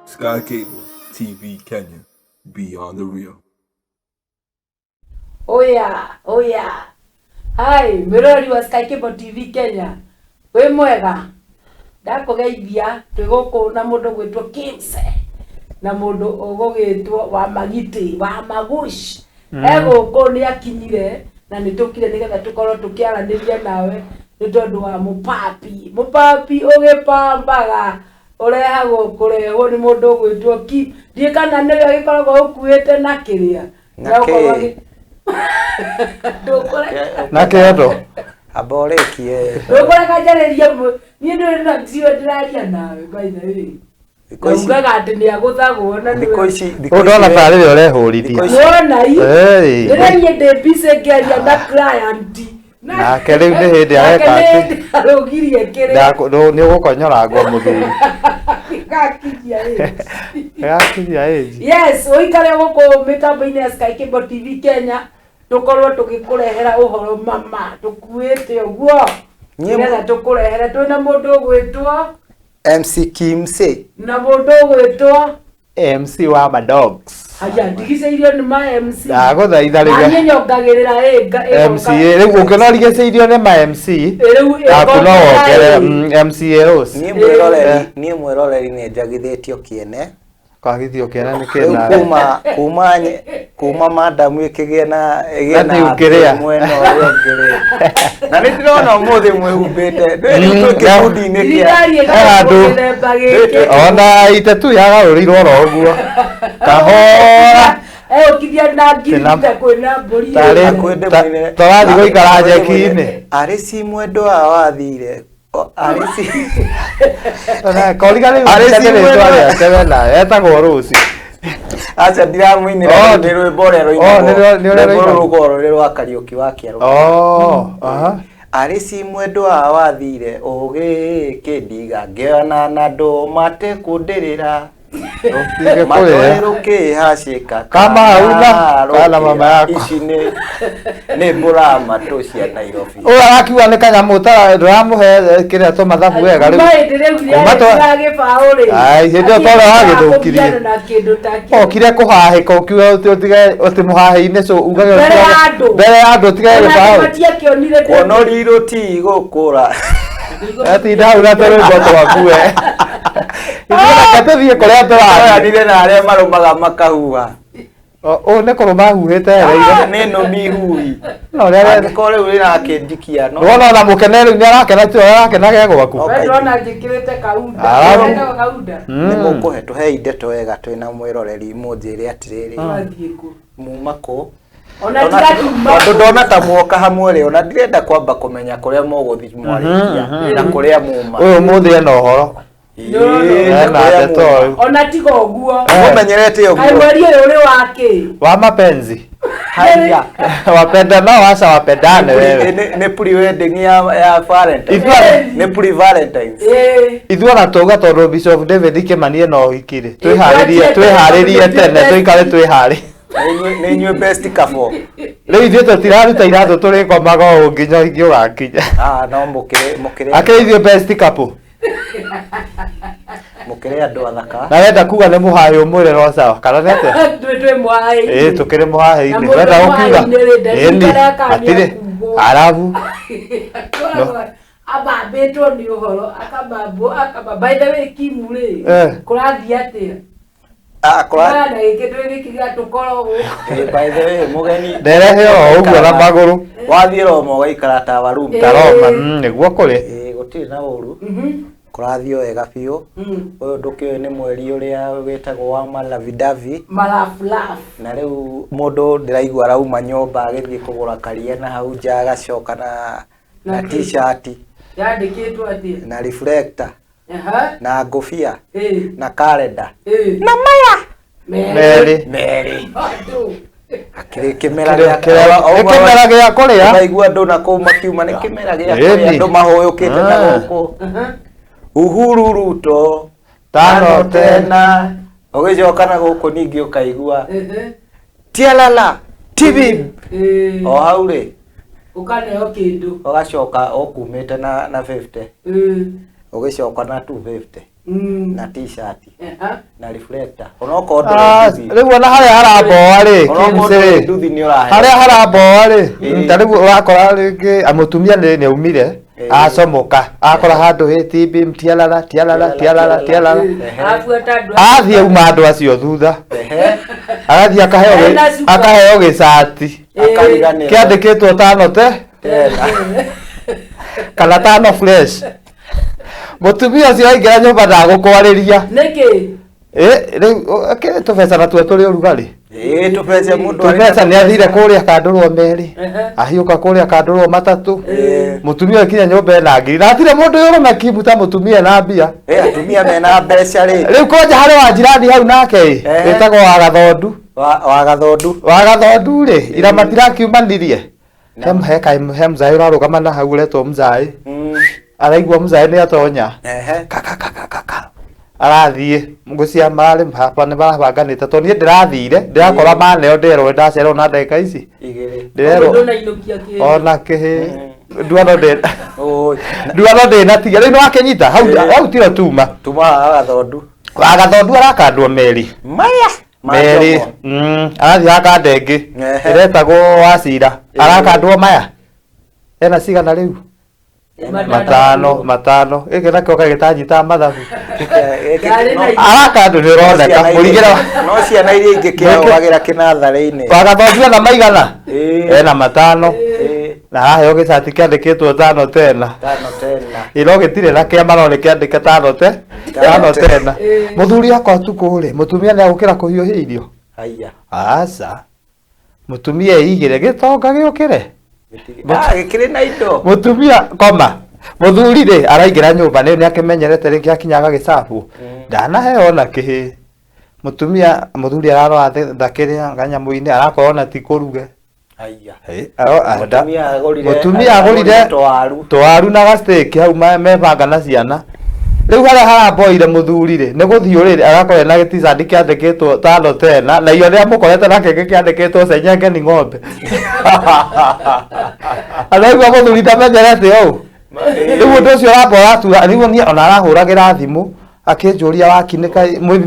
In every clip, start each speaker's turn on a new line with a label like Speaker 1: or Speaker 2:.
Speaker 1: Sky Cable TV Kenya, beyond the real.
Speaker 2: Oya, oya. Hi, mwĩroreri wa Sky Cable TV Kenya. Wĩ mwega? Ndakũgeithia twĩ gũkũ na mũndũ ũgwĩtwo Kimse na mũndũ ũgũgĩtwo wa Magitĩ wa Magush. E gũkũ nĩ akinyire na nĩ tũkire nĩgetha tũkorwo tũkĩaranĩria nawe nĩ tondũ wa mũpapi. Mũpapi ũgĩpambaga ũrehagwo kũrehwo nĩ mũndũ ũgwĩtwo Kim. Ndiũĩ kana nĩwe agĩkoragwo ũkuĩte na kĩrĩa.
Speaker 3: Na
Speaker 2: Na ũkorwo
Speaker 3: kĩ?
Speaker 2: Ndũkũreka
Speaker 4: Na kĩondo.
Speaker 3: Amba ũrĩkie.
Speaker 2: Ndũkũreka njarĩrie niĩ ndũrĩ na tiwe ndĩraria nawe by the way.
Speaker 3: Thikũ
Speaker 2: Na
Speaker 3: ici-
Speaker 2: ugaga atĩ nĩ agũthagwo na
Speaker 3: Thikũ
Speaker 2: nĩwe.
Speaker 3: ici thikũ
Speaker 4: Ũyũ ndona
Speaker 3: ici-
Speaker 4: tarĩ we ũrehũrithia.
Speaker 3: Thikũ ici-
Speaker 2: Wona i
Speaker 4: Hey.
Speaker 2: rĩrĩa niĩ ndĩ busy ngĩaria na client.
Speaker 4: Nake rĩu nĩ hĩndĩ areka
Speaker 2: Nake nĩ
Speaker 4: atĩ.
Speaker 2: hĩndĩ arũgirie kĩrĩa.
Speaker 4: Nĩ ũgũkonyorangwo mũthuri.
Speaker 2: Gakinyia age.
Speaker 4: Gakinyia age.
Speaker 2: Yes, ũikare gũkũ mĩtambo-inĩ ya Sky Cable TV Kenya tũkorwo tũgĩkũrehera ũhoro mama tũkuĩte ũguo
Speaker 3: Niĩ-
Speaker 2: nĩgetha tũkũrehere twĩna mũndũ ũgwĩtwo
Speaker 3: MC Kimse.
Speaker 2: na mũndũ ũgwĩtwo
Speaker 4: MC wa Madogs.
Speaker 2: haya ndigicĩirio nĩ ma MC
Speaker 4: Ndagũthaitha
Speaker 2: na
Speaker 4: rĩu.
Speaker 2: niĩ nyongagĩrĩra ĩ
Speaker 4: MCA rĩu ũngĩona ũrigicĩirio nĩ ma MC
Speaker 2: Rĩu
Speaker 4: naku no wongerere
Speaker 2: ĩgongerera
Speaker 4: MCA Rose.
Speaker 3: Niĩ mwĩroreri, niĩ mwĩroreri nĩ njagithĩtio kĩene.
Speaker 4: Kwagithio kĩene nĩ
Speaker 3: Rĩu
Speaker 4: kĩna.
Speaker 3: kuma kuma kuma madamu ĩkĩgĩe na ĩgĩe
Speaker 4: Na
Speaker 3: na
Speaker 4: nĩ ũkĩrĩa.
Speaker 3: mwena ũrĩa ũngĩ rĩ. Na nĩ ndĩrona ũmũthĩ mwĩhumbĩte. Ndũĩ rĩu twĩ kĩkundi-inĩ kĩa
Speaker 2: thirikari
Speaker 4: He handũ.
Speaker 2: ĩgagwo gĩthemba gĩkĩ
Speaker 4: Ona itetu yagarũrĩirwo oro ũguo. Kahora.
Speaker 2: egũkinyia na ngiri
Speaker 4: Tĩna-
Speaker 2: ta kwĩna mbũri
Speaker 4: Tarĩ-
Speaker 3: Hakuhĩ ndĩmũinĩre.
Speaker 4: Tũrathiĩ gũikara njeki-inĩ.
Speaker 3: Arĩ ci mwendwa wathire. Arĩ ci
Speaker 4: Koriga rĩu
Speaker 3: Arĩ
Speaker 4: nĩ
Speaker 3: ci
Speaker 4: rĩtwa
Speaker 3: mwendwa.
Speaker 4: rĩake we nawe etagwo Rose.
Speaker 3: Aca ndiramũinĩra
Speaker 4: Oh,
Speaker 3: nĩ rwĩmbo ũrĩa
Speaker 4: oh, nĩ rwa- nĩ ũrĩa
Speaker 3: rwĩmbo
Speaker 4: rũinagwo.
Speaker 3: rũrũ rũrĩ rwa Kariũki wa Kĩarũ.
Speaker 4: Oh, aha.
Speaker 3: Arĩ ci mwendwa wathire ũgĩkĩndiga ngĩona na andũ matekũndĩrĩra
Speaker 4: Ũtige kũrĩra.
Speaker 3: matware rũkĩhacĩka
Speaker 4: Kama hauna, kana mama yako.
Speaker 3: ici nĩ nĩ mbũramatũ cia Nairobi.
Speaker 4: Ũyũ arakiuga nĩ kanyamũ ũtara ndũramũhe kĩrĩa tũmathabu wega rĩu.
Speaker 2: Kuma hĩndĩ rĩu
Speaker 4: Kuma twa-
Speaker 2: rĩa gĩbaũ rĩ
Speaker 4: Ai, hĩndĩ ĩyo toro wagĩthũkirie.
Speaker 2: na kĩndũ ta kĩu
Speaker 4: Okire kũhahĩka ũkiuga ũti ũtige ũti mũhahĩ-inĩ cũ ugage
Speaker 2: Mbere ya andũ.
Speaker 4: mbere ya andũ ũtige
Speaker 2: Ona
Speaker 4: gĩbaũ.
Speaker 2: matiakĩonire ndĩ-
Speaker 3: Kuona ũrirũ ti gũkũra.
Speaker 4: Atinda hau na tũrwĩmbo twaku we. Ithuĩ reke tũthiĩ kũrĩa tũrathiĩ.
Speaker 3: Oyanire na arĩa marũmaga makahuha.
Speaker 4: Ũyũ nĩ kũrũma ahuhĩte ereire.
Speaker 3: Nĩ nũmi huhi.
Speaker 4: No ũrĩa arenda.
Speaker 3: Angĩkorwo rĩu rĩrakĩnjikia no.
Speaker 4: Nĩwona ona mũkene rĩu nĩ arakena ti ũrĩa arakena ge gwaku.
Speaker 3: No.
Speaker 2: We ndĩrona njĩkĩrĩte kaunda
Speaker 4: Arabu.
Speaker 2: Wetaga kaunda
Speaker 3: Nĩ mũkũhe tũhei ndeto wega twĩna mwĩroreri mũnjĩre atĩrĩrĩ
Speaker 2: Twathiĩ kũ
Speaker 3: muma kũ
Speaker 2: ona tiga tuma
Speaker 3: tondũ ndona ta muoka hamwe rĩ ona ndirenda kwamba kũmenya kũrĩa mũgũthiĩ mwarĩkia na kũrĩa muma
Speaker 4: Ũyũ ũmũthĩ ena ũhoro.
Speaker 3: Ĩĩ, na
Speaker 4: Ena
Speaker 3: kũrĩa
Speaker 4: ndeto
Speaker 3: muma.
Speaker 4: ũyũ.
Speaker 2: ona tiga ũguo
Speaker 3: Mũmenyerete
Speaker 2: kaĩ
Speaker 3: ũguo
Speaker 2: mweri ũyũ ũrĩ wa kĩ
Speaker 4: Wa mapenzi.
Speaker 3: haya
Speaker 4: Wapenda nao aca wapendane wewe.
Speaker 3: Nĩ pre wedding ya Valentine
Speaker 4: Ithuĩ
Speaker 3: nĩ pre Valentines
Speaker 2: Ĩĩ.
Speaker 4: ithuĩ ona twauga tondũ Bishop David Kĩmani ena ũhiki rĩ twĩharĩrie
Speaker 2: Ĩĩ,
Speaker 4: twĩharĩrie tene tũikare twĩharĩ
Speaker 3: Nĩ inyuĩ best couple
Speaker 4: rĩu ithuĩ tũtiraruta iratũ tũrĩkomaga ũũ nginya ũhiki ũgakinya
Speaker 3: ah no mũkĩrĩ mũkĩrĩ
Speaker 4: akĩrĩ ithuĩ best couple
Speaker 3: mũkĩrĩ andũ athaka
Speaker 4: na wenda kuga nĩ mũhahĩ ũmwĩre no sawa kana nĩ atĩa
Speaker 2: Twĩ twĩ mũhahĩ-inĩ.
Speaker 4: ĩĩ tũkĩrĩ mũhahĩ-inĩ
Speaker 2: Na mũndũ
Speaker 4: wenda gũkiuga
Speaker 2: mũhahĩ-inĩ rĩ,
Speaker 4: ĩni
Speaker 2: ndarikaraga kana
Speaker 4: hatirĩ
Speaker 2: nĩakugwo.
Speaker 4: arabu
Speaker 2: Akoragwo amambĩtwo nĩ ũhoro akamambwo akamba by the way Kimu rĩ
Speaker 4: Eh.
Speaker 2: kũrathiĩ atĩa
Speaker 3: ah kũra
Speaker 2: Kũraya na gĩkĩ ndũĩ gĩkĩ gĩa tũkorogwo
Speaker 3: Eh, by the way mũgeni
Speaker 4: nderehe o ũguo na magũrũ
Speaker 3: wathiĩ Roma ũgaikara ta Warumi
Speaker 2: Eh.
Speaker 4: taroma nĩguo kũrĩ
Speaker 3: Ĩĩ, gũtirĩ na ũru
Speaker 2: Mhm.
Speaker 3: kũrathiĩ o wega biũ ũyũ ndũkĩũĩ nĩ mweri ũrĩa wĩtagwo wa malavidavi
Speaker 2: Malafulaf
Speaker 3: na rĩu mũndũ ndĩraigua arauma nyũmba agĩthiĩ kũgũra karia na hau nja agacoka na
Speaker 2: Na
Speaker 3: na
Speaker 2: kĩ?
Speaker 3: t-shirt
Speaker 2: yandĩkĩtwo atĩa
Speaker 3: na reflector
Speaker 2: Aha.
Speaker 3: na ngũbia
Speaker 2: Ĩĩ.
Speaker 3: na kalenda
Speaker 2: Ĩĩ.
Speaker 3: na maya
Speaker 2: Merĩ.
Speaker 4: merĩ
Speaker 3: merĩ
Speaker 2: Andũ.
Speaker 3: akĩrĩ kĩmera
Speaker 4: Kĩrĩa-
Speaker 3: gĩa
Speaker 4: kĩrĩa- nĩ kĩmera gĩa kũrĩa
Speaker 3: Ũraigua andũ na kũu makiuma nĩ kĩmera gĩa
Speaker 4: Ĩni.
Speaker 3: kũrĩa andũ mahũyũkĩte na
Speaker 4: Ah.
Speaker 3: gũkũ
Speaker 2: Aha.
Speaker 3: Uhuru Ruto
Speaker 4: Tano tena.
Speaker 3: Ũgĩcoka na gũkũ ningĩ ũkaigua tialala TV
Speaker 2: Ĩĩ.
Speaker 3: o hau rĩ
Speaker 2: Ũkaneo kĩndũ.
Speaker 3: ũgacoka ũkumĩte na 50
Speaker 2: Ĩĩ.
Speaker 3: ũgĩcoka na 250 na t-shirt
Speaker 2: Eha.
Speaker 3: na reflector onokorwo
Speaker 4: Ah,
Speaker 3: ndũrĩ nduthi
Speaker 4: rĩu ona harĩa haramboa rĩ
Speaker 3: onokorwo
Speaker 4: Kimsey
Speaker 3: ndũrĩ
Speaker 4: rĩ
Speaker 3: nduthi nĩ ũraheo
Speaker 4: harĩa haramboa rĩ
Speaker 3: Ĩĩ.
Speaker 4: ta rĩu ũrakora rĩngĩ a mũtumia nĩ aumire
Speaker 3: Ĩĩ.
Speaker 4: acomoka akora handũ hĩ TB tialala tialala tialala tialala
Speaker 3: Ehe.
Speaker 2: Abuata andũ
Speaker 4: athiĩ auma andũ acio thutha
Speaker 3: Ehe.
Speaker 4: agathiĩ akaheo
Speaker 2: Ena cuka.
Speaker 4: akaheo gĩcati
Speaker 3: Akariganĩrwo.
Speaker 4: kĩandĩkĩtwo tano te
Speaker 3: Tena.
Speaker 4: kana tano fresh mũtumia ũcio aingĩra nyũmba ndagũkwarĩria
Speaker 2: Nĩkĩ?
Speaker 4: Ĩ, rĩu kĩ tũbeca natuo tũrĩ ũrugarĩ
Speaker 3: Ĩĩ tũbeca mũndũ arĩ
Speaker 4: tũbeca
Speaker 3: na
Speaker 4: nĩ athire kũrĩa kandũrwo merĩ
Speaker 2: Ehe.
Speaker 4: ahiũka kũrĩa kandũrwo matatũ
Speaker 3: Ĩĩ.
Speaker 4: mũtumia ũyũ kinya nyũmba ena ngiri na hatirĩ mũndũ yũrũme kibu ta mũtumia ena mbia
Speaker 3: Ĩ atumia mena mbeca rĩ
Speaker 4: rĩu kwanja harĩ wa jirani hau nake ĩ
Speaker 3: Ehe.
Speaker 4: wĩtagwo wa gathondu
Speaker 3: wa gathondu
Speaker 4: wa gathondu rĩ ira matirakiumanirie he he mzaĩ ũrarũgama na hau ũretwo mzaĩ araigua mzaĩ nĩ atonya
Speaker 3: Ehe.
Speaker 4: kaka kaka kaka arathiĩ ngũcia mararĩ hapa nĩ marabanganĩte tondũ niĩ ndĩrathire ndĩrakora maneo nderwo ndacererwo na ndagĩka ici
Speaker 3: Igĩrĩ.
Speaker 4: ndĩrerwo
Speaker 2: Ndũnainũkia kĩndũ.
Speaker 4: ona kĩhĩ nduano ndĩ
Speaker 3: Ũĩ.
Speaker 4: nduano ndĩnatiga rĩu nĩwakĩnyita hau
Speaker 3: Ĩĩ.
Speaker 4: hau tiro tuma
Speaker 3: Tuma wa gathondu
Speaker 4: wagathondu arakandwo meri
Speaker 3: maya ma
Speaker 4: meri
Speaker 3: njomo.
Speaker 4: arathiĩ akanda ĩngĩ
Speaker 3: Ehe.
Speaker 4: ĩretagwo wacira
Speaker 3: Ĩĩ.
Speaker 4: arakandwo maya ena cigana rĩu
Speaker 2: Matano.
Speaker 4: matano matano gĩkĩ nakĩo gagĩtanyita mathabu
Speaker 3: Gĩkĩ-
Speaker 2: Ndarĩ na
Speaker 4: arakandwo nĩ ũroneka
Speaker 3: ciana iria-
Speaker 4: mũrigĩra
Speaker 3: no ciana iria ingĩ kĩahũagĩra kĩnatharĩ-inĩ
Speaker 4: wagathondu ena maigana
Speaker 3: Ĩĩ.
Speaker 4: ena matano
Speaker 3: Ĩĩ.
Speaker 4: na araheo gĩcati kĩandĩkĩtwo tano tena
Speaker 3: tano tena
Speaker 4: ĩno gĩtirĩ na kĩama no nĩ kĩandĩke tano te tano tena
Speaker 2: Ĩĩ.
Speaker 4: mũthuri akwa ũtukũ rĩ mũtumia nĩ agũkĩra kũhiũhia irio
Speaker 3: haiya
Speaker 4: aca mũtumia eigĩre gĩtonga gĩũkĩre
Speaker 3: Ah, gĩkĩrĩ na indo
Speaker 4: mũtumia koma mũthuri rĩ araingĩra nyũmba nĩ akĩmenyerete rĩngĩ akinya agagĩcabu ndanaheo ona kĩhĩ mũtumia mũthuri ararora thakĩrĩa kanyamũ-inĩ arakorwo ona ti kũruge
Speaker 3: haiya
Speaker 4: Ĩ,
Speaker 3: Mũtumia agũrire-
Speaker 4: mũtumia agũrire
Speaker 3: tũwaru.
Speaker 4: tũwaru na gastĩki hau mebanga na ciana rĩu harĩa haramboire mũthuri rĩ nĩ gũthiĩ rĩrĩ agakorwo na gĩticandi kĩandĩkĩtwo tano tena na iyo nĩamũkorete na kĩngĩ kĩandĩkĩtwo cenyenge ni ng'ombe araigua mũthuri ndamenyerete ũũ rĩu ũndũ ũcio ũramba ũratura rĩu niĩ ona arahũragĩra thimũ akĩnjũria wakinĩka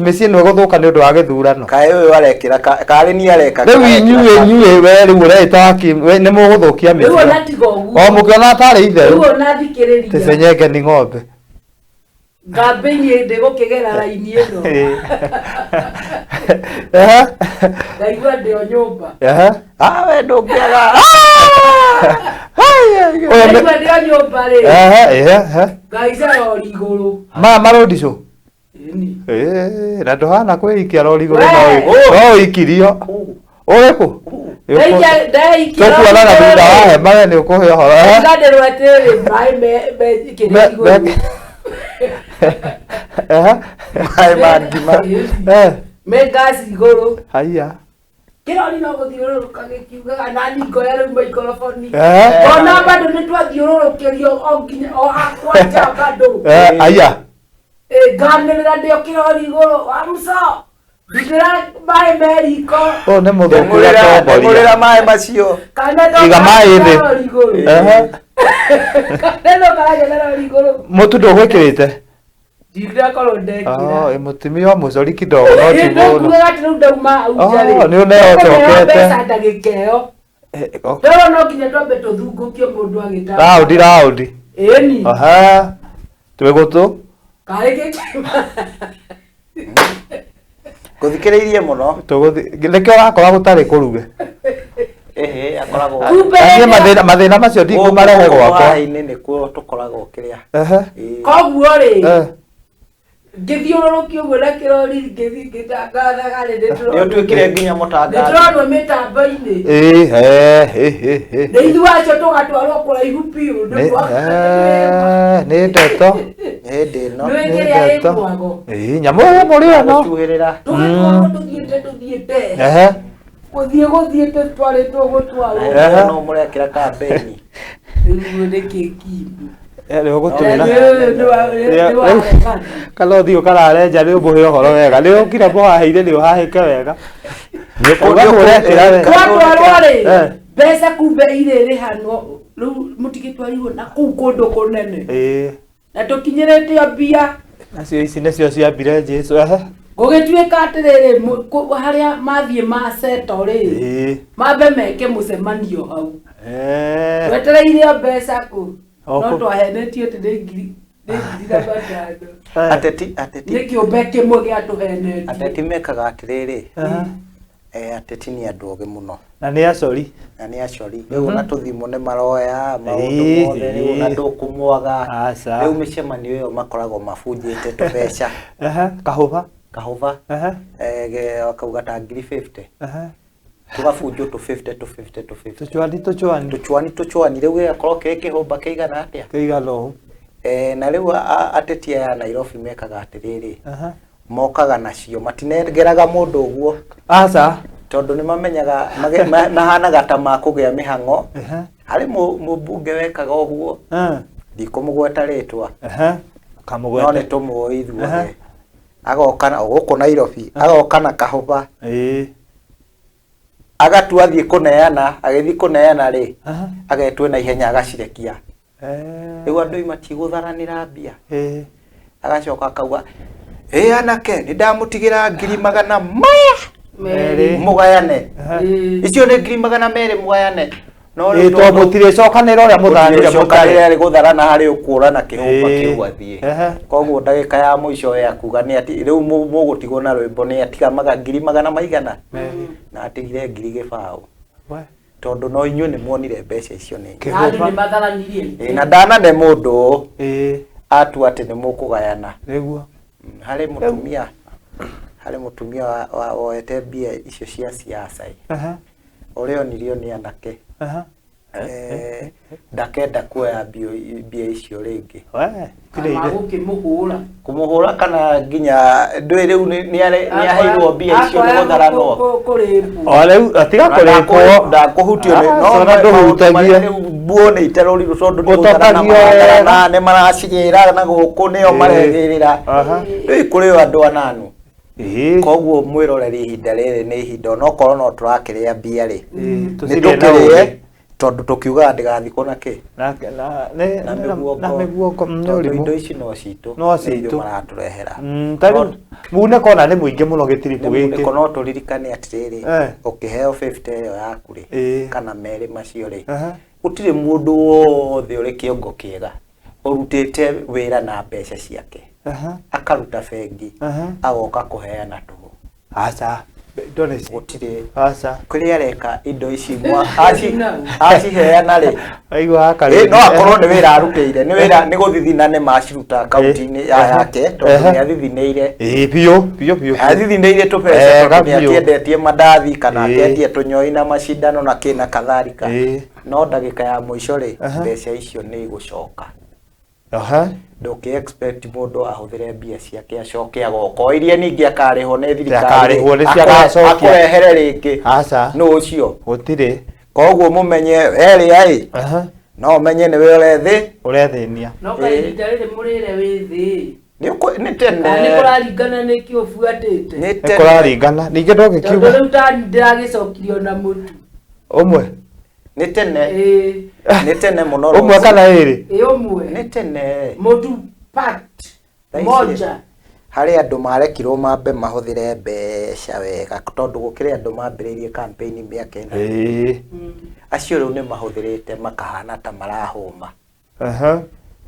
Speaker 4: mĩciĩ ĩno ĩgũthũka nĩ ũndũ wa gĩthurano
Speaker 3: kaĩ ũyũ arekĩra karĩ ni areka
Speaker 4: rĩu inyuĩ inyuĩ we rĩu ũreĩta waki we nĩ mũgũthũkia
Speaker 2: Rĩu
Speaker 4: mĩciĩ
Speaker 2: ona tiga
Speaker 4: o
Speaker 2: ũguo.
Speaker 4: mũkĩona tarĩ itherũ
Speaker 2: Rĩu ona thikĩrĩria.
Speaker 4: tĩcenyenge ni ng'ombe
Speaker 2: Ngambĩini ndĩgũkĩgera raini ĩno.
Speaker 4: Ehe.
Speaker 2: Ndaigua ndĩ o nyũmba.
Speaker 4: Ehe.
Speaker 3: ah we ndũngĩaga
Speaker 4: Ũyũ nĩ-
Speaker 2: Ndaigua ndĩ o nyũmba rĩ.
Speaker 4: Ehe, ehe, ehe.
Speaker 2: Ngaica rori igũrũ.
Speaker 4: maya marũndicũ
Speaker 2: Ĩni.
Speaker 4: Ĩĩ, na ndũhana kwĩikia rori igũrũ
Speaker 2: We.
Speaker 4: no no ũikirio ũrĩkũ
Speaker 2: Ndaikia ndaikia rori
Speaker 4: tũkuonana
Speaker 2: igũrũ
Speaker 4: thutha wa
Speaker 2: rĩ.
Speaker 4: hema we nĩ ũkũhe ũhoro Ehe.
Speaker 2: Ndiganĩrwo atĩrĩ maĩ me kĩrĩa igũrũ.
Speaker 4: Ehe.
Speaker 3: maĩ ma ngima
Speaker 4: Eh,
Speaker 2: Me ngaci igũrũ.
Speaker 4: haiya
Speaker 2: Kĩrori no gũthiũrũrũka gĩkiugaga nani ngoya rĩu maikoroboni.
Speaker 4: Ehe.
Speaker 2: Ona bado nĩ twathiũrũrũkĩrio o nginya o hakwa nja bado.
Speaker 4: Eh, haiya
Speaker 2: Ĩ, nganĩrĩra ndĩ o kĩrori igũrũ wa mũco ndutĩra maĩ me riko
Speaker 4: ũyũ nĩ mũthũku
Speaker 3: ndengũrĩra
Speaker 4: ũrĩa
Speaker 3: maĩ macio
Speaker 2: kana
Speaker 4: Iga maĩ thĩ.
Speaker 2: rori igũrũ
Speaker 4: Ehe.
Speaker 2: kana ndũkaragĩa rori igũrũ
Speaker 4: mũtu ndũgwĩkĩrĩte
Speaker 2: ndirakorwo ndekĩra
Speaker 4: Oh, ĩ mũtumia wa mũcori kidogo no ti mũno
Speaker 2: ndugaga atĩ rĩu ndauma hau nja rĩ
Speaker 4: Oh, nĩ ũneo
Speaker 2: Ndũkũneo
Speaker 4: ũcokete.
Speaker 2: mbeca ndagĩka ĩyo
Speaker 4: Eh, oh.
Speaker 2: rĩu no nginya twambe tũthungũkio mũndũ agĩta
Speaker 4: Raundi raundi
Speaker 2: ĩni
Speaker 4: aha twĩ gũtũ
Speaker 2: karĩ gĩkĩ
Speaker 3: ngũthikĩrĩirie mũno
Speaker 4: tũgũthi nĩkĩo ũrakora gũtarĩ kũruge
Speaker 3: ĩhĩ akoragwo
Speaker 2: Kumbe
Speaker 4: Na niĩ
Speaker 2: rĩrĩa-
Speaker 4: mathĩna mathĩna macio ndikũmarehe gwakwa
Speaker 3: Haha-inĩ nĩkuo tũkoragwo kĩrĩa
Speaker 4: Ehe.
Speaker 3: Ĩĩ.
Speaker 2: koguo rĩ
Speaker 4: Eh.
Speaker 2: ngĩthiũrũrũkio ũguo na kĩrori ngĩthiĩ ngĩtangathaga rĩ
Speaker 3: nĩ ũtuĩkire nginya mũtangathi
Speaker 2: nĩtũronwo mĩtambo-inĩ
Speaker 4: Ĩĩ, eh, ĩ, ĩ, ĩ.
Speaker 2: nĩ ithuĩ acio tũgatwarwo kũraihu biũ
Speaker 4: Nĩ- eh, nĩ ndeto
Speaker 3: hĩndĩ ĩno
Speaker 2: nĩ
Speaker 4: nĩ
Speaker 2: kĩrĩa
Speaker 4: ndeto
Speaker 2: ĩtwago
Speaker 4: Ĩĩ, nyamũ ĩyo mũrĩ ĩno
Speaker 3: gũcuhĩrĩra
Speaker 2: tũgatwarwo tũthiĩte tũthiĩte
Speaker 4: Ehe.
Speaker 2: gũthiĩ gũthiĩte twarĩtwo gũtwarwo
Speaker 4: Ehe.
Speaker 3: no mũrekĩra kambĩni
Speaker 2: rĩu nĩ kĩkimbu
Speaker 4: Nĩ ũgũtwĩra.
Speaker 2: Nĩ wa
Speaker 4: Kana ũthiĩ ũkararenja nĩ ũmũhe ũhoro wega. Nĩ ũkira mũhahĩire nĩ ũhahĩke wega. Ũgamũrekĩra wega.
Speaker 2: Twatwarwo rĩ
Speaker 4: Eh.
Speaker 2: mbeca kumbe irĩrĩhanwo rĩu mũtigĩtwarirwo na kũu kũndũ kũnene
Speaker 4: Ĩĩ.
Speaker 2: na tũkinyĩrĩte mbia
Speaker 4: Nacio ici nĩcio ciambire Jesu. Ehe.
Speaker 2: Gũgĩtuĩka atĩrĩrĩ harĩa mathiĩ maceto rĩ
Speaker 4: Ĩĩ.
Speaker 2: mambe meke mũcemanio hau
Speaker 4: Eh.
Speaker 2: twetereire o mbeca kũ
Speaker 4: O
Speaker 2: no
Speaker 4: kũ.
Speaker 2: twahenetio atĩ nĩ ngiri nĩ 500,000.
Speaker 4: Eh.
Speaker 3: Ateti ateti
Speaker 2: Nĩ kĩũmbe kĩmwe gĩatũhenetie.
Speaker 3: Ateti mekaga atĩrĩrĩ,
Speaker 4: Aha.
Speaker 3: ateti nĩ andũ ogĩ mũno
Speaker 4: Na nĩ acori.
Speaker 3: Na nĩ acori rĩu ona tũthimũ nĩ maroya maũndũ mothe rĩu ona ndũkũmwaga.
Speaker 4: Aca.
Speaker 3: Rĩu mĩcemanio ĩyo makoragwo mabunjĩte tũbeca.
Speaker 4: Ehe. Kahũba.
Speaker 3: Kahũba.
Speaker 4: Ehe.
Speaker 3: Wakauga ta ngiri 50.
Speaker 4: Ehe.
Speaker 3: Tũgabunjwo tũ 50 tũ 50 tũ 50.
Speaker 4: Tũchwani tũchwani.
Speaker 3: Tũchwani tũchwani rĩu gĩgakorwo kĩrĩ kĩhũmba kĩigana atĩa?
Speaker 4: Kĩigana ũũ.
Speaker 3: Na rĩu ateti aya a Nairobi mekaga atĩrĩrĩ,
Speaker 4: Ehe.
Speaker 3: mokaga nacio matinengeraga mũndũ ũguo.
Speaker 4: Aca.
Speaker 3: Tondũ nĩ mamenyaga mahanaga ta makũgĩa mĩhang'o.
Speaker 4: Ehe.
Speaker 3: Harĩ mũmbunge wekaga ũguo.
Speaker 4: Eh.
Speaker 3: Ndikũmũgweta rĩtwa.
Speaker 4: Ehe.
Speaker 3: No nĩ
Speaker 4: Kamũgwete.
Speaker 3: tũmũĩ ithuothe.
Speaker 4: Ehe.
Speaker 3: Agoka na gũkũ Nairobi, agoka na kahũba.
Speaker 4: Ĩĩ.
Speaker 3: Agatua athiĩ kũneana, agĩthiĩ kũneana rĩ,
Speaker 4: Aha.
Speaker 3: agetwo na ihenya agacirekia.
Speaker 4: Eh.
Speaker 3: Rĩu andũ matigũtharanĩra mbia.
Speaker 4: Ĩĩ.
Speaker 3: Agacoka akauga, ĩ anake, nĩ ndamũtigĩra ngiri magana maya
Speaker 4: Merĩ.
Speaker 3: mũgayane.
Speaker 4: Ehe.
Speaker 3: Icio nĩ ngiri 200 mũgayane. No
Speaker 4: Ĩĩ to mũtirĩcokanĩra ũrĩa mũtharanire mũtarĩ.
Speaker 3: mũtharanire gũtharana harĩ ũkũrana kĩhũba
Speaker 4: Ĩĩ.
Speaker 3: kĩu athiĩ.
Speaker 4: Ehe.
Speaker 3: Koguo ndagĩka ya mũico ya kuga nĩ ati rĩu mũgũtigwo na rwĩmbo nĩ atiga ngiri magana maigana
Speaker 4: Merĩ.
Speaker 3: na atigire ngiri gĩbaũ
Speaker 4: We.
Speaker 3: tondũ no inyuĩ nĩ muonire mbeca icio nĩ nyingĩ.
Speaker 2: Na andũ nĩ matharanirie.
Speaker 3: Ĩĩ, na ndanane mũndũ
Speaker 4: Ĩĩ.
Speaker 3: atua atĩ nĩ mũkũgayana.
Speaker 4: Nĩguo.
Speaker 3: Harĩ mũtumia harĩ mũtumia woete mbia icio cia siasa ĩ.
Speaker 4: Ehe.
Speaker 3: Ũrĩa onirio nĩ anake.
Speaker 4: Ehe.
Speaker 3: Ndakenda kuoya mbia icio rĩngĩ.
Speaker 4: We. Tirĩ
Speaker 2: Kana
Speaker 4: ire.
Speaker 2: gũkĩmũhũra.
Speaker 3: Kũmũhũra kana nginya ndũĩ rĩu nĩ aheirwo mbia icio nĩ gũtharanwo.
Speaker 2: Kũrĩpwo.
Speaker 4: O rĩu tiga kũrĩpwo.
Speaker 3: Ndakũhutio nĩ
Speaker 4: Ah,
Speaker 3: no
Speaker 4: cona ndũhutagie.
Speaker 3: rĩu mbuo nĩ iterũrirwo tondũ nĩ gũtharana
Speaker 4: Ũtotagio wega.
Speaker 3: maratharana nĩ maracigĩra na gũkũ nĩo
Speaker 4: Ĩĩ.
Speaker 3: maregĩrĩra.
Speaker 4: Aha.
Speaker 3: Rĩu kũrĩ o andũ ananu.
Speaker 4: Ĩĩ.
Speaker 3: Koguo mwĩroreri ihinda rĩrĩ nĩ ihinda onokorwo no tũrakĩrĩa mbia rĩ.
Speaker 4: Ĩĩ,
Speaker 3: Nĩ
Speaker 4: tũcirĩe na
Speaker 3: tũkĩrĩe
Speaker 4: ũũgĩ.
Speaker 3: tondũ tũkiugaga ndĩgathikwo na kĩ?
Speaker 4: Na na nĩ
Speaker 3: Na mĩguongo.
Speaker 4: na mĩguongo nĩ
Speaker 3: Tondũ
Speaker 4: ũrimũ.
Speaker 3: indo ici no citũ.
Speaker 4: No
Speaker 3: nĩ ithuĩ
Speaker 4: citũ.
Speaker 3: maratũrehera.
Speaker 4: Ta rĩu munĩko ona nĩ mũingĩ mũno gĩtiribũ
Speaker 3: Nĩ
Speaker 4: gĩkĩ.
Speaker 3: munĩko no tũririkane atĩrĩrĩ,
Speaker 4: Eh.
Speaker 3: ũkĩheo 50 ĩyo yaku rĩ,
Speaker 4: Ĩĩ.
Speaker 3: kana merĩ macio rĩ,
Speaker 4: Aha.
Speaker 3: gũtirĩ mũndũ wothe ũrĩ kĩongo kĩega ũrutĩte wĩra na mbeca ciake.
Speaker 4: Aha.
Speaker 3: Akaruta bengi,
Speaker 4: Aha.
Speaker 3: agoka kũheana tũhũ.
Speaker 4: Aca. Indo nĩ
Speaker 3: Gũtirĩ.
Speaker 4: Aca.
Speaker 3: Kĩrĩa areka indo ici aciheana rĩ,
Speaker 4: Waigua gaka
Speaker 3: Ĩ, no
Speaker 4: rĩngĩ.
Speaker 3: akorwo nĩ wĩra arutĩire, nĩ wĩra nĩ gũthithina nĩ maciruta akaunti-inĩ yake tondũ
Speaker 4: Ehe.
Speaker 3: nĩ athithinĩire.
Speaker 4: Ĩĩ biũ biũ biũ.
Speaker 3: Athithinĩire tũbeca
Speaker 4: Wega
Speaker 3: tondũ nĩ
Speaker 4: biũ.
Speaker 3: akĩendetie mandathi kana
Speaker 4: Ĩĩ.
Speaker 3: akendie tũnyoi na macindano na kĩ na kadhalika.
Speaker 4: Ĩĩ.
Speaker 3: No ndagĩka ya mũico rĩ,
Speaker 4: Aha.
Speaker 3: mbeca icio nĩ igũcoka.
Speaker 4: Aha.
Speaker 3: Ndũkĩ expect mũndũ ahũthĩre mbia ciake acoke agoka o iria ningĩ akarĩhwo nĩ thirikari
Speaker 4: Akarĩhwo nĩcio agacokia.
Speaker 3: akũrehere rĩngĩ.
Speaker 4: Aca.
Speaker 3: Nũ ũcio?
Speaker 4: Gũtirĩ.
Speaker 3: Koguo mũmenye werĩa ĩ,
Speaker 4: Aha.
Speaker 3: no ũmenye nĩwe ũrethĩ.
Speaker 4: Ũrethĩnia.
Speaker 2: No kahinda rĩrĩ mũrĩre wĩ thĩ.
Speaker 3: Nĩ tene.
Speaker 2: Kana nĩ kũraringana nĩ kĩ ũbuatĩte.
Speaker 3: Nĩ
Speaker 4: Nĩ
Speaker 3: tene.
Speaker 4: kũraringana. Ningĩ
Speaker 2: Tondũ
Speaker 4: ndũngĩkiuga
Speaker 2: rĩu tani ndĩragĩcokirio na mũtu.
Speaker 4: ũmwe.
Speaker 3: Nĩ tene.
Speaker 2: Ĩĩ.
Speaker 3: Nĩ tene mũno
Speaker 4: Ũmwe
Speaker 3: Rose.
Speaker 4: kana ĩrĩ.
Speaker 2: Ĩĩ ũmwe.
Speaker 3: Nĩ tene.
Speaker 2: Mũtu packed.
Speaker 3: Thaa ici
Speaker 2: Moja.
Speaker 3: Harĩ andũ marekirwo mambe mahũthĩre mbeca wega tondũ gũkĩrĩ andũ mambĩrĩirie campaign mĩaka ĩna.
Speaker 4: Ĩĩ.
Speaker 3: Acio rĩu nĩ mahũthĩrĩte makahana ta marahũma.
Speaker 4: Aha.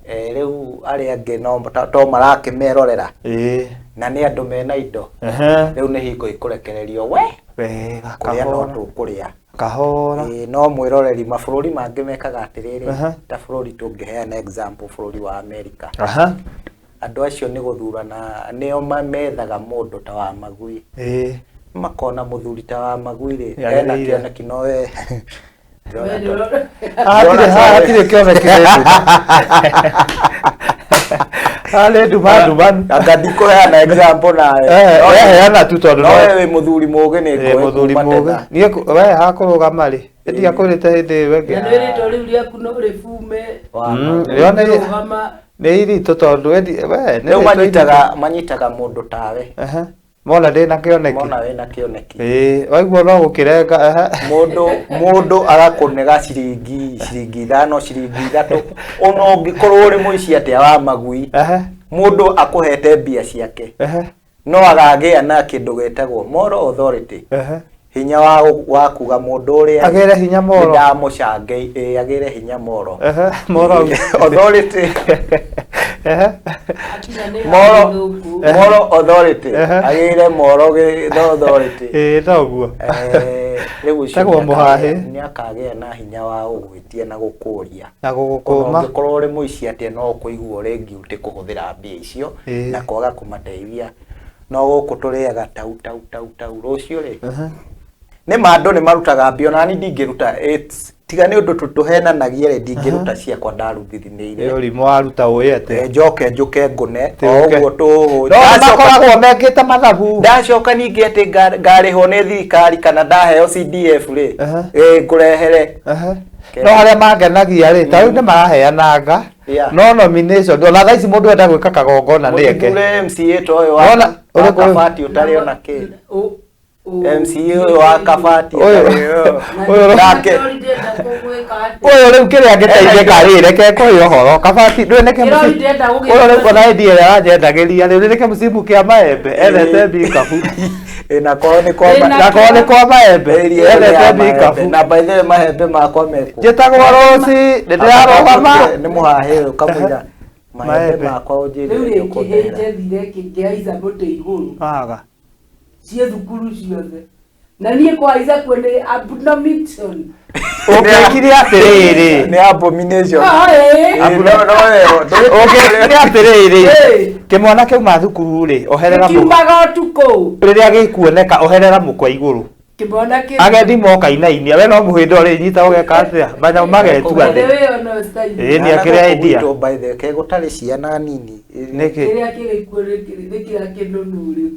Speaker 3: Rĩu arĩa angĩ no to marakĩmerorera.
Speaker 4: Ĩĩ.
Speaker 3: Na nĩ andũ mena indo.
Speaker 4: Aha.
Speaker 3: Rĩu nĩ hingo ikũrekererio we.
Speaker 4: Wega
Speaker 3: Kũrĩa no
Speaker 4: kahora.
Speaker 3: tũkũrĩa.
Speaker 4: Kahora.
Speaker 3: Ĩĩ, no mwĩroreri mabũrũri mangĩ mekaga atĩrĩrĩ,
Speaker 4: Aha.
Speaker 3: ta bũrũri tũngĩheana example bũrũri wa America.
Speaker 4: Aha.
Speaker 3: Andũ acio nĩ gũthurana nĩo methaga mũndũ ta wa Magui.
Speaker 4: Ĩĩ.
Speaker 3: Makona mũthuri ta wa Magui rĩ,
Speaker 4: Yagĩrĩire.
Speaker 3: ena kĩoneki no we.
Speaker 2: We nĩ
Speaker 4: Hatirĩ hatirĩ kĩoneki nĩ nduma. Haha nĩ nduma ndumanu.
Speaker 3: Anga ndikũheana example nawe.
Speaker 4: Eh, we heana tu tondũ
Speaker 3: No
Speaker 4: no
Speaker 3: we wĩ mũthuri mũũgĩ nĩ
Speaker 4: Ĩĩ,
Speaker 3: ngũĩ
Speaker 4: mũthuri
Speaker 3: kuma
Speaker 4: mũũgĩ.
Speaker 3: tene.
Speaker 4: Niĩ we hakũrũgama rĩ. Ndiakwĩrĩte hĩndĩ ĩyo ĩngĩ.
Speaker 2: Na nĩ rĩtwa rĩu rĩaku no rĩbume.
Speaker 4: Rĩo nĩ
Speaker 2: Rũgama.
Speaker 4: nĩ iritũ tondũ we nĩ
Speaker 3: Rĩu
Speaker 4: rĩtwa
Speaker 3: manyitaga manyitaga mũndũ tawe.
Speaker 4: iritũ. Ehe. Mona ndĩ na kĩoneki.
Speaker 3: Mona wĩna kĩoneki.
Speaker 4: Ĩĩ, waigua no gũkĩrenga ehe.
Speaker 3: Mũndũ mũndũ agakũnega ciringi ciringi 5 ciringi 3 ona ũngĩkorwo ũrĩ mũici atĩa wa magui.
Speaker 4: Ehe.
Speaker 3: Mũndũ akũhete mbia ciake.
Speaker 4: Ehe.
Speaker 3: No agagĩa na kĩndũ gĩtagwo moral authority.
Speaker 4: Ehe.
Speaker 3: Hinya wa kuga mũndũ ũrĩa
Speaker 4: Agĩre hinya moro.
Speaker 3: Nĩndamũcange ĩ agĩre hinya moro.
Speaker 4: Ehe, moral.
Speaker 3: Authority.
Speaker 4: Ehe.
Speaker 2: Akinya nĩ
Speaker 3: Moral
Speaker 2: gũkũ.
Speaker 3: moral authority.
Speaker 4: Ehe.
Speaker 3: Agĩre moral authority.
Speaker 4: Ĩĩ, noguo.
Speaker 3: Rĩu ũcio
Speaker 4: Tagwo mũhahĩ.
Speaker 3: nĩakagĩa na hinya wa gũgwĩtia na gũkũria.
Speaker 4: Na
Speaker 3: Ona
Speaker 4: gũgũkũma.
Speaker 3: ũngĩkorwo ũrĩ mũici atĩa no ũkũigua ũrĩ guilty kũhũthĩra mbia icio
Speaker 4: Ĩĩ.
Speaker 3: na kwaga kũmateithia. No gũkũ tũrĩaga tau tau tau tau rũciũ rĩ.
Speaker 4: Ehe.
Speaker 3: Nĩ ma andũ nĩ marutaga mbia ona niĩ ndingĩruta it's tiga nĩ ũndũ tũhenanagia rĩ ndingĩruta ciakwa ndarutithinĩire.
Speaker 4: Ĩ ũrimũ waruta ũĩ atĩa.
Speaker 3: Njoke njũke ngũne
Speaker 4: Ti
Speaker 3: o
Speaker 4: ũke.
Speaker 3: ũguo tũhũ.
Speaker 4: No makoragwo mekĩte mathabu.
Speaker 3: Ndacoka ningĩ atĩ ngarĩhwo nĩ thirikari kana ndaheo CDF rĩ
Speaker 4: Ehe.
Speaker 3: ngũrehere.
Speaker 4: Ehe. No harĩa mangenagia rĩ, ta rĩu nĩ maraheananga.
Speaker 3: Yeah.
Speaker 4: No nomination, ona thaa ici mũndũ enda gwĩka kagongona nĩ eke.
Speaker 3: Mũthure MCA ta ũyũ wa
Speaker 4: Wona,
Speaker 3: wa
Speaker 4: ũrĩkũ ũyũ?
Speaker 3: Kabati ũtarĩ ona kĩ. MCA ũyũ wa Kabati
Speaker 4: Ũyũ.
Speaker 3: ũtarĩ
Speaker 4: Ũyũ.
Speaker 3: Nake.
Speaker 4: Ũyũ rĩu kĩrĩa angĩteithĩka rĩ, reke ngũhe ũhoro. Kabati, ndũĩ nĩkĩ
Speaker 2: Kĩrori
Speaker 4: mũci-
Speaker 2: ndĩrenda gũgĩka.
Speaker 4: Ũyũ rĩu ona endia ĩrĩa aranjendagĩria rĩ, nĩkĩ mũcimu kĩa maembe, endete mbikabu.
Speaker 3: Ĩ na korwo nĩ kwa
Speaker 2: Ĩ, na-
Speaker 4: Na korwo nĩ kwa maembe,
Speaker 3: Ĩria ĩyo nĩ
Speaker 4: endete
Speaker 3: ya maembe.
Speaker 4: mbikabu.
Speaker 3: Na by the way mahembe makwa mekũ.
Speaker 4: Njĩtagwo Rũci, nĩ ndĩrarũgama.
Speaker 3: Nĩ mũhahĩ ũyũ kamũira mahembe
Speaker 4: Maembe.
Speaker 3: makwa ũnjĩre
Speaker 2: Rĩu
Speaker 3: ũrĩa
Speaker 2: rĩ kĩhĩ
Speaker 3: ũkũndehera.
Speaker 2: njethire kĩngĩhaica mũtĩ igũrũ
Speaker 4: Waga.
Speaker 2: ciĩ thukuru ciothe na niĩ kũhaica kuo nĩ abomination.
Speaker 4: Ũngĩkire atĩrĩrĩ.
Speaker 3: Nĩ abomination.
Speaker 2: Ah, ĩĩ.
Speaker 3: Ĩ, no no ĩyo,
Speaker 4: Ũngĩkire atĩrĩrĩ.
Speaker 2: Ĩĩ.
Speaker 4: Kĩmwana kĩauma thukuru rĩ, oherera mũkwa.
Speaker 2: Kiumaga ũtukũ
Speaker 4: Rĩrĩa gĩkuoneka oherera mũkwa igũrũ.
Speaker 2: kĩmwana kĩu
Speaker 4: Agendi moka inainia, we no mũhĩndĩ ũrĩnyita ũgeka atĩa? Manyamũ magetua
Speaker 2: By the
Speaker 4: thĩ.
Speaker 2: way, ona style.
Speaker 4: Ĩĩ nĩ akĩrĩ
Speaker 3: Na gũkũ
Speaker 4: idea.
Speaker 3: gwitũ by the way, ke gũtarĩ ciana nini.
Speaker 4: Nĩkĩ?
Speaker 2: Kĩrĩa kĩrĩ kuo nĩ kĩrĩa kĩnũnũ rĩu.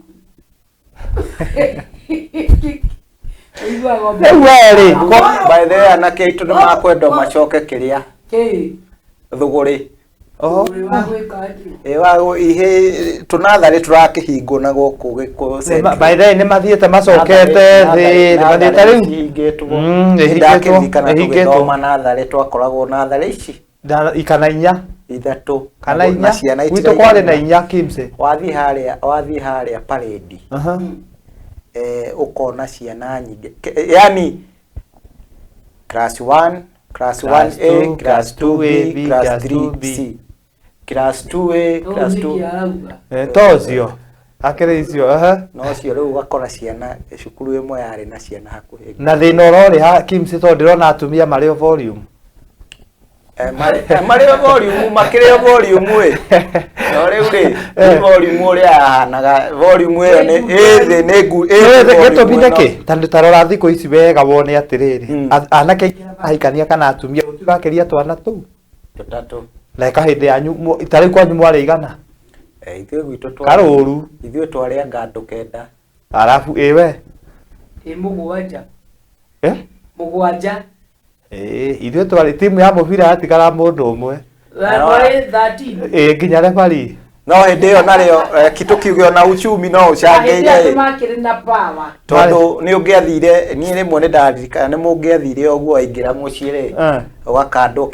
Speaker 2: Ũiguaga
Speaker 4: Rĩu we rĩ,
Speaker 3: By the way anake aitũ nĩ makwendwo macoke kĩrĩa
Speaker 2: Kĩ?
Speaker 3: thũgũrĩ.
Speaker 4: Oho.
Speaker 2: Ũrĩ wa gwĩka atĩa?
Speaker 3: Ĩ wa ihe tũnatharĩ tũrakĩhingwo na gũkũ gĩkũ
Speaker 4: Nĩ by the way nĩ mathiĩte macokete thĩ, nĩ mathiĩte rĩu.
Speaker 3: Ihingĩtwo.
Speaker 4: Ĩhingĩtwo,
Speaker 3: Ndakĩririkana
Speaker 4: ĩhingĩtwo.
Speaker 3: tũgĩthoma natharĩ twakoragwo natharĩ ici
Speaker 4: Ikana inya.
Speaker 3: ithatũ.
Speaker 4: Kana
Speaker 3: Na
Speaker 4: inya.
Speaker 3: ciana
Speaker 4: Gwitũ kwarĩ na inya Kimse.
Speaker 3: Wathiĩ harĩa wathiĩ harĩa parade
Speaker 4: Aha.
Speaker 3: Ũkona ciana nyingĩ yani class 1 class
Speaker 4: Class
Speaker 3: 1A
Speaker 4: 2,
Speaker 3: class 2B
Speaker 4: 2A,
Speaker 3: class
Speaker 4: class
Speaker 3: 3C class 2A
Speaker 2: Ũũ
Speaker 3: class
Speaker 2: nĩkĩ
Speaker 3: 2
Speaker 2: arauga?
Speaker 4: To ũcio. Akĩrĩ icio. Aha.
Speaker 3: no ũcio rĩu ũgakora ciana cukuru ĩmwe yarĩ na ciana hakuhĩ
Speaker 4: Na thĩna ũrorĩ ha Kimse tondũ ndĩrona atumia marĩ o volume.
Speaker 3: Marĩ o volume makĩrĩ o volume ĩ no rĩu rĩ nĩ volume ũrĩa yahanaga volume ĩyo nĩ ĩ thĩ nĩ ngu ĩ thĩ volume
Speaker 4: Gĩtũmi
Speaker 3: ĩno.
Speaker 4: nĩkĩ? Tondũ ta rora thikũ ici wega wone atĩrĩrĩ. Anake aingĩ arĩa marahikania kana atumia gũtirakĩria twana tũu.
Speaker 3: Tũtatũ.
Speaker 4: Na ĩka hĩndĩ yanyu ta rĩu kwanyu mwarĩ igana.
Speaker 3: Ithuĩ gwitũ
Speaker 4: Karũru.
Speaker 3: Ithuĩ twarĩ anga andũ kenda.
Speaker 4: Arabu ĩwe.
Speaker 2: Ĩ mũgwanja.
Speaker 4: Eh?
Speaker 2: Mũgwanja.
Speaker 4: Ĩĩ, ithuĩ twarĩ timu ya mũbira yatigara mũndũ ũmwe.
Speaker 2: Twarĩ 13.
Speaker 4: Ĩĩ, nginya referee.
Speaker 3: No hĩndĩ ĩyo narĩo tũkiuge ona uchumi no
Speaker 2: Hĩndĩ ĩyo
Speaker 3: ũcangĩire
Speaker 2: andũ makĩrĩ na power.
Speaker 3: tondũ nĩ ũngĩathire niĩ rĩmwe nĩ ndaririkana nĩ mũngĩathire ũguo waingĩra mũciĩ rĩ ũgakandwo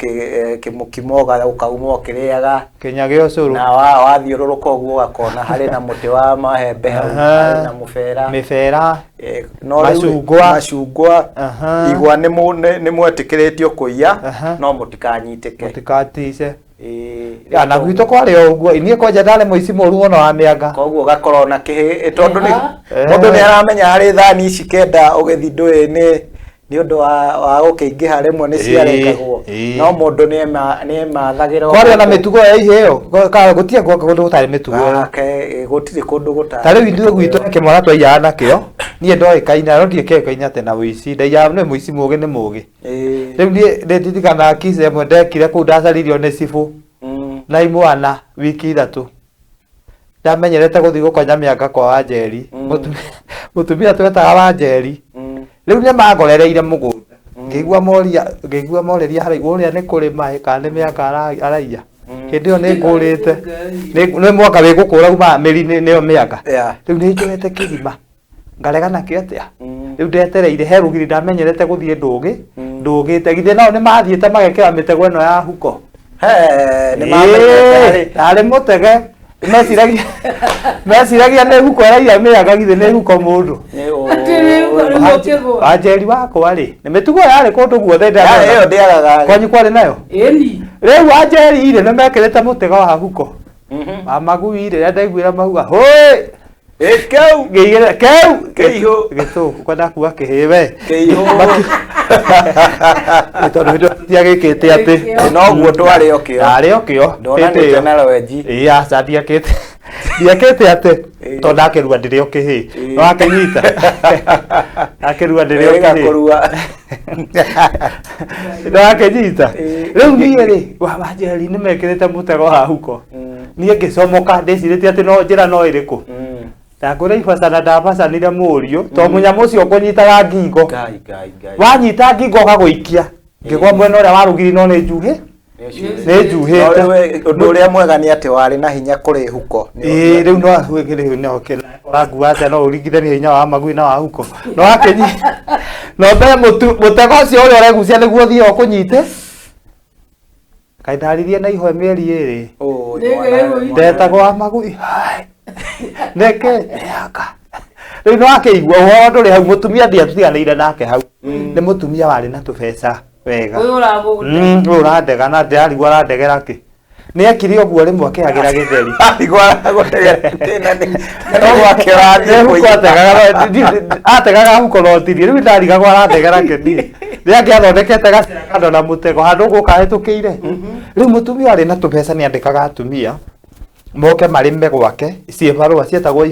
Speaker 3: kĩmũkimo ũkauma ũkĩrĩaga
Speaker 4: Kĩnya gĩa ũcũrũ.
Speaker 3: na wathiũrũrũka ũguo ũgakona harĩ na mũtĩ wa mahembe hau harĩ na mũbera.
Speaker 4: Mĩbera.
Speaker 3: No rĩu
Speaker 4: Macungwa.
Speaker 3: Macungwa. Igwa nĩ mwetĩkĩrĩtio kũiya no mũtikanyitĩke.
Speaker 4: Mũtikatice. Ya, na gwitũ kwarĩ o ũguo niĩ kwanja ndarĩ mũici mũru mũno wa mĩanga.
Speaker 3: Koguo ũgakorwo na kĩhĩ tondũ nĩ
Speaker 4: Ehe.
Speaker 3: mũndũ nĩ aramenya harĩ thani ici kenda ũgĩthiĩ ndũĩ nĩ ũndũ wa gũkĩingĩha rĩmwe nĩ ciarengagwo no mũndũ nĩ emathagĩra
Speaker 4: Kwarĩ ona mĩtugo ya iheo gũtirĩ kũndũ gũtarĩ mĩtugo ĩyo.
Speaker 3: Gũtirĩ kũndũ gũtarĩ
Speaker 4: Ta rĩu ithuĩ gwitũ kĩmwana twaiyaga nakĩo niĩ ndoĩkaine no ndiĩkĩoĩkaine atĩ na ũici ndaiyaga nĩ mũici mũgĩ nĩ mũgĩ. Rĩu niĩ nĩndirikanaga kisa ĩmwe ndekire kũu ndacaririo nĩ cibũ na imwana wiki ithatũ. Ndamenyerete gũthiĩ gũkonya mĩanga kwa Wanjeri. Mũtumia twetaga Wanjeri. Rĩu nĩ mangorereire mũgũnda. Ngĩigua moria, ngĩigua morĩria harĩa ũrĩa nĩ kũrĩma ĩ kana nĩ mĩaka araiya. Hĩndĩ ĩyo nĩ ngũrĩte. Nĩ mwaka wĩ gũkũra umaga mĩri nĩyo mĩanga. Rĩu nĩ njoete kĩrima. Ngarega nakĩo atĩa? Rĩu ndetereire he rũgiri ndamenyerete gũthiĩ ndũgĩ, ndũgĩte. Githĩ nao nĩ mathiĩte magekĩra mĩtego ĩno ya huko.
Speaker 3: He, nĩ mamenyete harĩ.
Speaker 4: Ndarĩ mũtege. Meciragia meciragia nĩ huko ĩraiya mĩanga githĩ nĩ huko mũndũ. Wanjeri wakwa rĩ, nĩ mĩtugo yarĩ kũndũ guothe
Speaker 3: Ĩyo ndĩagaga.
Speaker 4: Kwanyu kwarĩ nayo?
Speaker 2: Ĩni.
Speaker 4: Rĩu Wanjeri rĩ, nĩ mekĩrĩte mũtego wa huko. Wa magui rĩ, rĩrĩa ndaiguire mauga hũĩ
Speaker 3: Keu.
Speaker 4: Ngĩigĩrĩra keu
Speaker 3: Kĩihũ.
Speaker 4: Gĩtũngũ kwenda kuga kĩhĩ we.
Speaker 3: Kĩihũ.
Speaker 4: Nĩ tondũ hĩndĩ ĩyo tũtiagĩkĩte atĩ.
Speaker 3: Noguo ndwarĩ o kĩo.
Speaker 4: Ndarĩ o kĩo.
Speaker 3: Ndonanĩte na rwenji.
Speaker 4: Ĩĩ aca ndiakĩte. Ndiakĩte atĩ tondũ ndakĩrua ndĩrĩ o kĩhĩ. No akĩnyita. Ndakĩrua ndĩrĩ o
Speaker 3: Wĩga
Speaker 4: kĩhĩ.
Speaker 3: kũrua.
Speaker 4: No akĩnyita. Rĩu niĩ rĩ, Wanjeri nĩ mekĩrĩte mũtego wa huko. Niĩ ngĩcomoka ndĩcirĩtie atĩ no njĩra no ĩrĩkũ. Ndakũrĩa ibacana ndabacanire mũriũ tondũ mũnyamũ ũcio ũkũnyitaga ngingo.
Speaker 3: Ngai ngai ngai.
Speaker 4: Wanyita ngingo ũgagũikia. Ngĩgwa mwena ũrĩa wa rũgiri no nĩ njuhĩ. Nĩ njuhĩte.
Speaker 3: No rĩu ũndũ ũrĩa mwega nĩ atĩ warĩ na hinya kũrĩ huko.
Speaker 4: Ĩĩ rĩu no rĩu no ũrangua atĩa no ũringithanie hinya wa magui na wa huko. No akĩnyi no mbere mũtego ũcio ũrĩa ũregucia nĩguo ũthiĩ ũkũnyite. Kaĩ ndaririe na ihwe mĩeri ĩrĩ. Ndetagwo wa magui. Hai. Nĩkĩ? Aka. Rĩu no akĩigua ũhoro ndũrĩ hau mũtumia ndiatiganĩire nake hau. Nĩ mũtumia warĩ na tũbeca wega.
Speaker 2: Ũyũ ũragũgũte.
Speaker 4: Ũyũ ũrandega na ndĩrarigwo arandegera kĩ. Nĩ ekire ũguo rĩmwe akĩhagĩra gĩtheri. Nĩ huko ategaga ategaga huko no tirie rĩu ndarigagwo arandegera kĩ niĩ. Nĩ angĩathondekete gacĩra kando na mũtego handũ ũgũka ahĩtũkĩire. Rĩu mũtumia arĩ na tũbeca nĩ andĩkaga atumia moke marĩme gwake ciĩbarũa cietagwo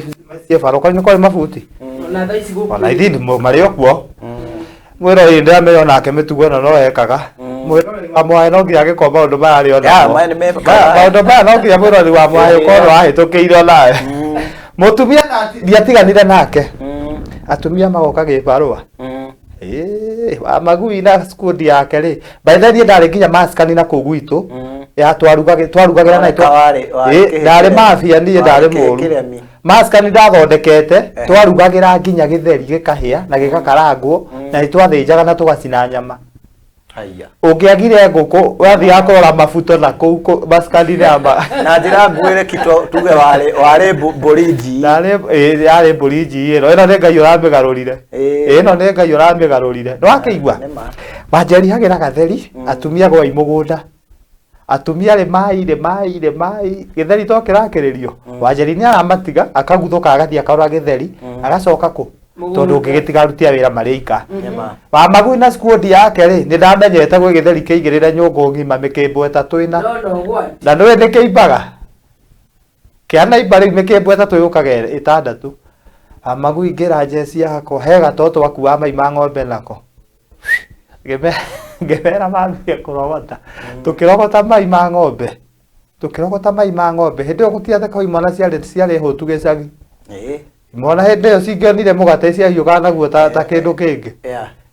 Speaker 4: ciĩbarũa kwanyu nĩ kwarĩ mabuti.
Speaker 2: Ona thaa ici gũkũ.
Speaker 4: Ona ithuĩ marĩ o kuo. Mwĩroreri ndĩramenya onake mĩtugo ĩno no ekaga. Mwĩroreri wa Mwaĩ no nginya angĩkorwo maũndũ maya arĩ
Speaker 3: Ya,
Speaker 4: onamo.
Speaker 3: maya nĩ mekaga.
Speaker 4: Maũndũ maya no nginya mwĩroreri wa Mwaĩ ũkorwo wahĩtũkĩire onawe. Mũtumia ndiatiganire nake. Atumia magoka gĩbarũa. Ĩĩ, wa magui na skundi yake rĩ. By the way niĩ ndarĩ nginya maskani na kũu gwitũ. Ya twarugagĩra na
Speaker 3: Warĩ
Speaker 4: ndarĩ mafia niĩ ndarĩ mũru.
Speaker 3: kĩremi.
Speaker 4: Maskani ndathondekete twarugagĩra nginya gĩtheri gĩkahĩa na gĩgakarangwo na nĩ twathĩnjaga na tũgacina nyama.
Speaker 3: Haiya.
Speaker 4: Ũngĩagire ngũkũ wathiaga kũrora mabuto na kũu maskani-inĩ ya ma
Speaker 3: Na njĩra nguĩre kito tuge warĩ warĩ mbũri njii.
Speaker 4: Yarĩ ĩĩ yarĩ mbũri njii ĩno ĩno nĩ Ngai ũramĩgarũrire. Ĩno nĩ Ngai ũramĩgarũrire. Nĩ wakĩigua?
Speaker 3: Nĩ ma.
Speaker 4: Wanjeri hagĩra gatheri atumia gwai mũgũnda. Atumia rĩmai rĩmai rĩmai gĩtheri to kĩrakĩrĩrio. Wanjeri nĩ aramatiga akaguthũka agathiĩ akarora gĩtheri agacoka kũ tondũ ũngĩgĩtiga aruti a wĩra marĩ ika.
Speaker 3: Nĩ ma.
Speaker 4: Wa magui na skundi yake rĩ nĩ ndamenyete gwĩ gĩtheri kĩigĩrĩre nyũngũ ng'ima mĩkĩmbo ĩtatũ ĩna.
Speaker 2: Ndona ũgwati.
Speaker 4: Na nĩũĩ nĩ kĩimbaga. Kĩanaimba rĩu mĩkĩmbo ĩtatũ yũkaga ĩtandatũ. Wa magui ngĩra njeci yakwa he gatoto gakuaga mai ma ng'ombe nako. Ngĩmera mambie kũrogota. Tũkĩrogota mai ma ng'ombe. Tũkĩrogota mai ma ng'ombe. Hĩndĩ ĩyo gũtiathekagwo imwana ciarĩ ciarĩ hũtu gĩcagi. Imwana hĩndĩ ĩyo cingĩonire mũgate ciahiũkaga naguo ta kĩndũ kĩngĩ.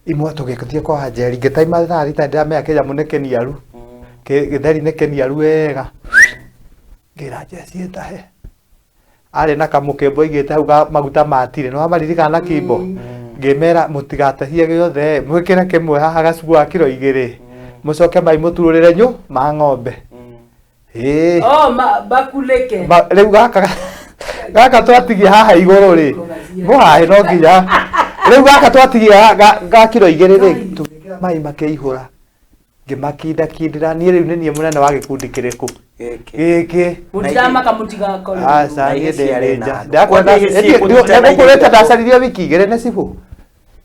Speaker 4: Imwe tũgĩthiĩ kwa Wanjeri ngĩtaima thaa thita ndĩramenya kĩnyamũ nĩ kĩniaru. Gĩtheri nĩ kĩniaru wega. Ngĩra njeci ĩtahe. Arĩ na kamũkĩmbo aigĩte hau ga maguta ma tirĩ. Nĩ wamaririkana na kimbo? Ngĩmera mũtigatahie gĩothe, mwĩkĩre kĩmwe haha gacuku ga kiro igĩrĩ. Mũcoke mai mũturũrĩre nyũ ma ng'ombe. Ĩĩ.
Speaker 2: Oh, bakuleke.
Speaker 4: Rĩu gaka gaka twatigia haha igũrũ rĩ. Mũhahe no nginya. Rĩu gaka twatigia ga kiro igĩrĩ rĩ, tũgĩkĩra mai makĩihũra. Ngĩmakinda kindĩra niĩ rĩu nĩ niĩ mũnene wa gĩkundi kĩrĩkũ? Gĩkĩ.
Speaker 2: Mũtiramaka mũtigakorwo.
Speaker 4: Aca
Speaker 3: Na
Speaker 4: niĩ
Speaker 3: ici ciarĩ
Speaker 4: ndĩ
Speaker 3: na
Speaker 4: nja.
Speaker 3: andũ.
Speaker 4: Ndakwenda
Speaker 3: Kwani ici ciĩkũnyita na
Speaker 4: nĩngũkũrĩte
Speaker 3: ihinda.
Speaker 4: ndacaririe wiki igĩrĩ nĩ cibũ.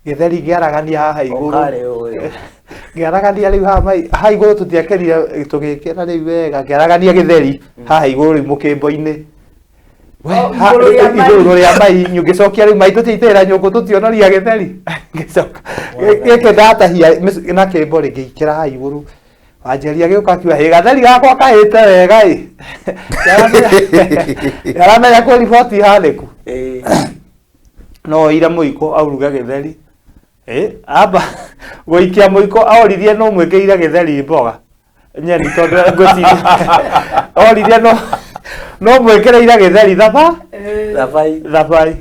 Speaker 4: Gĩtheri ngĩaragania haha igũrũ.
Speaker 3: Ũkarĩ ũyũ.
Speaker 4: Ngĩaragania rĩu haha mai haha igũrũ tũtiakĩrire tũgĩkĩra rĩu wega ngĩaragania gĩtheri haha igũrũ rĩu mũkĩmbo-inĩ.
Speaker 2: Igũrũ rĩa mai.
Speaker 4: Igũrũ rĩa mai ngĩcokia rĩu mai tũtiaitĩrĩra nyũngũ tũtionoria gĩtheri. Ngĩcoka gĩkĩ ndatahia na kĩmbo rĩ ngĩikĩra haha igũrũ. Wanjeri agĩũka akiuga hĩ gatheri gakwa kahĩte wega ĩ. Aramenya kwĩ riboti hanĩku. No oire mũiko auruge gĩtheri. Amba gũikia mũiko oririe no mwĩkĩire gĩtheri mboga nyeni tondũ ngwĩciria oririe no no mwĩkĩrĩire gĩtheri thaba
Speaker 3: Thabai.
Speaker 4: Thabai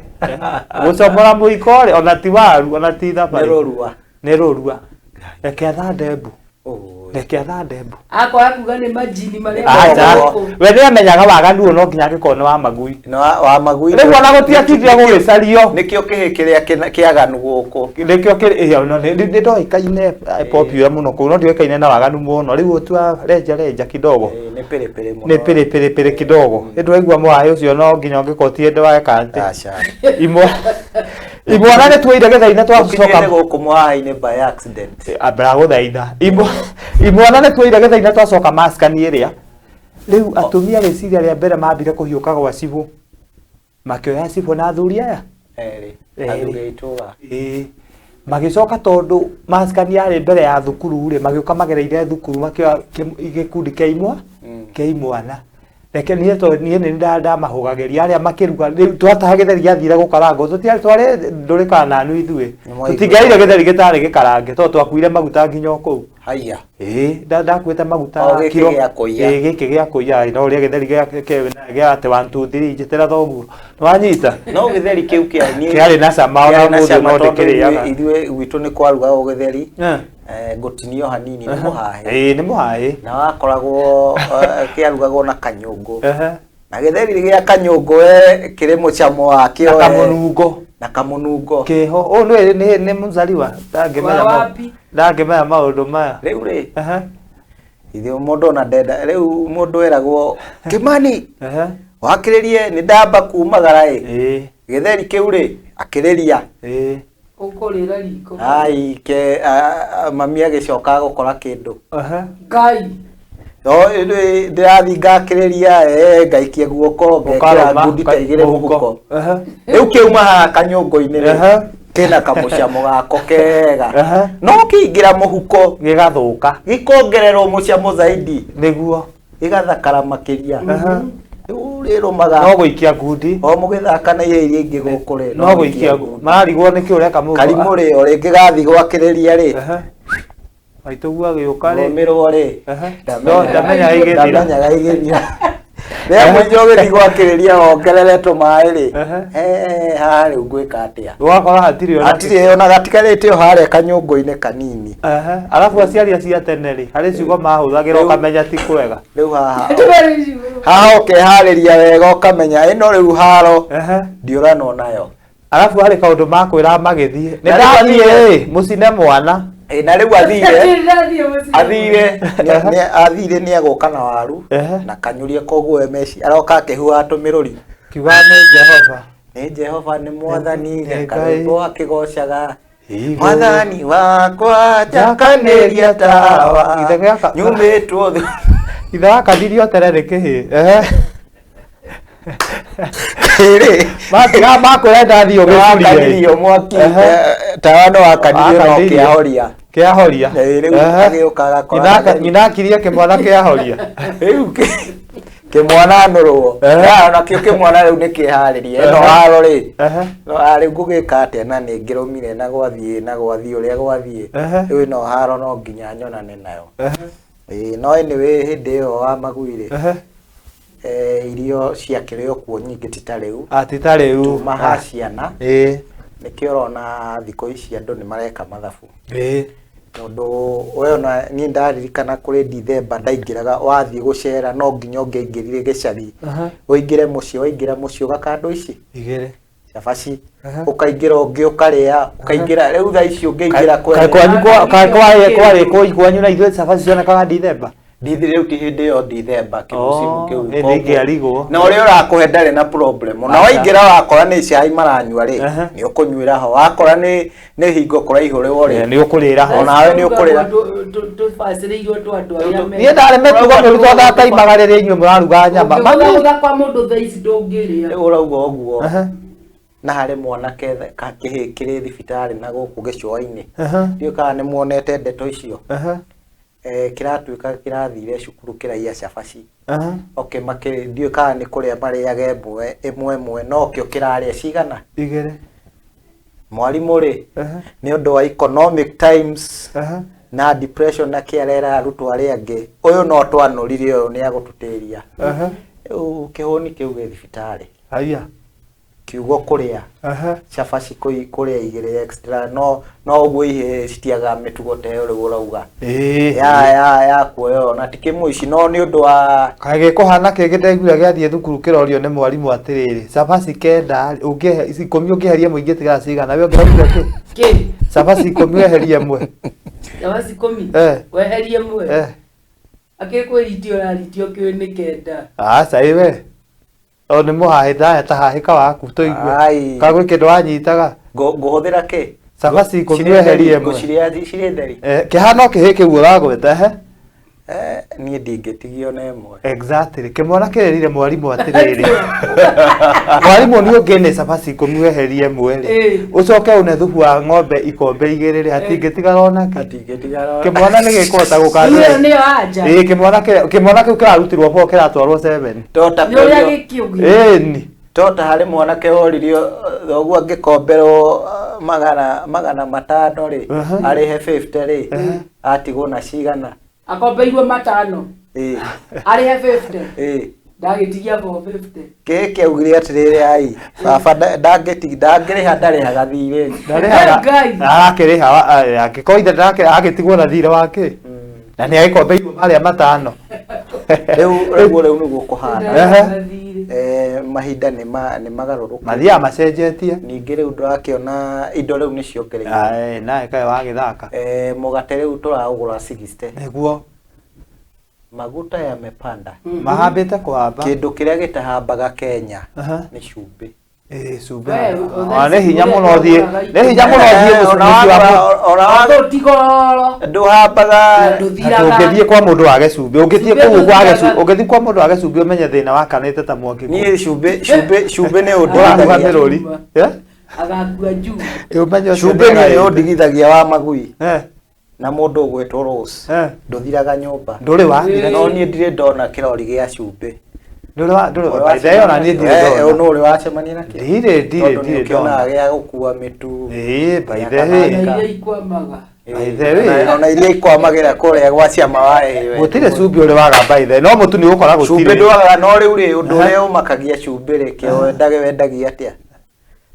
Speaker 4: gũcomora mũiko rĩ, ona ti waru, ona ti thabai.
Speaker 3: Nĩ rũrua.
Speaker 4: Nĩ rũrua. Reke athande mbu.
Speaker 3: Ũĩ.
Speaker 4: Reke athande mbu.
Speaker 2: Akwaga kuga nĩ majini marĩa
Speaker 4: Acha.
Speaker 2: gũkũ.
Speaker 4: We nĩ amenyaga waganu ũyũ no nginya angĩkorwo nĩ wa magui.
Speaker 3: Nĩ wa magui.
Speaker 4: Rĩu ona gũtiatindire gũgĩcario.
Speaker 3: Nĩkĩo kĩhĩ kĩrĩa kĩaganu gũkũ.
Speaker 4: Nĩkĩo kĩrĩ ĩyo no nĩ ndoĩkaine popular mũno kũu, no ndioĩkaine na waganu mũno. Rĩu ũtua renja renja kidogo.
Speaker 3: Ĩĩ, nĩ pĩrĩpĩrĩ mũno.
Speaker 4: Nĩ pĩrĩ pĩrĩ pĩrĩ kidogo. Ĩ ndwaigua mũhaĩ ũcio no nginya ũngĩkorwo ti hĩndĩ weka atĩ.
Speaker 3: Aca.
Speaker 4: Imwana nĩ tuoire gĩthai-inĩ twacoka.
Speaker 3: Ũkinyĩte gũkũ mũhaha-inĩ by accident.
Speaker 4: Ndagũthaitha. Imwana nĩ tuoire gĩthai-inĩ twacoka maskani ĩrĩa. Rĩu atumia rĩciria rĩa mbere mambire kũhiũka gwa cibũ. Makĩoya cibũ na athuri aya.
Speaker 3: Erĩ.
Speaker 4: Erĩ.
Speaker 3: Athuri a itũra.
Speaker 4: Ĩĩ. Magĩcoka tondũ maskani yarĩ mbere ya thukuru rĩ, magĩũka magereire thukuru makĩoya gĩkundi kĩa imwa kĩa imwana. Reke niĩ tondũ niĩ nĩ ndamahũgagĩria arĩa makĩruga rĩu twataha gĩtheri gĩathire gũkarangwo tũtiarĩ twarĩ ndũrĩ kana nanu ithuĩ.
Speaker 3: Nĩmwaigua.
Speaker 4: Tũtingĩarire gĩtheri gĩtarĩ gĩkarange tondũ twakuire maguta nginya o kũu.
Speaker 3: Haiya.
Speaker 4: Ĩĩ ndakuĩte maguta
Speaker 3: O gĩkĩ
Speaker 4: kiro.
Speaker 3: gĩa kũiya.
Speaker 4: Ĩĩ gĩkĩ gĩa kũiya no ũrĩa gĩtheri gĩa gĩa atĩ 1 2 3 njĩtĩra thoguo. Nĩwanyita?
Speaker 3: No gĩtheri kĩu kĩa niĩ.
Speaker 4: Kĩarĩ na cama ona
Speaker 3: Kĩarĩ na
Speaker 4: ũmũthĩ
Speaker 3: cama
Speaker 4: no
Speaker 3: tondũ
Speaker 4: ndĩkĩrĩaga.
Speaker 3: ithuĩ gwitũ nĩ kwarugagwo gĩtheri.
Speaker 4: Eh.
Speaker 3: Ngũtinio hanini nĩ mũhahe.
Speaker 4: Ĩĩ nĩ mũhahe.
Speaker 3: Na wakoragwo kĩarugagwo na kanyũngũ.
Speaker 4: Ehe.
Speaker 3: Na gĩtheri gĩa kanyũngũ we kĩrĩ mũcamo wakĩo
Speaker 4: Na
Speaker 3: we.
Speaker 4: kamũnungo.
Speaker 3: Na kamũnungo.
Speaker 4: Kĩho. Ũyũ nĩ nĩ nĩ mũzaliwa. Ndangĩmenya
Speaker 2: Wa wapi?
Speaker 4: Ndangĩmenya maũndũ maya.
Speaker 3: Rĩu rĩ.
Speaker 4: Ehe.
Speaker 3: Ithuĩ mũndũ ona ndenda rĩu mũndũ eragwo Kĩmani.
Speaker 4: Ehe.
Speaker 3: Wakĩrĩrie nĩ ndamba kumagara ĩ.
Speaker 4: Ĩĩ.
Speaker 3: Gĩtheri kĩu rĩ akĩrĩria.
Speaker 4: Ĩĩ.
Speaker 2: Ũkũrĩra riko.
Speaker 3: Ai ke mami agĩcoka gũkora kĩndũ.
Speaker 4: Ehe.
Speaker 2: Ngai.
Speaker 3: No ndĩrathiĩ ngakĩrĩria ngaikia guoko ngekĩra
Speaker 4: Ũkarũma,
Speaker 3: ngundi ta igĩrĩ mũhuko.
Speaker 4: Ehe.
Speaker 3: Rĩu kĩauma haha kanyũngũ-inĩ rĩ,
Speaker 4: Ehe.
Speaker 3: kĩna kamũcamo gako kega.
Speaker 4: Ehe.
Speaker 3: No kĩingĩra mũhuko
Speaker 4: gĩgathũka.
Speaker 3: Gĩkongererwo mũcamo zaidi.
Speaker 4: Nĩguo.
Speaker 3: Gĩgathakara makĩria.
Speaker 4: Ehe.
Speaker 3: Rĩu rĩrũmaga.
Speaker 4: No gũikia ngundi.
Speaker 3: O mũgĩthaka na irio iria ingĩ gũkũ rĩ.
Speaker 4: No gũikia ngundi. Mararigwo nĩkĩ ũreka mũhuko.
Speaker 3: Karimũ rĩ, o rĩngĩ gathiĩ gwakĩrĩria rĩ.
Speaker 4: Ehe. Maitũguo agĩũka rĩ.
Speaker 3: Rũmĩrwo rĩ.
Speaker 4: Ehe. No ndamenyaga igĩthira.
Speaker 3: Ndamenyaga igĩthira. Rĩa mũico ũgĩthiĩ gwakĩrĩria wongerere tũmaĩ rĩ.
Speaker 4: Ehe.
Speaker 3: Haha rĩu ngwĩka atĩa?
Speaker 4: Ũgakora hatirĩ ona
Speaker 3: Hatirĩ ona gatigarĩte o harĩa kanyũngũ-inĩ kanini.
Speaker 4: Ehe. Arabu aciari acio a tene rĩ, harĩ ciugo mahũthagĩra ũkamenya ti kwega.
Speaker 3: Rĩu haha. Haha ũkeharĩria wega ũkamenya ĩno rĩu haro ndiũranwo nayo.
Speaker 4: Arabu harĩ kaũndũ makwĩra magĩthiĩ. Nĩ
Speaker 3: Na rĩu
Speaker 4: ndathiĩ
Speaker 3: athire.
Speaker 4: ĩ, mũcine mwana.
Speaker 3: Ĩ, na rĩu athire. Athire athire nĩ egũka na waru na kanyũria koguo we meci aroka akĩhuhaga tũmĩrũri.
Speaker 4: Kiuga nĩ Jehova.
Speaker 3: Nĩ Jehova nĩ mwathani
Speaker 4: Nĩ Ngai.
Speaker 3: karwĩmbo akĩgocaga.
Speaker 4: Igũrũ.
Speaker 3: Mwathani wakwa njakanĩria tawa
Speaker 4: Ithe gĩaka-
Speaker 3: nyumĩtwo thĩ.
Speaker 4: Ithe wakanirio tene nĩ kĩhĩ. Ehe.
Speaker 3: Kĩrĩ.
Speaker 4: Matiga makwĩra ndathiĩ ũgĩcurie.
Speaker 3: Wakanirio mwaki tawa no wakanirio no
Speaker 4: Wakanirio.
Speaker 3: kĩahoria.
Speaker 4: Kĩahoria.
Speaker 3: Ĩĩ, rĩu
Speaker 4: Ehe.
Speaker 3: agĩũka agakora
Speaker 4: Nyina akirie kĩmwana kĩahoria.
Speaker 3: Rĩu kĩmwana nũrwo. Nakĩo kĩmwana rĩu nĩ kĩharĩrie. Ĩno haro rĩ. No rĩu ngũgĩka atĩa na nĩ ngĩrũmire na gwathiĩ na gwathiĩ ũrĩa gwathiĩ. Rĩu ĩno haro no nginya nyonane nayo. Ĩĩ, no anyway hĩndĩ ĩyo wa magui rĩ. Irio ciakĩrĩ o kuo nyingĩ ti ta rĩu.
Speaker 4: Ah, ti ta rĩu.
Speaker 3: Tuma ha ciana.
Speaker 4: Ĩĩ.
Speaker 3: Nĩkĩo ũrona thikũ ici andũ nĩ mareka mathabu.
Speaker 4: Ĩĩ.
Speaker 3: Tondũ we ona niĩ ndaririkana kũrĩ Dithemba ndaingĩraga wathiĩ gũcera no nginya ũngĩaingĩrire gĩcagi. Ũingĩre mũciĩ waingĩra mũciĩ ũgakandwo ici.
Speaker 4: Igĩrĩ.
Speaker 3: Cabaci. Ũkaingĩra ũngĩ ũkarĩa ũkaingĩra rĩu thaa ici ũngĩingĩra
Speaker 4: Kaĩ kwanyu kaĩ kwarĩ kũi kwanyu na ithuĩ cabaci cionekaga Dithemba?
Speaker 3: Rĩu ti hĩndĩ ĩyo Dithemba kĩmũcimu kĩu.
Speaker 4: Hĩndĩ ingĩarigwo.
Speaker 3: Na ũrĩa ũrakũhe ndarĩ na problem. Ona waingĩra wakora nĩ cai maranyua rĩ, nĩ ũkũnyuĩra ho. Wakora nĩ hingo kũraihũrĩrwo rĩ,
Speaker 4: nĩ ũkũrĩra ho.
Speaker 3: Onawe nĩ ũkũrĩra.
Speaker 2: Tũbacĩrĩirwo tũ andũ arĩa me.
Speaker 4: Niĩ ndarĩ mĩtugo mĩũru tondũ ndataimaga rĩrĩa inyuĩ mũraruga nyama. Mami.
Speaker 2: Ũngĩgũtha kwa mũndũ thaa ici ndũngĩrĩa.
Speaker 3: Rĩu ũrauga ũguo. Na harĩ mwanake kĩhĩ kĩrĩ thibitarĩ na gũkũ gĩcũa-inĩ. Ndiũĩ kana nĩ muonete ndeto icio. Kĩratuĩka kĩrathire cukuru kĩraiya cabaci. Okay, makĩrĩ ndiũĩ kana nĩ kũrĩa marĩaga ĩmwe ĩmwe ĩmwe no kĩo kĩrarĩa cigana?
Speaker 4: Igĩrĩ.
Speaker 3: Mwarimũ rĩ, nĩ ũndũ wa economic times na depression na kĩ arera arutwo arĩa angĩ, ũyũ no twanũrire ũyũ nĩ agũtũtĩria. Rĩu kĩhũni kĩu gĩ thibitarĩ.
Speaker 4: Haya.
Speaker 3: Kiugo kũrĩa cabaci kũrĩa igĩrĩ extra no no ũguo ihĩĩ citiagaga mĩtugo ta ĩyo rĩu ũrauga.
Speaker 4: Ĩĩ.
Speaker 3: Ya kuoya ona ti kĩmũici no nĩ ũndũ wa
Speaker 4: Kaĩ gĩkũhana kĩngĩ ndaiguire gĩathiĩ thukuru kĩrorio nĩ mwarimũ atĩrĩrĩ, cabaci kenda rĩ, ũngĩehe ici ikũmi ũngĩeheria ĩmwe ingĩtigara cigana? We ũngĩraugire kĩ?
Speaker 2: Kĩ?
Speaker 4: Cabaci ikũmi weherie ĩmwe.
Speaker 2: Cabaci ikũmi?
Speaker 4: Eh.
Speaker 2: Weherie ĩmwe?
Speaker 4: Eh.
Speaker 2: Akĩrĩ kwĩritia ũraritio kĩũĩ nĩ kenda.
Speaker 4: Aca ĩ we. O nĩ mũhahĩ ndaya ta hahĩka waku tũigue.
Speaker 3: Ai.
Speaker 4: Ka gwĩ kĩndũ wanyitaga?
Speaker 3: Ngũhũthĩra kĩ?
Speaker 4: Cabaci ikũmi
Speaker 3: Cirĩ
Speaker 4: weherie
Speaker 3: theri,
Speaker 4: ĩmwe.
Speaker 3: ngũcirĩa cirĩ theri.
Speaker 4: Eh, kĩhana o kĩhĩ kĩu ũragweta ehe.
Speaker 3: Eh, niĩ ndingĩtigio na ĩmwe.
Speaker 4: Exactly. Kĩmwana kĩrerire mwarimũ atĩrĩrĩ. Mwarimũ nĩ ũngĩ nĩ cabaci ikũmi weherie ĩmwe rĩ.
Speaker 2: Ĩĩ.
Speaker 4: Ũcoke une thubu wa ng'ombe ikombe igĩrĩ rĩ, hatingĩtigara ona kĩ.
Speaker 3: Hatingĩtigara.
Speaker 4: Kĩmwana nĩ gĩkũhota
Speaker 2: Rĩu ĩyo
Speaker 4: gũkandĩra.
Speaker 2: nĩyo anja.
Speaker 4: Ĩĩ kĩmwana kĩrĩa kĩmwana kĩu kĩrarutirwo bo kĩratwarwo 7.
Speaker 3: Tota
Speaker 2: Nĩ ũrĩa gĩkĩũgĩ.
Speaker 4: Ĩni.
Speaker 3: Tota harĩ mwanake woririo thoguo angĩkomberwo 500 rĩ, arĩhe 50 rĩ, atigwo na cigana?
Speaker 2: Akombeirwo matano.
Speaker 3: Ĩĩ.
Speaker 2: Arĩhe 50.
Speaker 3: Ĩĩ.
Speaker 2: Ndagĩtigia 450.
Speaker 3: Kĩhĩ kĩaugire atĩrĩrĩ, ai baba ndangĩrĩha ndarĩhaga thirĩ.
Speaker 4: Ndarĩhaga.
Speaker 2: Ngai.
Speaker 4: Arakĩrĩha angĩkorwo ithe agĩtigwo na thirĩ wake. Na nĩ agĩkombeirwo marĩa matano.
Speaker 3: Rĩu rĩu rĩu nĩguo kũhana.
Speaker 4: Ehe.
Speaker 3: Eh, mahinda nĩ ma nĩ magarũrũku.
Speaker 4: Mathiaga macenjetie.
Speaker 3: Ningĩ rĩu ndũrakĩona indo rĩu nĩ ciongereirwo.
Speaker 4: Ae, nawe kaĩ wagĩthaka.
Speaker 3: Eh, mũgate rĩu tũraũgũra 60.
Speaker 4: Nĩguo.
Speaker 3: Maguta yamepanda.
Speaker 4: Mahambĩte kũhamba.
Speaker 3: Kĩndũ kĩrĩa gĩtahambaga Kenya
Speaker 4: Aha.
Speaker 3: nĩ cumbĩ.
Speaker 4: Ĩĩ cumbĩ.
Speaker 2: We,
Speaker 4: Ona nĩ hinya mũno ũthiĩ. Nĩ hinya mũno ũthiĩ
Speaker 3: Eh, ona
Speaker 4: mũciĩ wa
Speaker 3: wagũra- ona wagũra-
Speaker 2: Kũu ti goro.
Speaker 3: ndũhambaga
Speaker 2: Na ndũthiraga.
Speaker 4: Ũngĩthiĩ kwa mũndũ wage cumbĩ, ũngĩthiĩ
Speaker 2: Cumbĩ
Speaker 4: kũu wage
Speaker 2: ndũthiraga.
Speaker 4: cumbĩ, ũngĩthiĩ kwa mũndũ wage cumbĩ ũmenye thĩna wakanĩte ta mwaki.
Speaker 3: niĩ cumbĩ cumbĩ cumbĩ nĩ
Speaker 4: Ũrahuha
Speaker 3: ũndigithagia
Speaker 4: mĩrũri. Eh?
Speaker 2: Agakua juu.
Speaker 4: Ĩ ũmenye ũcio
Speaker 3: cumbĩ niĩ nĩ
Speaker 4: nĩagaĩte.
Speaker 3: ũndigithagia wa magui
Speaker 4: Eh,
Speaker 3: na mũndũ ũgwĩtwo Rose
Speaker 4: eh.
Speaker 3: ndũthiraga nyũmba.
Speaker 4: Ndũrĩ wathira.
Speaker 3: No niĩ ndirĩ ndona kĩrori gĩa cumbĩ.
Speaker 4: Ndũrĩ wa ndũrĩ wa. By the way, ona niĩ ndirĩ
Speaker 3: Eh,
Speaker 4: ndona.
Speaker 3: nũ ũrĩ wacemania nakĩo?
Speaker 4: Ndirĩ ndirĩ
Speaker 3: Tondũ nĩ
Speaker 4: ndirĩ
Speaker 3: ũkĩonaga
Speaker 4: ndona.
Speaker 3: gĩa gũkua mĩtu.
Speaker 4: Ĩĩ by the
Speaker 3: Gĩa
Speaker 4: way.
Speaker 2: Na
Speaker 3: kadhalika.
Speaker 2: iria ikwamaga.
Speaker 4: By the way.
Speaker 3: Ona iria ikwamagĩra kũrĩa gwa ciama wa ĩĩ.
Speaker 4: Gũtirĩ cumbĩ ũrĩ waga by the way. No mũtu nĩ ũgũkora
Speaker 3: Cumbĩ
Speaker 4: gũtirĩ.
Speaker 3: ndwagaga no rĩu rĩ ũndũ ũrĩa ũmakagia cumbĩ rĩ kĩo wendage wendagia atĩa?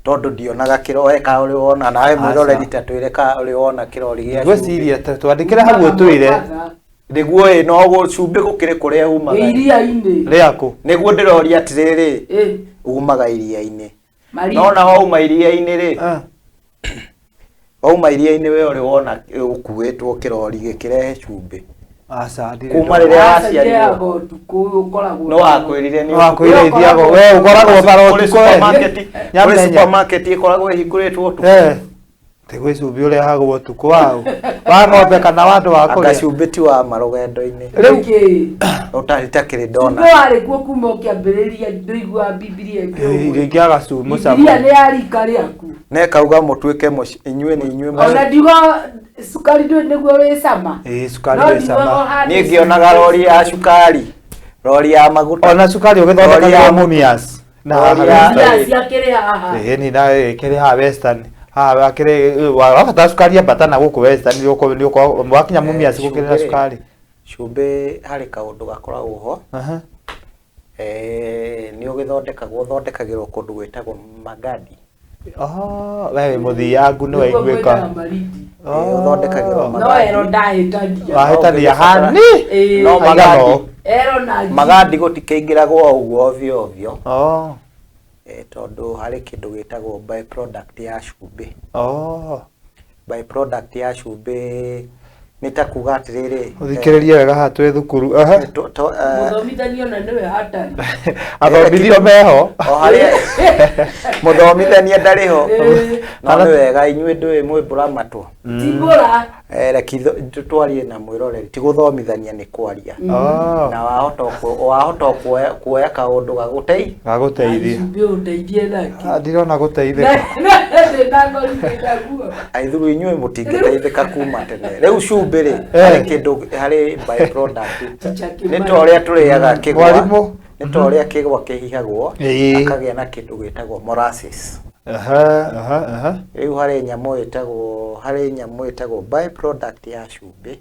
Speaker 3: Tondũ ndionaga kĩro ka ũrĩ wona nawe mwĩroreri ta twĩre ka ũrĩ wona kĩrori gĩa cumbĩ.
Speaker 4: Ngwĩciria twandĩkĩre hau ũtwĩre
Speaker 3: Nĩguo ĩ no cumbĩ gũkĩrĩ kũrĩa umaga.
Speaker 2: Iria-inĩ.
Speaker 4: rĩakũ.
Speaker 3: Nĩguo ndĩroria atĩrĩrĩ
Speaker 2: Ĩ.
Speaker 3: umaga iria-inĩ.
Speaker 2: Marindi.
Speaker 3: No na wauma iria-inĩ rĩ
Speaker 4: Ah.
Speaker 3: wauma iria-inĩ we ũrĩ wona ũkuĩtwo kĩrori gĩkĩrehe cumbĩ.
Speaker 4: Aca ndirĩ
Speaker 3: Kuma
Speaker 4: ndona.
Speaker 3: rĩrĩa
Speaker 2: Aca
Speaker 3: waciarirwo.
Speaker 2: irehagwo ũtukũ ũyũ ũkoragwo.
Speaker 3: No wakwĩrire nĩ
Speaker 4: Wakwĩra ithiago we ũkoragwo bara
Speaker 3: Kũrĩ
Speaker 4: ũtukũ we.
Speaker 3: supermarket kũrĩ
Speaker 4: Nyamenya.
Speaker 3: supermarket ĩkoragwo ĩhingũrĩtwo ũtukũ.
Speaker 4: Eh. Ti gwĩ cumbĩ ũrehagwo ũtukũ waũ. Wa ng'ombe kana wa andũ wa
Speaker 3: Anga
Speaker 4: kũrĩa.
Speaker 3: cumbĩ ti wa marũgendo-inĩ.
Speaker 4: Rĩu
Speaker 2: Nĩkĩ?
Speaker 3: Ũtakĩrĩ ndona.
Speaker 2: Cumbĩ warĩ kuo kuma ũkĩambĩrĩria ndũiguaga Bibilia ĩkĩũgwo.
Speaker 4: irio ingĩaga cumbĩ mũcamo.
Speaker 2: Bibilia nĩ ya rika rĩaku.
Speaker 3: Ne kauga mũtuĩke inyuĩ nĩ inyuĩ
Speaker 2: Ona ndiuga cukari ndũĩ nĩguo wĩ cama.
Speaker 4: Ĩĩ cukari
Speaker 2: No
Speaker 4: wĩ
Speaker 2: ndiugaga
Speaker 4: cama.
Speaker 2: ũhande
Speaker 3: Niĩ ngĩonaga
Speaker 2: cumbĩ.
Speaker 3: rori ya cukari, rori ya maguta.
Speaker 4: Ona cukari
Speaker 3: Rori ya
Speaker 4: ũgĩthondekagĩrwo Mumias. Na
Speaker 3: Rori
Speaker 4: haha
Speaker 3: ya-
Speaker 4: Western.
Speaker 2: Mbia ciakĩrĩ haha.
Speaker 4: Ĩĩ ni na ĩkĩrĩ haha Western. Haha wakĩrĩ wabatara cukari ambata na gũkũ Western nĩ ũkũ nĩ ũkũ wakinya Mumias gũkĩrĩ na
Speaker 3: cumbĩ rĩ.
Speaker 4: cukari.
Speaker 3: Cumbĩ harĩ kaũndũ gakoragwo ho.
Speaker 4: Aha.
Speaker 3: Eh, nĩ ũgĩthondekagwo ũthondekagĩrwo kũndũ gwĩtagwo magadi.
Speaker 4: Oh, we wĩ mũthiangu nĩ
Speaker 2: Nĩguo
Speaker 4: waiguĩka.
Speaker 2: kwĩnaga marindi.
Speaker 3: Ĩĩ, ũthondekagĩrwo
Speaker 4: Oh.
Speaker 2: No
Speaker 3: magadi.
Speaker 2: ero ndahĩtania.
Speaker 4: Wahĩtania hani.
Speaker 2: Ĩĩ.
Speaker 3: No
Speaker 4: Aigana
Speaker 3: magadi.
Speaker 4: ũũ.
Speaker 2: Ero na nji.
Speaker 3: Magadi gũtikĩingĩragwo o ũguo ovyo ovyo.
Speaker 4: Oh.
Speaker 3: Eh, tondũ harĩ kĩndũ gĩtagwo by product ya cumbĩ.
Speaker 4: Oh.
Speaker 3: By product ya cumbĩ nĩ ta kuga atĩrĩrĩ.
Speaker 4: Ũthikĩrĩrie wega haha twĩ thukuru. Aha.
Speaker 3: eh, eh,
Speaker 2: Mũthomithania ona nĩwe hatari.
Speaker 4: Athomithio meho.
Speaker 3: o harĩa mũthomithania ndarĩ ho.
Speaker 2: Ĩĩ.
Speaker 3: No nĩ wega inyuĩ ndũĩ mwĩ mbũramatũ.
Speaker 2: Ti mbũra.
Speaker 3: Eh, reki twarie na mwĩroreri ti gũthomithania nĩ kwaria.
Speaker 4: Oh.
Speaker 3: Na wahota wahota kuoya kaũndũ gagũtei
Speaker 4: Gagũteithia.
Speaker 2: Cumbĩ ũndeithie nake.
Speaker 4: Ah, Ndirona gũteithĩka.
Speaker 2: Ndĩna ngori ndĩnaguo.
Speaker 3: aithuru inyuĩ mũtingĩteithĩka kuma tene rĩu cumbĩ rĩ
Speaker 4: Eh.
Speaker 3: harĩ kĩndũ harĩ by product
Speaker 2: Teacher
Speaker 3: nĩ
Speaker 2: Kimani.
Speaker 3: ta ũrĩa tũrĩaga kĩgwa
Speaker 4: Mwarimũ.
Speaker 3: nĩ ta ũrĩa kĩgwa kĩhihagwo
Speaker 4: Ĩĩ.
Speaker 3: akagĩa na kĩndũ gĩtagwo molasses.
Speaker 4: Aha, aha, aha.
Speaker 3: Rĩu harĩ nyamũ ĩtagwo byproduct ya cumbĩ.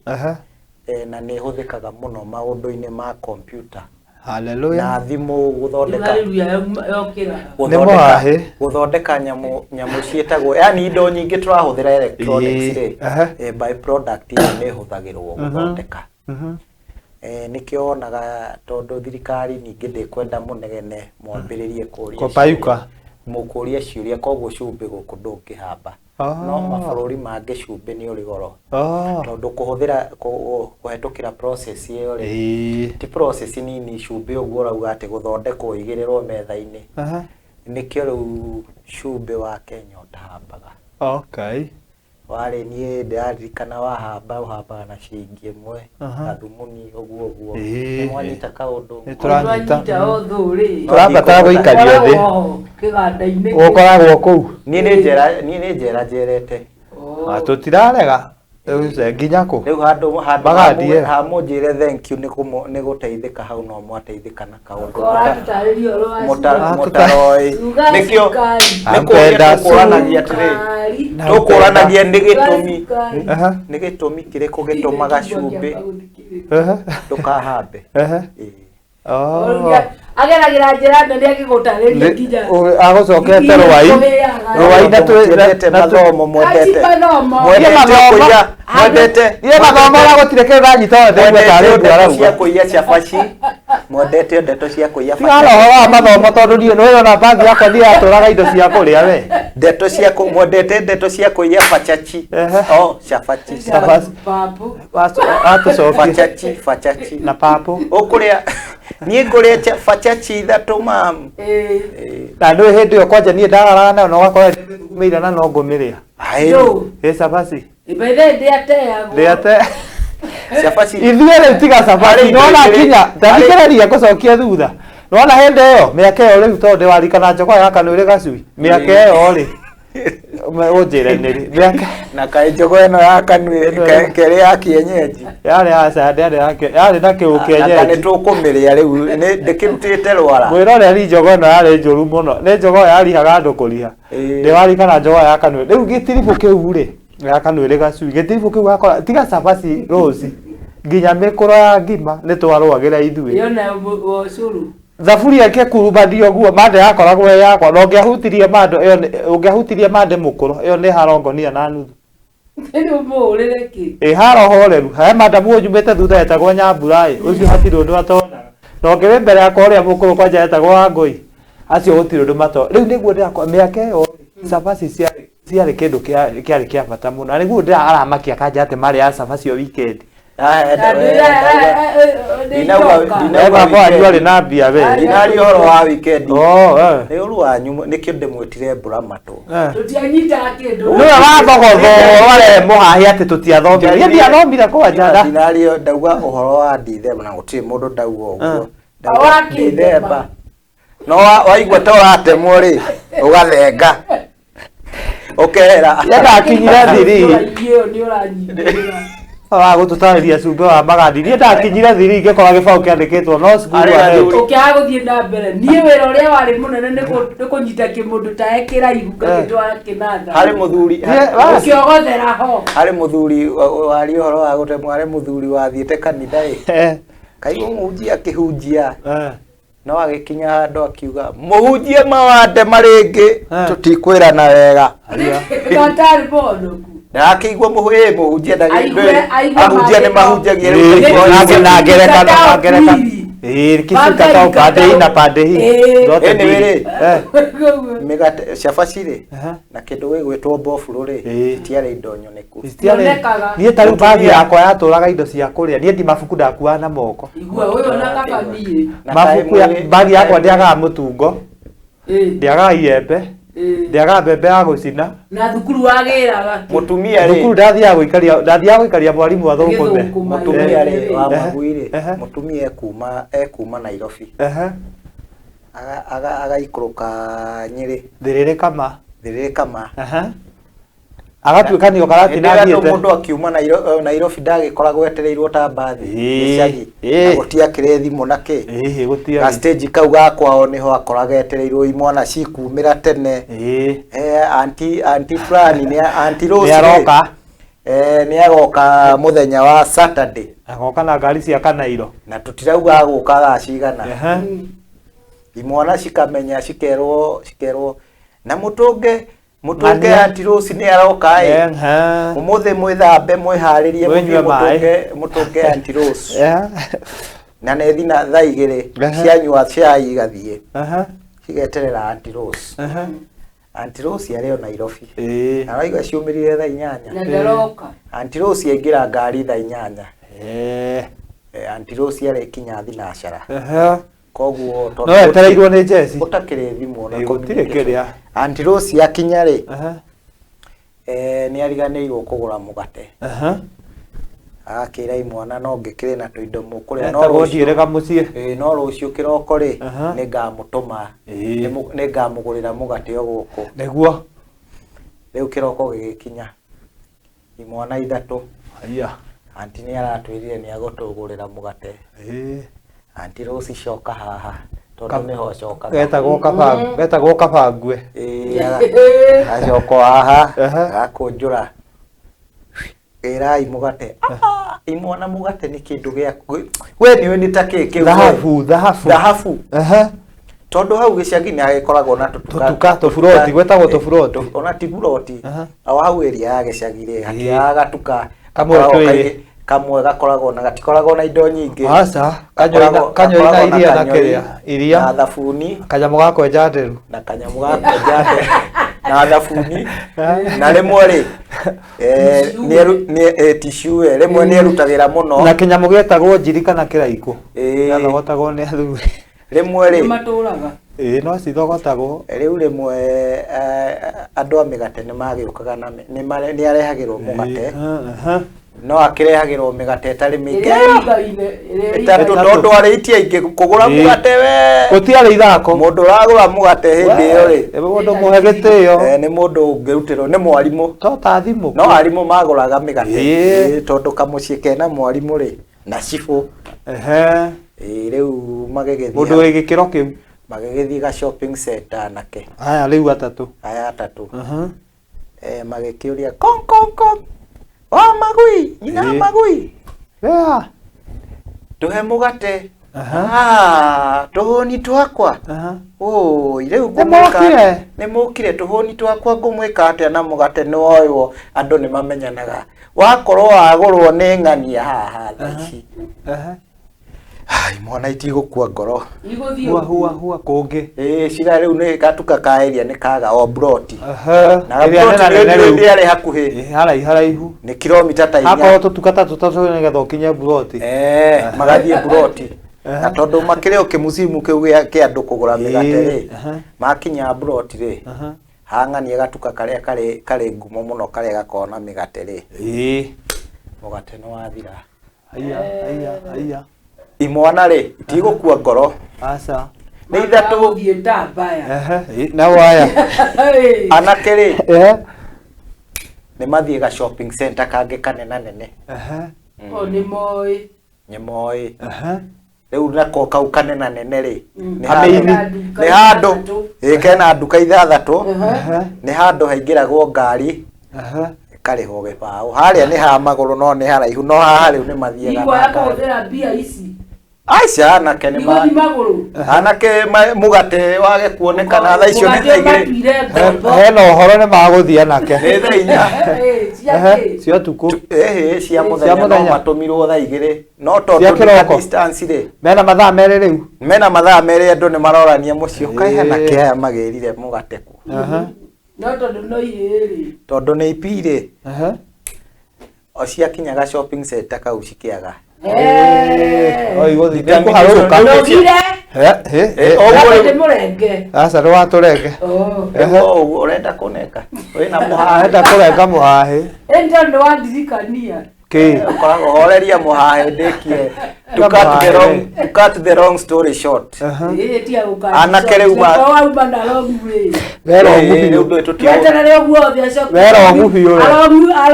Speaker 3: Na nĩ ĩhũthĩkaga mũno maũndũ-inĩ ma computer
Speaker 4: Hallelujah.
Speaker 3: na thimũ, gũthondeka
Speaker 2: Haleluya yokĩra.
Speaker 4: Mũhahe.
Speaker 3: Gũthondeka nyamũ ciĩtagwo, yani indo nyingĩ tũrahũthĩra electronics rĩ, byproduct ĩyo nĩ ĩhũthagĩrwo gũthondeka. Nĩkĩo wonaga tondũ thirikari ningĩ ndĩkwenda mũnegene mwambĩrĩrie kũria
Speaker 4: Kũpayuka.
Speaker 3: Mũkũria ciũria, koguo cumbĩ gũkũ ndũngĩhamba. No mabũrũri mangĩ cumbĩ nĩ ũrĩ goro tondũ kũhũthĩra kũhetũkĩra process ĩyo rĩ, ti process nini, cumbĩ ũguo ũrauga atĩ gũthondekwo ũigĩrĩrwo metha-inĩ. Nĩkĩo rĩu cumbĩ wa Kenya ũtahambaga. Warĩ niĩ ndĩraririkana wahamba ũhambaga na ciringi 1, gathumuni ũguo ũguo. Nĩ mwanyita kaũndũ?
Speaker 4: Nĩ tũranyita.
Speaker 2: Twanyita o rĩ.
Speaker 4: Tũrabatara gũikario thĩ.
Speaker 2: Ũkoragwo kĩganda-inĩ.
Speaker 4: Ũkoragwo kũu.
Speaker 3: Niĩ nĩ njera njerete.
Speaker 4: Ah, tũtirarega. Rĩu ce nginya kũ?
Speaker 3: Rĩu handũ
Speaker 4: Magathiĩ.
Speaker 3: Hamũnjĩre thank you nĩ gũteithĩka hau, no mwateithĩka na kaũndũ
Speaker 2: Ũratũtarĩria ũhoro wa
Speaker 4: Ah,
Speaker 3: mũtaroĩ.
Speaker 2: Uga
Speaker 3: Nĩkĩo
Speaker 2: cukari.
Speaker 3: nĩ kũũria
Speaker 4: Ampenda
Speaker 3: tũkũranagia atĩrĩ,
Speaker 2: Cukari.
Speaker 4: Na
Speaker 3: tũkũranagia nĩ gĩtũmi nĩ gĩtũmi kĩrĩkũ gĩtũmaga cumbĩ ndũkahambe. Ĩĩ.
Speaker 2: Ageragĩra njĩra nene agĩgũtarĩria nginya
Speaker 4: Agũcokete rwai rwai na
Speaker 3: Mwendete mathomo, mwendete
Speaker 2: Ati mathomo.
Speaker 3: mwendete
Speaker 4: Niĩ mathomo.
Speaker 3: kũiya, mwendete
Speaker 4: Niĩ mathomo na gũtirĩ kĩndũ ndanyita o ndĩgua
Speaker 3: mwendete
Speaker 4: tarĩ ũguo
Speaker 3: ndeto cia
Speaker 4: arauga.
Speaker 3: kũiya cabaci, mwendete ndeto cia kũiya.
Speaker 4: Tigana ũhoro wa mathomo tondũ niĩ nĩwĩrona mbathi yakwa niĩ yatũraga indo cia kũrĩa we.
Speaker 3: Ndeto cia mwendete ndeto cia kũiya bacaci. Oh, cabaci.
Speaker 4: Cabaci.
Speaker 2: Papu.
Speaker 4: Atũcokie.
Speaker 3: Bacaci, bacaci.
Speaker 4: Na papo.
Speaker 3: Ũkũrĩa, niĩ ngũrĩa bacaci ithatũ mam.
Speaker 2: Ĩĩ.
Speaker 4: Na nĩ hĩndĩ ĩyo kwanja niĩ ndararaga nayo na ũgakora ndĩmĩthugumĩire na no ngũmĩrĩa.
Speaker 3: Aĩ.
Speaker 2: Ndũ.
Speaker 4: Ĩ cabaci.
Speaker 2: By ndĩateagwo.
Speaker 4: Ndĩate.
Speaker 3: Cabaci.
Speaker 4: Ithuĩ rĩu tiga
Speaker 3: Harĩ
Speaker 4: cabaci
Speaker 3: indo
Speaker 4: nona
Speaker 3: igĩrĩ.
Speaker 4: kinya ndathikĩrĩria ngũcokie thutha nona hĩndĩ ĩyo mĩaka ĩyo rĩu tondũ ndĩwarikana njogoa ya kanua ĩrĩ gacui mĩaka ĩyo rĩ ũnjĩre nĩrĩ mĩaka
Speaker 3: Na kaĩ njogo ĩno ya kanua
Speaker 4: Ĩno ĩno.
Speaker 3: kerĩ ya kienyeji?
Speaker 4: Yarĩ aca ndĩarĩ yake yarĩ na kĩũ
Speaker 3: Anga nĩ
Speaker 4: kĩenyeji.
Speaker 3: Tũkũmĩrĩa rĩu nĩ ndĩkĩrutĩte rwara.
Speaker 4: Mwĩroreri njogo ĩno yarĩ njũru mũno, nĩ njogo yarihaga andũ kũriha. Ndĩwarikana njogo ya kanua rĩu gĩtiribũ kĩu rĩ ya kanua ĩrĩ gacui gĩtiribũ kĩu wakora tiga cabaci rũci nginya mĩkũro ya ngima nĩ twarũagĩra ithuĩ.
Speaker 2: Ĩyo nayo ũcũrũ.
Speaker 4: Thaburia ĩkĩkurumbanio ũguo mande yakoragwo ĩ yakwa na ũngĩahutirie mande ĩyo ũngĩahutirie mande mũkũro ĩyo nĩ haro ngonia na nuthu.
Speaker 2: Rĩu mũhũrĩre kĩ?
Speaker 4: Ĩ haro horeru he madamu ũnyumĩte thutha etagwo Nyambura ĩ ũcio hatirĩ ũndũ atonaga na ũngĩ wĩ mbere yakwa ũrĩa mũkũrũ kwanja etagwo Wangũi acio gũtirĩ ũndũ mato rĩu nĩguo ndĩrakwa mĩaka ĩyo cabaci ciarĩ kĩndũ kĩarĩ kĩa bata mũno na nĩguo ndĩra aramakia kanja atĩ marĩ cabaci o weekend.
Speaker 3: Ndinauga
Speaker 4: we baba wanyu
Speaker 3: weekend.
Speaker 4: arĩ na mbia we.
Speaker 3: Ndinaria ũhoro wa weekend.
Speaker 4: Oh, eh.
Speaker 3: Nĩ ũru wanyu nĩkĩo ndĩmwĩtire mbura matũ.
Speaker 2: Tũtianyitaga kĩndũ.
Speaker 4: Nĩwe wathogotho warehe mũhahi atĩ tũtiathomire niĩ ndiathomire kwanja nda
Speaker 3: Ndinaria ndauga ũhoro wa Dithemba na gũtirĩ mũndũ ndauga ũguo. Ndauga
Speaker 2: Wa kĩthemba.
Speaker 3: Dithemba. No waigua ta ũratemwo rĩ, ũgathenga ũkehera.
Speaker 4: Ye ndakinyire thiri.
Speaker 2: Ĩyo nĩ ũranyitĩrĩra.
Speaker 4: Wa gũtũtarĩria cumbĩ wa magandi niĩ ndakinyire thiri ngĩkora gĩbaũ kĩandĩkĩtwo no cukuru
Speaker 3: Arĩ
Speaker 4: ahead.
Speaker 3: athuri.
Speaker 2: Ũkĩaga gũthiĩ na mbere niĩ wĩra ũrĩa warĩ mũnene nĩ kũnyita kĩmũndũ ta kĩraihu ngagĩtwara kĩnatha.
Speaker 3: Harĩ mũthuri
Speaker 2: Ũkĩogothera ho.
Speaker 3: Harĩ mũthuri waria ũhoro wa gũtemwo, harĩ mũthuri wathiĩte kanitha ĩ, kaigua mũhunjia akĩhunjia, no agĩkinya handũ akiuga, "Mũhunjie mawandema rĩngĩ, tũtikwĩrana wega."
Speaker 2: Gatarĩ monoku.
Speaker 3: Ndakĩigua mũhunjia
Speaker 2: Aigua
Speaker 3: ahunjia nĩ
Speaker 2: maandĩko.
Speaker 3: mahunjagia
Speaker 4: Ĩĩ,
Speaker 3: rĩu.
Speaker 4: na ngerekano na ngerekano.
Speaker 2: Pili.
Speaker 4: Ĩĩ, kisi katao pande hii na pande hii. Zote
Speaker 3: Anyway
Speaker 4: mbili.
Speaker 3: rĩ, mĩgate cabaci rĩ na kĩndũ gĩgwĩtwo mbofurũ rĩ, itiarĩ indo nyoneku.
Speaker 2: Cionekaga.
Speaker 4: Niĩ ta rĩu bagi yakwa yatũraga indo cia kũrĩa niĩ ndi mabuku ndakuaga na moko.
Speaker 2: Igua ũyũ na kaba niĩ.
Speaker 3: Na
Speaker 4: Mabuku ya
Speaker 3: kaĩ
Speaker 4: bagi yakwa ndĩagaga mũtungo, ndĩagaga iembe, ndĩagaga mbembe ya gũcina.
Speaker 2: Na thukuru wagĩraga kĩ?
Speaker 3: Mũtumia
Speaker 4: Thukuru
Speaker 3: rĩ,
Speaker 4: ndathiaga gũikaria mwarimũ athũkũme.
Speaker 2: Gĩthũkũma.
Speaker 3: Mũtumia rĩ wa magui rĩ, mũtumia ekuma Nairobi, agaikũrũka Nyĩrĩ.
Speaker 4: Thĩrĩrĩ kama.
Speaker 3: Thĩrĩrĩ kama.
Speaker 4: Agatuĩka nĩ
Speaker 3: Hĩndĩ ĩrĩa andũ
Speaker 4: okaratinathiĩte.
Speaker 3: mũndũ akiuma Nairobi ndagĩkoragwo etereirwo ta mbathi
Speaker 4: Ĩĩ,
Speaker 3: gĩcagi
Speaker 4: ĩĩ.
Speaker 3: na gũtiakĩrĩ thimũ na kĩ
Speaker 4: Ĩĩ, gũtiarĩ.
Speaker 3: ga stage kau ga kwao nĩho akoraga etereirwo imwana cikumĩra tene.
Speaker 4: Ĩĩ.
Speaker 3: Eh, anti fulani nĩ anti Rose
Speaker 4: Nĩ
Speaker 3: rĩ,
Speaker 4: aroka.
Speaker 3: eh, nĩ agoka mũthenya wa Saturday.
Speaker 4: Agoka na ngari cia kanairo.
Speaker 3: Na tũtirauga agũka thaa cigana.
Speaker 4: Ehe.
Speaker 3: Imwana cikamenya cikerwo na mũtũnge
Speaker 4: Ng'ania.
Speaker 3: anti Rose nĩ aroka ĩ.
Speaker 4: Ehe.
Speaker 3: Ũmũthĩ mwĩthambe mwĩharĩrie
Speaker 4: Mwĩnyue
Speaker 3: mũthiĩ
Speaker 4: maĩ.
Speaker 3: mũtũnge anti Rose.
Speaker 4: Ehe.
Speaker 3: Na nĩ thina thaa 2
Speaker 4: Ehe.
Speaker 3: cianyua cai igathiĩ
Speaker 4: Ehe.
Speaker 3: cigeterera anti Rose.
Speaker 4: Ehe.
Speaker 3: Anti Rose arĩ o Nairobi.
Speaker 4: Ĩĩ.
Speaker 3: Araigua ciumĩrire thaa 8.
Speaker 2: Na ndaroka.
Speaker 3: Anti Rose aingĩra ngari thaa 8.
Speaker 4: Ĩĩ.
Speaker 3: Eh, anti Rose arĩkinya thinacara.
Speaker 4: Ehe.
Speaker 3: Koguo
Speaker 4: No etereirwo nĩ jeci.
Speaker 3: gũtakĩrĩ thimũ na
Speaker 4: Ĩĩ, gũtirĩ
Speaker 3: communication.
Speaker 4: kĩrĩa.
Speaker 3: Anti Rose akinya rĩ,
Speaker 4: Ehe.
Speaker 3: eh, nĩ ariganĩirwo kũgũra mũgate.
Speaker 4: Ehe.
Speaker 3: Agakĩra imwana no ngĩkĩrĩ na tũindo mũkũrĩa no
Speaker 4: Etagwo
Speaker 3: rũciũ
Speaker 4: ndiĩrĩga mũciĩ.
Speaker 3: ĩĩ, no rũciũ kĩroko rĩ
Speaker 4: Aha.
Speaker 3: nĩngamũtũma
Speaker 4: Ĩĩ.
Speaker 3: nĩngamũgũrĩra mũgate o gũkũ.
Speaker 4: Nĩguo.
Speaker 3: Rĩu kĩroko gĩgĩkinya imwana ithatũ.
Speaker 4: Haiya.
Speaker 3: Anti nĩ aratwĩrire nĩ agũtũgũrĩra mũgate.
Speaker 4: Ĩĩ.
Speaker 3: Anti Rose coka haha tondũ nĩho acokaga.
Speaker 4: Getagwo kaba getagwo kabangue.
Speaker 3: Ĩĩ, acoka o haha
Speaker 4: Aha.
Speaker 3: agakũnjũra ĩrai mũgate. Ah, imwana mũgate nĩ kĩndũ gĩa we nĩũĩ nĩ ta kĩ kĩu we?
Speaker 4: Thahabu, thahabu.
Speaker 3: Thahabu.
Speaker 4: Ehe.
Speaker 3: Tondũ hau gĩcagi nĩ hagĩkoragwo na tũtuka
Speaker 4: Tũtuka, tũburoti, gwĩtagwo tũburoti.
Speaker 3: Ona ti buroti.
Speaker 4: Aha.
Speaker 3: O hau area ya gĩcagi rĩ hatiagaga gatuka
Speaker 4: Kamwe
Speaker 3: gakoragwo
Speaker 4: twĩrĩ.
Speaker 3: kamwe gakoragwo na gatikoragwo na indo nyingĩ.
Speaker 4: Aca, kanyoi na
Speaker 3: Gakoragwo-
Speaker 4: kanyoi na
Speaker 3: gakoragwo
Speaker 4: iria na
Speaker 3: kanyoi
Speaker 4: kĩrĩa. Iria.
Speaker 3: na thabuni
Speaker 4: Kanyamũ ga kwenja nderu.
Speaker 3: na kanyamũ ga kwenja nderu na thabuni na rĩmwe rĩ eh, tissue rĩmwe nĩ erutagĩra mũno.
Speaker 4: Na kĩnyamũ gĩetagwo njiri kana kĩraikũ.
Speaker 3: Ĩĩ.
Speaker 4: Gathogotagwo nĩ athuri.
Speaker 3: Rĩmwe
Speaker 2: Nĩ
Speaker 3: rĩ
Speaker 2: matũraga.
Speaker 4: Ĩĩ no cithogotagwo.
Speaker 3: rĩu rĩmwe andũ a mĩgate nĩ magĩũkaga na nĩ arehagĩrwo mũgate.
Speaker 4: Ehe.
Speaker 3: No akĩrehagĩrwo mĩgate ĩtarĩ mĩingĩ
Speaker 2: Ĩrĩa ĩringaine. Ĩrĩa
Speaker 3: ĩtatũ
Speaker 2: ĩringaine.
Speaker 3: tondũ arĩ aingĩ kũgũra
Speaker 4: Ĩĩ.
Speaker 3: mũgate we
Speaker 4: Gũtiarĩ ithako.
Speaker 3: mũndũ ũragũra mũgate hĩndĩ ĩyo rĩ
Speaker 4: Nĩ mũndũ mũhe gĩtĩo.
Speaker 3: eh, nĩ mũndũ ũngĩrutĩrwo nĩ mwarimũ.
Speaker 4: To ta thimũ.
Speaker 3: No arimũ magũraga mĩgate.
Speaker 4: Ĩĩ.
Speaker 3: Ĩĩ, tondũ kamũciĩ kena mwarimũ rĩ na cibũ.
Speaker 4: Ehe.
Speaker 3: Ĩĩ, rĩu magĩgĩthiĩ
Speaker 4: Mũndũ wĩ gĩkĩro kĩu.
Speaker 3: magĩgĩthiĩ ga shopping center anake
Speaker 4: Aya rĩu atatũ.
Speaker 3: aya atatũ.
Speaker 4: Ehe.
Speaker 3: Eh, magĩkĩũria kong kong kong wa magui nyina
Speaker 4: Ĩĩ.
Speaker 3: magui
Speaker 4: Wea.
Speaker 3: tũhe mũgate.
Speaker 4: Aha.
Speaker 3: Ah, tũhũni twakwa.
Speaker 4: Aha.
Speaker 3: Ũi, rĩu
Speaker 4: Nĩ
Speaker 3: ngũmwĩka
Speaker 4: mokire?
Speaker 3: nĩ mũkire tũhũni twakwa ngũmwĩka atĩa na mũgate nĩ woywo andũ nĩ mamenyanaga wakorwo wagũrwo nĩ ng'ania haha thaa ici.
Speaker 4: Ehe.
Speaker 3: Ai, mwana itigũkua ngoro.
Speaker 2: Igũthiĩ
Speaker 4: Hua
Speaker 2: ũguo.
Speaker 4: hua hua kũngĩ.
Speaker 3: Ĩĩ cira rĩu nĩ gatuka ka area nĩ kaga o broti.
Speaker 4: Ehe.
Speaker 3: Na
Speaker 4: Ĩrĩa
Speaker 3: broti
Speaker 4: nene nene
Speaker 3: nĩ
Speaker 4: rĩu.
Speaker 3: ndĩarĩ hakuhĩ.
Speaker 4: Ĩĩ, haraihu haraihu.
Speaker 3: Nĩ kilomita ta
Speaker 4: Hakorwo
Speaker 3: 4.
Speaker 4: tũtuka ta tũtatũ nĩgetha ũkinye buroti.
Speaker 3: Eh, magathiĩ broti.
Speaker 4: Ehe.
Speaker 3: Na tondũ makĩrĩ o kĩmucimu kĩu gĩa kĩa andũ kũgũra mĩgate rĩ,
Speaker 4: Ehe.
Speaker 3: makinya broti rĩ,
Speaker 4: Aha.
Speaker 3: hang'ania gatuka karĩa karĩ ngumo mũno karĩa gakoragwo na mĩgate rĩ,
Speaker 4: Ĩĩ.
Speaker 3: mũgate nĩ wathira.
Speaker 4: Haiya, haiya, haiya.
Speaker 3: Imwana rĩ, itigũkua ngoro.
Speaker 4: Aca.
Speaker 3: Nĩ ithatũ.
Speaker 2: Gũthiĩ ndambaya.
Speaker 4: Ehe. Ĩ, Na waya.
Speaker 3: Anake rĩ,
Speaker 4: Ehe.
Speaker 3: nĩ mathiĩ ga shopping center kangĩ kanenanene.
Speaker 4: Ehe.
Speaker 2: O nĩ moĩ.
Speaker 3: Nĩ moĩ.
Speaker 4: Ehe.
Speaker 3: Rĩu nako kau kanenanene rĩ, nĩ
Speaker 4: Kamĩini.
Speaker 3: handũ nĩ handũ ĩ kena nduka ithathatũ,
Speaker 4: Ehe.
Speaker 3: nĩ handũ haingĩragwo ngari
Speaker 4: Ehe.
Speaker 3: ĩkarĩhwo gĩbaũ. Harĩa nĩ ha magũrũ no nĩ haraihu, no haha rĩu nĩ mathiaga na
Speaker 2: Iguoya
Speaker 3: ngari.
Speaker 2: kũhũthĩra mbia ici.
Speaker 3: Aca anake nĩ ma
Speaker 2: Igũthiĩ magũrũ.
Speaker 3: anake mũgate wage kuonekana thaa icio nĩ
Speaker 2: Mũgate
Speaker 3: thaa igĩrĩ.
Speaker 2: matuire ngombo.
Speaker 4: Hena ũhoro nĩ magũthiĩ anake.
Speaker 3: Nĩ thaa inya.
Speaker 2: Ĩĩ, cia
Speaker 4: Ehe,
Speaker 2: kĩ?
Speaker 4: cia ũtukũ.
Speaker 3: Ĩhĩ cia mũthenya
Speaker 4: Cia
Speaker 3: no
Speaker 4: mũthenya.
Speaker 3: matũmirwo thaa igĩrĩ no tondũ
Speaker 4: Cia
Speaker 3: nĩ ka
Speaker 4: kĩroko.
Speaker 3: distance rĩ
Speaker 4: Mena mathaa merĩ rĩu.
Speaker 3: mena mathaa merĩ andũ nĩ marorania mũciĩ ũkahe na
Speaker 4: Ĩĩ.
Speaker 3: kĩ aya magĩrire mũgate kũ
Speaker 4: Ehe.
Speaker 2: No tondũ no ihĩĩ-rĩ.
Speaker 3: tondũ nĩ ipi rĩ
Speaker 4: Ehe.
Speaker 3: o ciakinyaga shopping center kau cikĩaga.
Speaker 4: O igũthiĩ.
Speaker 3: Vitamin
Speaker 4: Nĩkũharũrũka.
Speaker 3: icio
Speaker 2: Ndũgire.
Speaker 4: Eh, eh, eh.
Speaker 3: Ũguo
Speaker 2: Wambe
Speaker 3: rĩu-
Speaker 2: ndĩmũrenge.
Speaker 4: Aca ndũgatũrenge.
Speaker 2: Oh.
Speaker 3: Rĩu o ũguo ũrenda kũneka wĩna mũhaha.
Speaker 4: Arenda kũrenga mũhahĩ.
Speaker 2: Ĩĩ nĩ tondũ nĩwandirikania.
Speaker 4: Kĩ?
Speaker 3: Ũkoragwo horeria mũhahe ndĩkie. To cut the wrong, to cut the wrong story short.
Speaker 2: Ĩĩ, tiga gũka-
Speaker 3: Anake rĩu ma-
Speaker 2: Ko wauma na wrong way.
Speaker 4: Wera
Speaker 3: Ĩĩ,
Speaker 4: ũgubiũ.
Speaker 3: rĩu ndũĩ tũtiũ-
Speaker 2: Weterere ũguo othe acoke.
Speaker 4: Wera ũgubiũ we.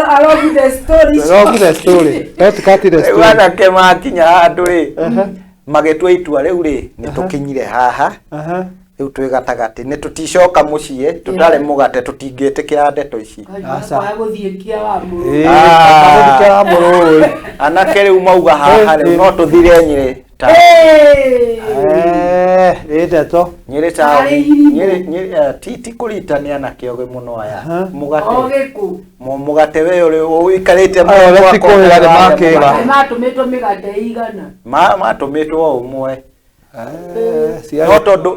Speaker 2: Along the story
Speaker 4: Wrong the story. Don't cut the
Speaker 3: Rĩu
Speaker 4: story.
Speaker 3: anake makinya handũ rĩ magĩtua itua rĩu rĩ nĩ tũkinyire haha
Speaker 4: Aha.
Speaker 3: rĩu twĩ gatagatĩ nĩ tũticoka mũciĩ tũtarĩ mũgate tũtingĩtĩkĩra ndeto ici
Speaker 4: Aca.
Speaker 2: Kwaga gũthiĩ kia wa mũrũ.
Speaker 4: Ĩĩ,
Speaker 3: Ah.
Speaker 4: kamũthike wa mũrũĩ.
Speaker 3: anake rĩu mauga haha rĩu no tũthire nyĩrĩ ta
Speaker 2: Ĩĩ.
Speaker 4: Eh, ĩ ndeto.
Speaker 3: nyĩrĩ taũni
Speaker 2: Arĩ irimũ.
Speaker 3: nyĩrĩ nyĩrĩ eh, ti ti kũrita nĩ anake ogĩ mũno aya
Speaker 4: Aha.
Speaker 3: mũgate
Speaker 2: O gĩkũ.
Speaker 3: mũgate we ũrĩ ũikarĩte
Speaker 4: Aya, ũrĩa ti kũhĩra nĩ makĩra.
Speaker 2: Matũmĩtwo mĩgate igana.
Speaker 3: Matũmĩtwo o ũmwe
Speaker 4: Eh,
Speaker 3: no
Speaker 4: ciarĩ-
Speaker 3: tondũ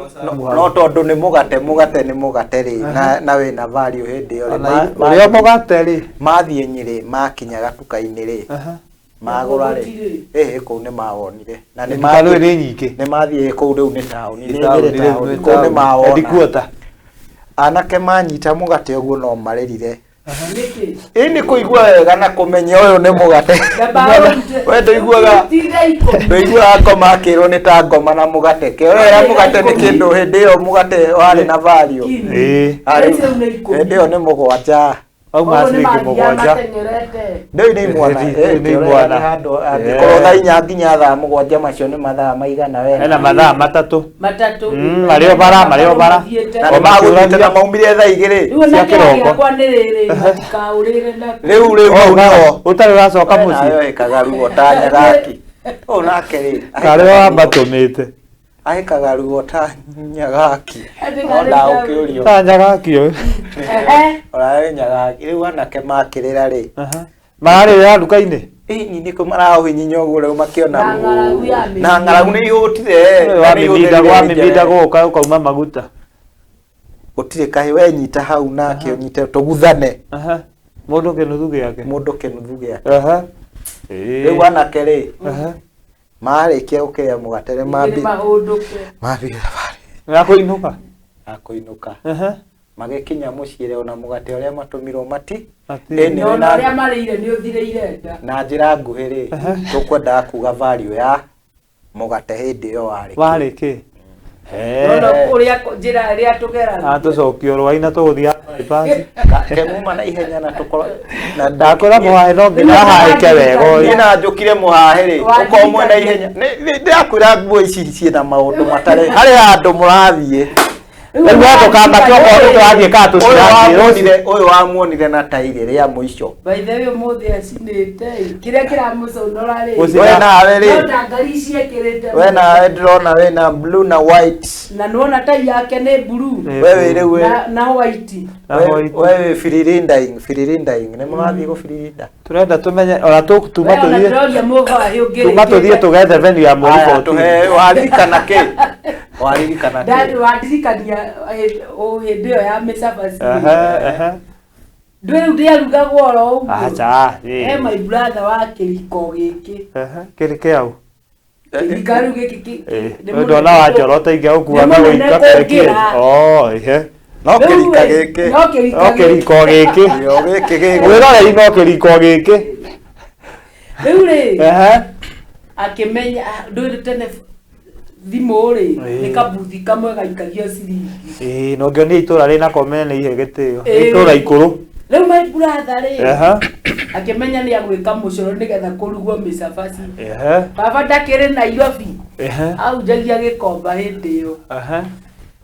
Speaker 3: no tondũ nĩ mũgate mũgate nĩ mũgate rĩ na na wĩna value hĩndĩ ĩyo rĩ
Speaker 4: Ona ũrĩa mũgate rĩ.
Speaker 3: mathiĩ nyĩrĩ makinya gatuka-inĩ rĩ
Speaker 4: Aha.
Speaker 3: magũra rĩ
Speaker 2: Gũtirĩ.
Speaker 3: ĩhĩ kũu nĩ mawonire na nĩ
Speaker 4: Nduka rĩu nĩ nyingĩ.
Speaker 3: nĩ mathiĩ kũu rĩu nĩ taũni nĩ
Speaker 4: Taũni,
Speaker 3: Nyĩrĩ
Speaker 4: rĩu
Speaker 3: taũni
Speaker 4: nĩ
Speaker 3: kũu nĩ
Speaker 4: taũni.
Speaker 3: mawona
Speaker 4: Headquarter.
Speaker 3: anake manyita mũgate ũguo no marĩrire
Speaker 2: Nĩkĩ?
Speaker 3: ĩ nĩ kũigua wega na kũmenya ũyũ nĩ mũgate we ndũiguaga
Speaker 2: Tinda ikũmi.
Speaker 3: ndũiguaga ngoma akĩrwo nĩ ta ngoma na mũgate kĩoera mũgate nĩ kĩndũ hĩndĩ ĩyo mũgate warĩ na value
Speaker 2: Kini.
Speaker 4: Ĩĩ.
Speaker 3: Arĩ-
Speaker 2: Rĩu nĩ ikũmi.
Speaker 3: hĩndĩ ĩyo nĩ mũgwanja
Speaker 4: Auma
Speaker 2: Ũguo nĩ
Speaker 4: ciringi
Speaker 2: mathiaga
Speaker 4: mũgwanja.
Speaker 2: mateng'erete.
Speaker 3: ndĩu nĩ imwana
Speaker 4: Rĩu nĩ imwana.
Speaker 3: handũ angĩkorwo thaa inya nginya thaa mũgwanja macio nĩ mathaa maigana
Speaker 4: Hena
Speaker 3: wena
Speaker 4: mathaa matatũ.
Speaker 2: Matatũ.
Speaker 4: Marĩ o bara, marĩ o bara.
Speaker 2: Mathiĩte.
Speaker 3: na nĩ magũthiĩte na maumire thaa igĩrĩ
Speaker 2: Rĩu
Speaker 4: cia
Speaker 2: anake
Speaker 4: kĩroko.
Speaker 2: akwa nĩ rĩrĩ matikaũrĩre na
Speaker 3: rĩu rĩu
Speaker 4: Oh,
Speaker 3: hau nĩho
Speaker 4: Ũtarĩ ũracoka mũciĩ.
Speaker 3: nayo ĩkaga ruo ta nyagaki ũũ nake rĩ
Speaker 4: Karĩ wambatũmĩte.
Speaker 3: ahĩkaga ruo ta nyagaki
Speaker 2: Atĩ
Speaker 3: no
Speaker 2: karĩ
Speaker 3: ndagũkĩũrio
Speaker 4: Ta nyagakio.
Speaker 2: Ehe.
Speaker 3: orarĩ nyagaki rĩu anake makĩrĩra rĩ
Speaker 4: Aha. Mararĩrĩra nduka-inĩ.
Speaker 3: ĩni nĩkũ maraũhinyinyo ũguo rĩu makĩona
Speaker 2: Na ng'aragu ya mĩrimũ.
Speaker 3: na ng'aragu nĩ ihũtire
Speaker 4: Wamiminda wamiminda gũka ũkauma maguta.
Speaker 3: gũtirĩ kahĩ wenyita hau nake ũnyite tũguthane
Speaker 4: Aha. Mũndũ kĩnuthu gĩake.
Speaker 3: mũndũ kĩnuthu gĩake
Speaker 4: Aha. Ĩĩ.
Speaker 3: rĩu anake rĩ
Speaker 4: Aha.
Speaker 3: marĩkia gũkĩrĩa mũgate rĩ
Speaker 2: Nĩ
Speaker 3: mambi
Speaker 2: mahũndũke.
Speaker 3: mambi thabarĩ
Speaker 4: Nĩ akũinũka.
Speaker 3: ya kũinũka
Speaker 4: Aha.
Speaker 3: magĩkinya mũciĩ rĩ ona mũgate ũrĩa matũmirwo mati
Speaker 4: Mati.
Speaker 3: Ĩni.
Speaker 2: Na ona ũrĩa marĩire nĩ ũthirĩire nda.
Speaker 3: na njĩra nguhĩ rĩ tũkwendaga kuga value ya mũgate hĩndĩ ĩyo warĩ kĩ.
Speaker 4: Warĩ kĩ?
Speaker 2: Nona ũrĩa njĩra ĩrĩa tũgeragia.
Speaker 4: Atũcokia rwaina tũgũthiĩ bypass.
Speaker 3: Kemuma na ihenya na tũkorwo na
Speaker 4: Ndakwĩra mũhae no nginya ahaĩke wega
Speaker 3: niĩ
Speaker 4: ũyũ.
Speaker 3: na njũkire mũhahe rĩ
Speaker 2: Wandirikania.
Speaker 3: ũkorwo mwĩna ihenya ndĩrakwĩra nguo ici ciĩna maũndũ matarĩ harĩ handũ mũrathiĩ
Speaker 4: Rĩu we ndũkamake okorwo nĩ tũrathiĩ kana
Speaker 3: ũyũ
Speaker 4: tũtirathiĩ.
Speaker 3: wamuonire ũyũ wamuonire na tairĩ rĩa mũico
Speaker 2: By the way ũmũthĩ acinĩte ĩ, kĩrĩa kĩramũconora rĩ.
Speaker 4: Gũcina.
Speaker 3: we nawe
Speaker 2: No
Speaker 3: rĩ
Speaker 2: ta ngari ici ekĩrĩte.
Speaker 3: we nawe ndĩrona wĩna blue na white
Speaker 2: Na nĩwona tai yake nĩ blue
Speaker 4: Ĩ.
Speaker 3: we wĩ rĩu wĩ-
Speaker 2: na white.
Speaker 4: Na
Speaker 3: we
Speaker 4: white.
Speaker 3: we wĩ firirindaing firirindaing nĩ mũrathiĩ gũbiririnda
Speaker 4: Tũrenda tũmenye ona tũtuma
Speaker 2: We ona
Speaker 4: tũthiĩ
Speaker 2: ndĩroria mũhahe ũngĩ
Speaker 4: tuma tũthiĩ tũgethe venue ya mweri
Speaker 3: Aya,
Speaker 4: 14.
Speaker 3: tũhe waririkana kĩ waririkana kĩ
Speaker 2: Wandirikania hĩndĩ ĩyo ya mĩcabaci.
Speaker 4: Aha, aha.
Speaker 2: Ndũĩ rĩu ndĩarugagwo oro ũguo.
Speaker 4: Acha.
Speaker 2: He my brother wa kĩriko gĩkĩ.
Speaker 4: Aha, kĩrĩ kĩau.
Speaker 2: Kĩrika rĩu gĩkĩ nĩ
Speaker 4: Nĩ ndona
Speaker 2: mũnene
Speaker 4: wa njoro ta ingĩa gũkua
Speaker 2: nĩ
Speaker 4: na
Speaker 2: mũnene
Speaker 4: gũika
Speaker 2: kũngĩra.
Speaker 4: Oh, ihe.
Speaker 3: no
Speaker 2: Rĩu
Speaker 3: kĩrika
Speaker 2: ĩ,
Speaker 3: gĩkĩ
Speaker 2: no kĩrika
Speaker 4: No kĩriko gĩkĩ.
Speaker 3: Kĩo gĩkĩ gĩkĩ
Speaker 4: Mwĩroreri no kĩriko gĩkĩ.
Speaker 2: Rĩu rĩ
Speaker 4: Ehe.
Speaker 2: akĩmenya ndũĩ tene thimũ rĩ
Speaker 4: Ĩĩ.
Speaker 2: nĩ kabuthi kamwe gaikagio ciringi.
Speaker 4: Ĩĩ, no ngĩonia itũra rĩna komene nĩ ihe gĩtĩo.
Speaker 2: Ĩĩ.
Speaker 4: Itũra ikũrũ.
Speaker 2: Rĩu my brother rĩ
Speaker 4: Ehe.
Speaker 2: akĩmenya nĩ agwĩka mũcoro nĩgetha kũrugwo mĩcabaci.
Speaker 4: Ehe.
Speaker 2: Baba ndakĩrĩ Nairobi
Speaker 4: Ehe.
Speaker 2: aunjagia gĩkomba hĩndĩ ĩyo.
Speaker 4: Ehe.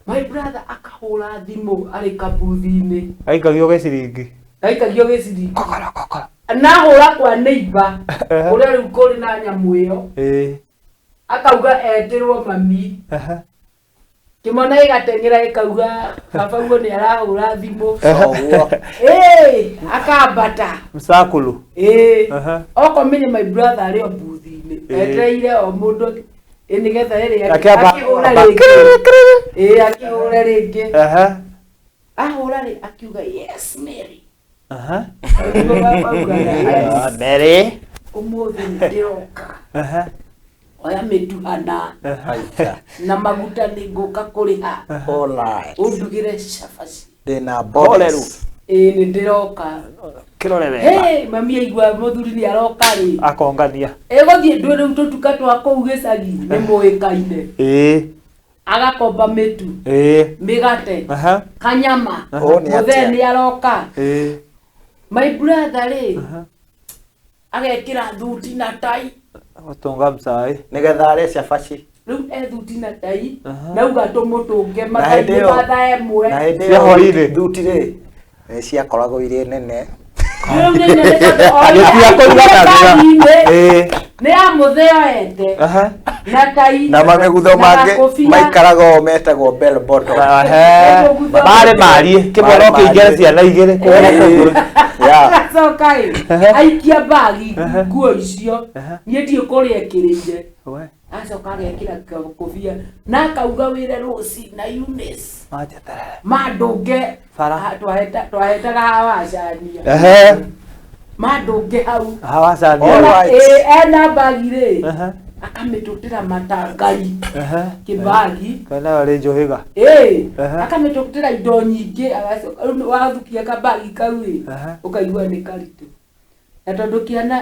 Speaker 2: My brother akahũra thimũ arĩ kabuthi-inĩ
Speaker 4: Aikagio gĩciringi.
Speaker 2: gaikagio gĩciringi.
Speaker 4: Kokoro kokoro.
Speaker 2: Na hũra kwa neighbor
Speaker 4: Ehe.
Speaker 2: kũrĩa rĩu kũrĩ na nyamũ ĩyo
Speaker 4: Ĩĩ.
Speaker 2: akauga etĩrwo mami
Speaker 4: Ehe.
Speaker 2: kĩmwana gĩgateng'era gĩkauga baba guo nĩ arahũra thimũ
Speaker 3: Ũguo.
Speaker 2: ĩĩ akambata
Speaker 4: Msakulu.
Speaker 2: ĩĩ
Speaker 4: Ehe.
Speaker 2: okomenye my brother arĩ o buthi-inĩ
Speaker 4: Ĩĩ.
Speaker 2: etereire o mũndũ ĩ nĩgetha ĩrĩ
Speaker 4: Akĩamba-
Speaker 2: akĩhũra
Speaker 4: amba-
Speaker 2: rĩngĩ ĩĩ akĩhũra rĩngĩ
Speaker 4: Ehe.
Speaker 2: ahũra rĩ akiuga yes Mary
Speaker 4: Ehe.
Speaker 2: Nĩguo baba augaga, "Yes,
Speaker 4: Mary.
Speaker 2: ũmũthĩ nĩ ndĩroka
Speaker 4: Ehe.
Speaker 2: oya mĩtuhana
Speaker 3: Aita.
Speaker 2: na maguta nĩ ngũka kũrĩha
Speaker 3: Alright.
Speaker 2: ũndugĩre cabaci
Speaker 3: Ndĩna bonus.
Speaker 2: ĩĩ nĩ ndĩroka
Speaker 4: Kĩrore wega.
Speaker 2: Hey, mami aigua mũthuri nĩ aroka rĩ
Speaker 4: Akongania.
Speaker 2: Ĩgũthiĩ ndũ rĩu tũtuka twa kũu gĩcagi nĩ mũĩkaine
Speaker 4: Ĩĩ.
Speaker 2: Agakomba mĩtu,
Speaker 4: Ĩĩ.
Speaker 2: mĩgate,
Speaker 4: Aha.
Speaker 2: kanyama.
Speaker 3: Ũũ nĩ
Speaker 2: Mũthee
Speaker 3: atĩa?
Speaker 2: nĩ aroka.
Speaker 4: Ĩĩ.
Speaker 2: My brother rĩ,
Speaker 4: Aha.
Speaker 2: agekĩra thuti na tai.
Speaker 4: Gũtũnga mcai.
Speaker 3: Nĩgetha arĩe cabaci.
Speaker 2: Rĩu e thuti na tai,
Speaker 4: Aha.
Speaker 2: nauga tũmũtũnge
Speaker 3: Na hĩndĩ
Speaker 2: mathaa-inĩ
Speaker 3: ĩyo-
Speaker 2: ma thaa ĩmwe.
Speaker 3: Na hĩndĩ
Speaker 4: Cia
Speaker 3: ĩyo
Speaker 4: hwaĩ-inĩ.
Speaker 3: thuti rĩ nĩ ciakoragwo irĩ nene.
Speaker 2: Rĩu nĩ nene tondũ o
Speaker 4: Gĩtia
Speaker 2: ũrĩa
Speaker 4: kũigananĩra.
Speaker 2: aingĩra ngari-inĩ,
Speaker 4: Ĩĩ.
Speaker 2: nĩ ya mũthee oete
Speaker 4: Aha.
Speaker 2: na tai
Speaker 3: Na mamĩgutho
Speaker 2: na
Speaker 3: mangĩ
Speaker 2: gakobia.
Speaker 3: maikaraga o metagwo bell bottom.
Speaker 4: Ehe. Marĩ mariĩ. Kĩmwe no kĩingĩre ciana igĩrĩ. Kũgũrũ kũgũrũ.
Speaker 3: Yeah.
Speaker 2: Agacoka ĩ,
Speaker 4: Ehe.
Speaker 2: aikia mbagi
Speaker 4: Ehe.
Speaker 2: nguo icio,
Speaker 4: Ehe.
Speaker 2: niĩ ndiũ kũrĩa ekĩrĩire.
Speaker 4: We.
Speaker 2: Acoka agekĩra gakobia na akauga wĩre Rose na Eunice
Speaker 4: Manjeterere.
Speaker 2: mandũnge.
Speaker 4: Bara.
Speaker 2: Ah, twahetaga hawacania.
Speaker 4: Ehe.
Speaker 2: Mandũnge hau.
Speaker 4: Hawacania.
Speaker 3: All right.
Speaker 2: Ĩ, ena mbagi rĩ,
Speaker 4: Ehe.
Speaker 2: akamĩtũtĩra matangari
Speaker 4: Ehe.
Speaker 2: kĩbagi.
Speaker 4: Kana arĩ njũhĩga.
Speaker 2: Ĩ,
Speaker 4: Ehe.
Speaker 2: akamĩtũtĩra indo nyingĩ, agacoka rĩu wathukia kabagi kau rĩ,
Speaker 4: Ehe.
Speaker 2: ũkaigua nĩ karitũ. Na tondũ kĩana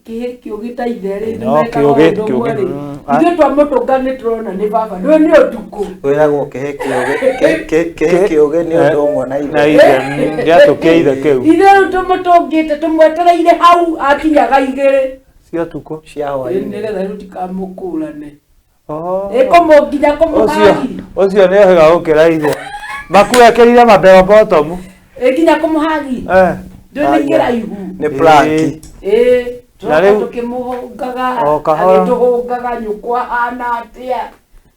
Speaker 2: kĩhĩ kĩũgĩ ta ithe rĩ,
Speaker 4: No,
Speaker 2: nĩmekaga
Speaker 4: kĩũgĩ,
Speaker 2: ũndũ ũmwe
Speaker 4: kĩũgĩ,
Speaker 2: rĩ.
Speaker 4: ah.
Speaker 2: Ithuĩ twamũtũnga nĩ tũrona nĩ baba, ndũĩ nĩ ũtukũ.
Speaker 3: Wĩragwo kĩhĩ kĩũgĩ kĩhĩ kĩũgĩ nĩ ũndũ ũmwe na
Speaker 4: Na
Speaker 3: ithe.
Speaker 4: ithe. Gĩatũkia ithe kĩu.
Speaker 2: Ithuĩ rĩu tũmũtũngĩte tũmwetereire hau akinyaga 2:00
Speaker 4: Cia ũtukũ.
Speaker 3: Cia
Speaker 2: Ĩ,
Speaker 3: hwaĩ-inĩ.
Speaker 2: nĩgetha rĩu tikamũkũrane.
Speaker 4: Oh.
Speaker 2: Ĩ, kũmũ nginya
Speaker 4: Ũcio
Speaker 2: kũmũhagi.
Speaker 4: ũcio nĩ ohĩga gũkĩra ithe. Makuekĩrire mabero bottom.
Speaker 2: Ĩ, nginya kũmũhagi.
Speaker 4: Eh.
Speaker 2: Ndũĩ nĩ kĩraihu.
Speaker 3: Nĩ planki.
Speaker 2: Ĩ,
Speaker 4: Na
Speaker 2: tũroka
Speaker 4: rĩu-
Speaker 2: tũkĩmũhũngaga,
Speaker 4: O kahora.
Speaker 2: agĩtũhũngaga nyũkwa ahana atĩa.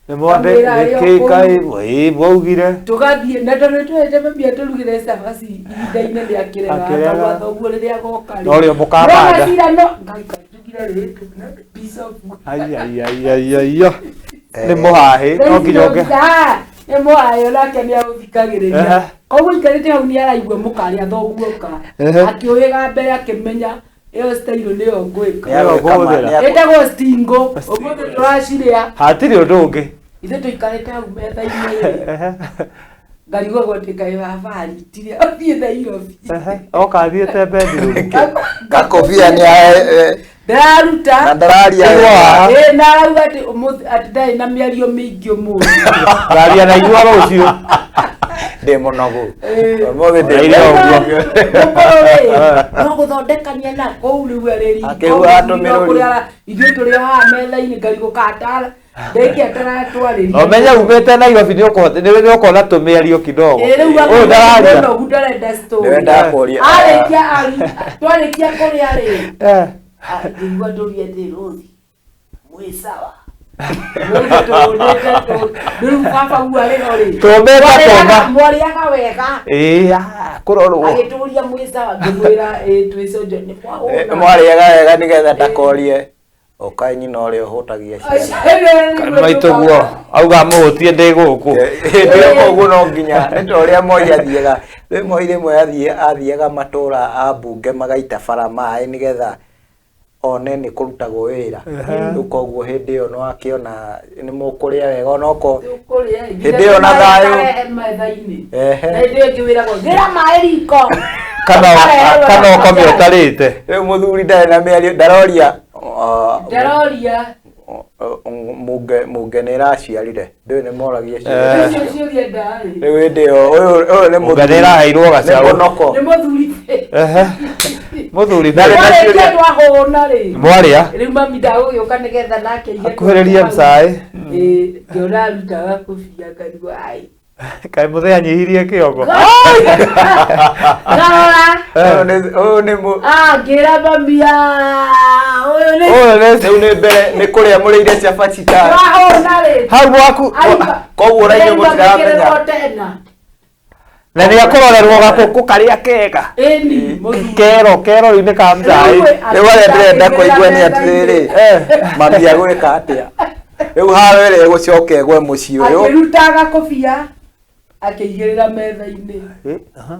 Speaker 4: Nĩ mwambe
Speaker 2: Kamwĩra arĩ o
Speaker 4: nĩkĩ
Speaker 2: kũu.
Speaker 4: kaĩ ĩĩ mwaugire.
Speaker 2: Tũgathiĩ na tondũ nĩtwendete mami atũrugĩre cabaci ihinda-inĩ rĩa kĩrega,
Speaker 4: Akĩrega.
Speaker 2: akauga thoguo rĩrĩa agoka rĩ.
Speaker 4: No rĩo mũkabanda.
Speaker 2: No cira no Ngai tugire rĩ, piece of
Speaker 4: Ai ai ai ai ai. Nĩ mũhahĩ no nginya ũngĩ.
Speaker 2: Ah, nĩ mũhahĩ onake nĩ agũthikagĩrĩria.
Speaker 4: Ehe.
Speaker 2: Koguo aikarĩte hau nĩ araigua mũkarĩa thoguo oka.
Speaker 4: Ehe.
Speaker 2: Akĩũhĩga mbere akĩmenya ĩyo style nĩyo ngwĩka.
Speaker 3: Nĩ agwĩka ma-
Speaker 4: Nĩyo
Speaker 3: nĩ akũ-
Speaker 2: Ĩtagwo stingo, ũmũthĩ tũracirĩa.
Speaker 4: Hatirĩ ũndũ ũngĩ.
Speaker 2: Ithuĩ tũikarĩte hau metha-inĩ rĩ,
Speaker 4: Ehe.
Speaker 2: ngarigwo gwatĩ kaĩ baba aritire athiĩ Nairobi.
Speaker 4: Ehe. Oka athiĩte bedroom.
Speaker 3: Gakobia nĩ
Speaker 2: Ndĩraruta.
Speaker 3: na ndararia
Speaker 4: Igua.
Speaker 3: wega.
Speaker 2: Ĩ, na arauga atĩ ũmũthĩ atĩ ndarĩ na mĩario mĩingĩ ũmũthĩ.
Speaker 4: Ngaria na igua rũciũ.
Speaker 3: Ndĩ mũnogu.
Speaker 2: Ĩ.
Speaker 3: Ũmũthĩ ndĩ
Speaker 4: Onaire
Speaker 3: mũnogu.
Speaker 4: ũguo.
Speaker 2: Mũkũrũ rĩ, no gũthondekania na kũu rĩu arĩ riko,
Speaker 3: Akĩhuha tũmĩrũri.
Speaker 2: kũrĩa ithuĩ tũrĩ o haha metha-inĩ ngarigũ katara ndĩkia taratwarĩria.
Speaker 4: Ũmenye umĩte Nairobi nĩ ũkũhota nĩ ũkona tũmĩario kidogo.
Speaker 2: Ĩ, rĩu
Speaker 4: Ũyũ ndararia.
Speaker 2: mũnogu ndarenda story.
Speaker 3: Nĩwendaga kũria.
Speaker 2: Arĩkia twarĩkia kũrĩa rĩ,
Speaker 4: Eh.
Speaker 2: ngĩigua ndũria atĩ Rose, mwĩ sawa? Rũthi tũhũnĩte rĩu baba guo arĩ ho rĩ.
Speaker 4: Tũmbĩte kũma.
Speaker 2: Mwarĩaga wega.
Speaker 4: Ĩĩ ah, kũrorwo.
Speaker 2: Agĩtũria mwĩ sawa, ngĩmwĩra ĩ twĩ conjo nĩ mwahũna.
Speaker 3: Mwarĩaga wega nĩgetha ndakorie. Ũkai nyina ũrĩa ũhũtagia ciana.
Speaker 4: Maitũ guo auga mũhũtie ndĩ gũkũ.
Speaker 3: Hĩndĩ ĩyo koguo no nginya nĩ ta ũrĩa Moi athiaga. Rĩ Moi rĩmwe athiaga matũra a mbunge magaita bara maĩ nĩgetha one nĩ kũrutagwo wĩra. Rĩu koguo hĩndĩ ĩyo no akĩona nĩ mũkũrĩa wega onokorwo Hĩndĩ ĩyo na thayũ.
Speaker 2: Metha-inĩ.
Speaker 3: Ehe.
Speaker 2: Na hĩndĩ ĩyo ĩngĩ wĩragwo gĩra maĩ riko.
Speaker 4: Kana kana ũkome ũtarĩte.
Speaker 3: Rĩu mũthuri ndarĩ na mĩario ndaroria
Speaker 2: Ndaroria.
Speaker 3: Munge nĩ ĩraciarire. Ndũĩ nĩ moragia ciũria.
Speaker 4: Eh.
Speaker 2: Icio ciũria ndarĩ.
Speaker 3: Rĩu hĩndĩ ĩyo ũyũ nĩ
Speaker 4: Munge nĩ ĩraheirwo
Speaker 3: nĩ
Speaker 4: gacaũ.
Speaker 3: mũnoko.
Speaker 2: Nĩ mũthuri.
Speaker 4: Ehe. Mũthuri
Speaker 3: Ndarĩ na
Speaker 2: Twarĩkia
Speaker 3: ciũria.
Speaker 2: twahũna rĩ.
Speaker 4: Mwarĩa.
Speaker 2: Rĩu mami ndagũgĩũka nĩgetha nake aige
Speaker 4: Akuhĩrĩrie mcaĩ.
Speaker 2: Ĩ, ngĩona arutaga kũbia ngarigwo ai.
Speaker 4: Kaĩ mũthee anyihirie kĩongo.
Speaker 2: Ngarora.
Speaker 3: Ũyũ nĩ mũ
Speaker 2: Ah, ngĩra mami ah, ũyũ nĩ
Speaker 4: Ũyũ nĩ
Speaker 3: rĩu nĩ mbere nĩ kũrĩa mũrĩire cabaci ta
Speaker 2: twahũna rĩ.
Speaker 4: hau gwaku
Speaker 2: Aigua-
Speaker 3: koguo ũraigua
Speaker 2: Aigua
Speaker 3: mũtiramenya.
Speaker 2: mekĩrĩrwo tena.
Speaker 4: na nĩ akũrorerwo gakũkũ karĩa kega.
Speaker 2: Ĩni, mũthuri.
Speaker 4: Kero kero rĩu nĩ ka mcaĩ.
Speaker 3: Rĩu arĩa ndĩrenda kũigua nĩ atĩrĩrĩ mami agwĩka atĩa rĩu haro ĩrĩa ĩgũcoka ĩgwe mũciĩ ũyũ
Speaker 2: Akĩruta gakũbia akĩigĩrĩra metha-inĩ.
Speaker 4: Eh, aha.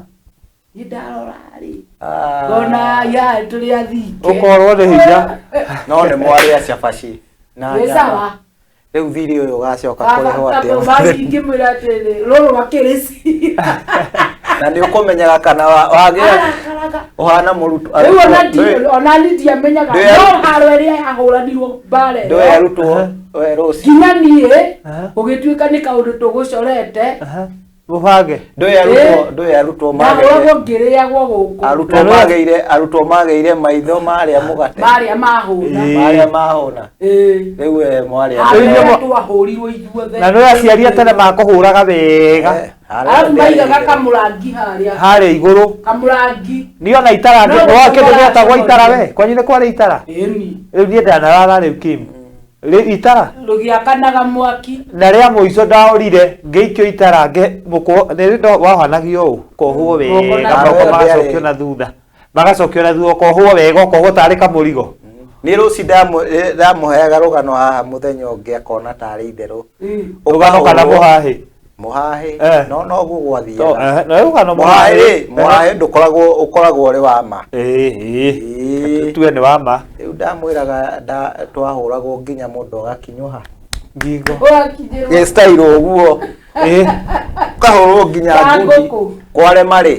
Speaker 2: Niĩ ndarora rĩ.
Speaker 3: Ah.
Speaker 2: Ngona ya tũrĩ athinge.
Speaker 4: Ũkorwo nĩ hinya.
Speaker 3: No nĩ mwarĩa cabaci na
Speaker 2: Wĩ
Speaker 3: nyama.
Speaker 2: sawa.
Speaker 3: Rĩu thirĩ ũyũ ũgacoka kũrĩhwo atĩa?
Speaker 2: Baba ngĩmwĩra atĩrĩ, rũrũ akĩrĩcira.
Speaker 3: Na nĩ ũkũmenyaga kana wagĩa
Speaker 2: Arakara. Twaikaraga
Speaker 3: Ũhana mũrutwo.
Speaker 2: Rĩu ona ona ni ndiamenyaga no haro ĩrĩa yahũranirwo mbara
Speaker 3: Ndũĩ
Speaker 2: ĩyo
Speaker 3: arutwo we Rose.
Speaker 2: nginya niĩ gũgĩtuĩka nĩ kaũndũ tũgũcorete.
Speaker 4: Mũbange.
Speaker 3: Ndũĩ arutwo, ndũĩ arutwo
Speaker 2: Ndahũragwo
Speaker 3: magĩire
Speaker 2: ngĩrĩagwo gũkũ.
Speaker 3: Arutwo magĩire maitho marĩa mũgate.
Speaker 2: Marĩa mahũna.
Speaker 3: Marĩa mahũna.
Speaker 2: Ĩĩ.
Speaker 3: Rĩu we mwarĩ
Speaker 2: Harĩa
Speaker 4: Rĩu inyuĩ
Speaker 2: twahũrirwo ithuothe.
Speaker 4: Na nĩ aciari a tene makũhũraga wega.
Speaker 2: Arabu maigaga kamũrangi harĩa.
Speaker 4: Harĩa igũrũ.
Speaker 2: Kamũrangi.
Speaker 4: Niĩ ona itara
Speaker 2: No
Speaker 4: wa kĩndũ
Speaker 2: gũkũ
Speaker 4: gĩetagwo itara
Speaker 2: maraconorire.
Speaker 4: we. Kwanyu nĩ kwarĩ itara?
Speaker 2: Ĩni.
Speaker 4: Rĩu niĩ ndanarara rĩu Kim. Rĩu itara
Speaker 2: Rũgĩakanaga mwaki.
Speaker 4: Na rĩa mũico ndaorire ngĩikio itara mũkũ nĩ ndo wohanagio ũũ kohwo
Speaker 2: Moko
Speaker 4: wega
Speaker 2: na
Speaker 4: moko
Speaker 3: thutha.
Speaker 4: magacokio na thutha, magacokio na thutha, ũkohwo wega, ũkohwo tarĩ kamũrigo.
Speaker 3: Nĩ rũci ndamũheaga rũgano haha mũthenya ũngĩ akona tarĩ itherũ.
Speaker 4: Rũgano kana mũhahĩ?
Speaker 3: Mũhahĩ.
Speaker 4: Eh.
Speaker 3: No noguo gwathiaga.
Speaker 4: No rũgano.
Speaker 3: Mũhahĩ rĩ, mũhahĩ ndũkoragwo, ũkoragwo ũrĩ wa ma.
Speaker 4: Ĩĩ.
Speaker 3: Ĩĩ.
Speaker 4: Tue nĩ wa ma.
Speaker 3: Rĩu ndamwĩraga twahũragwo nginya mũndũ agakinyũha
Speaker 4: Ngingo.
Speaker 2: Ũgakinyĩrwo.
Speaker 3: Gĩ style ũguo. Ũkahũrwo nginya
Speaker 2: Ta
Speaker 3: ngundi.
Speaker 2: ngũkũ.
Speaker 3: Kwarema rĩ,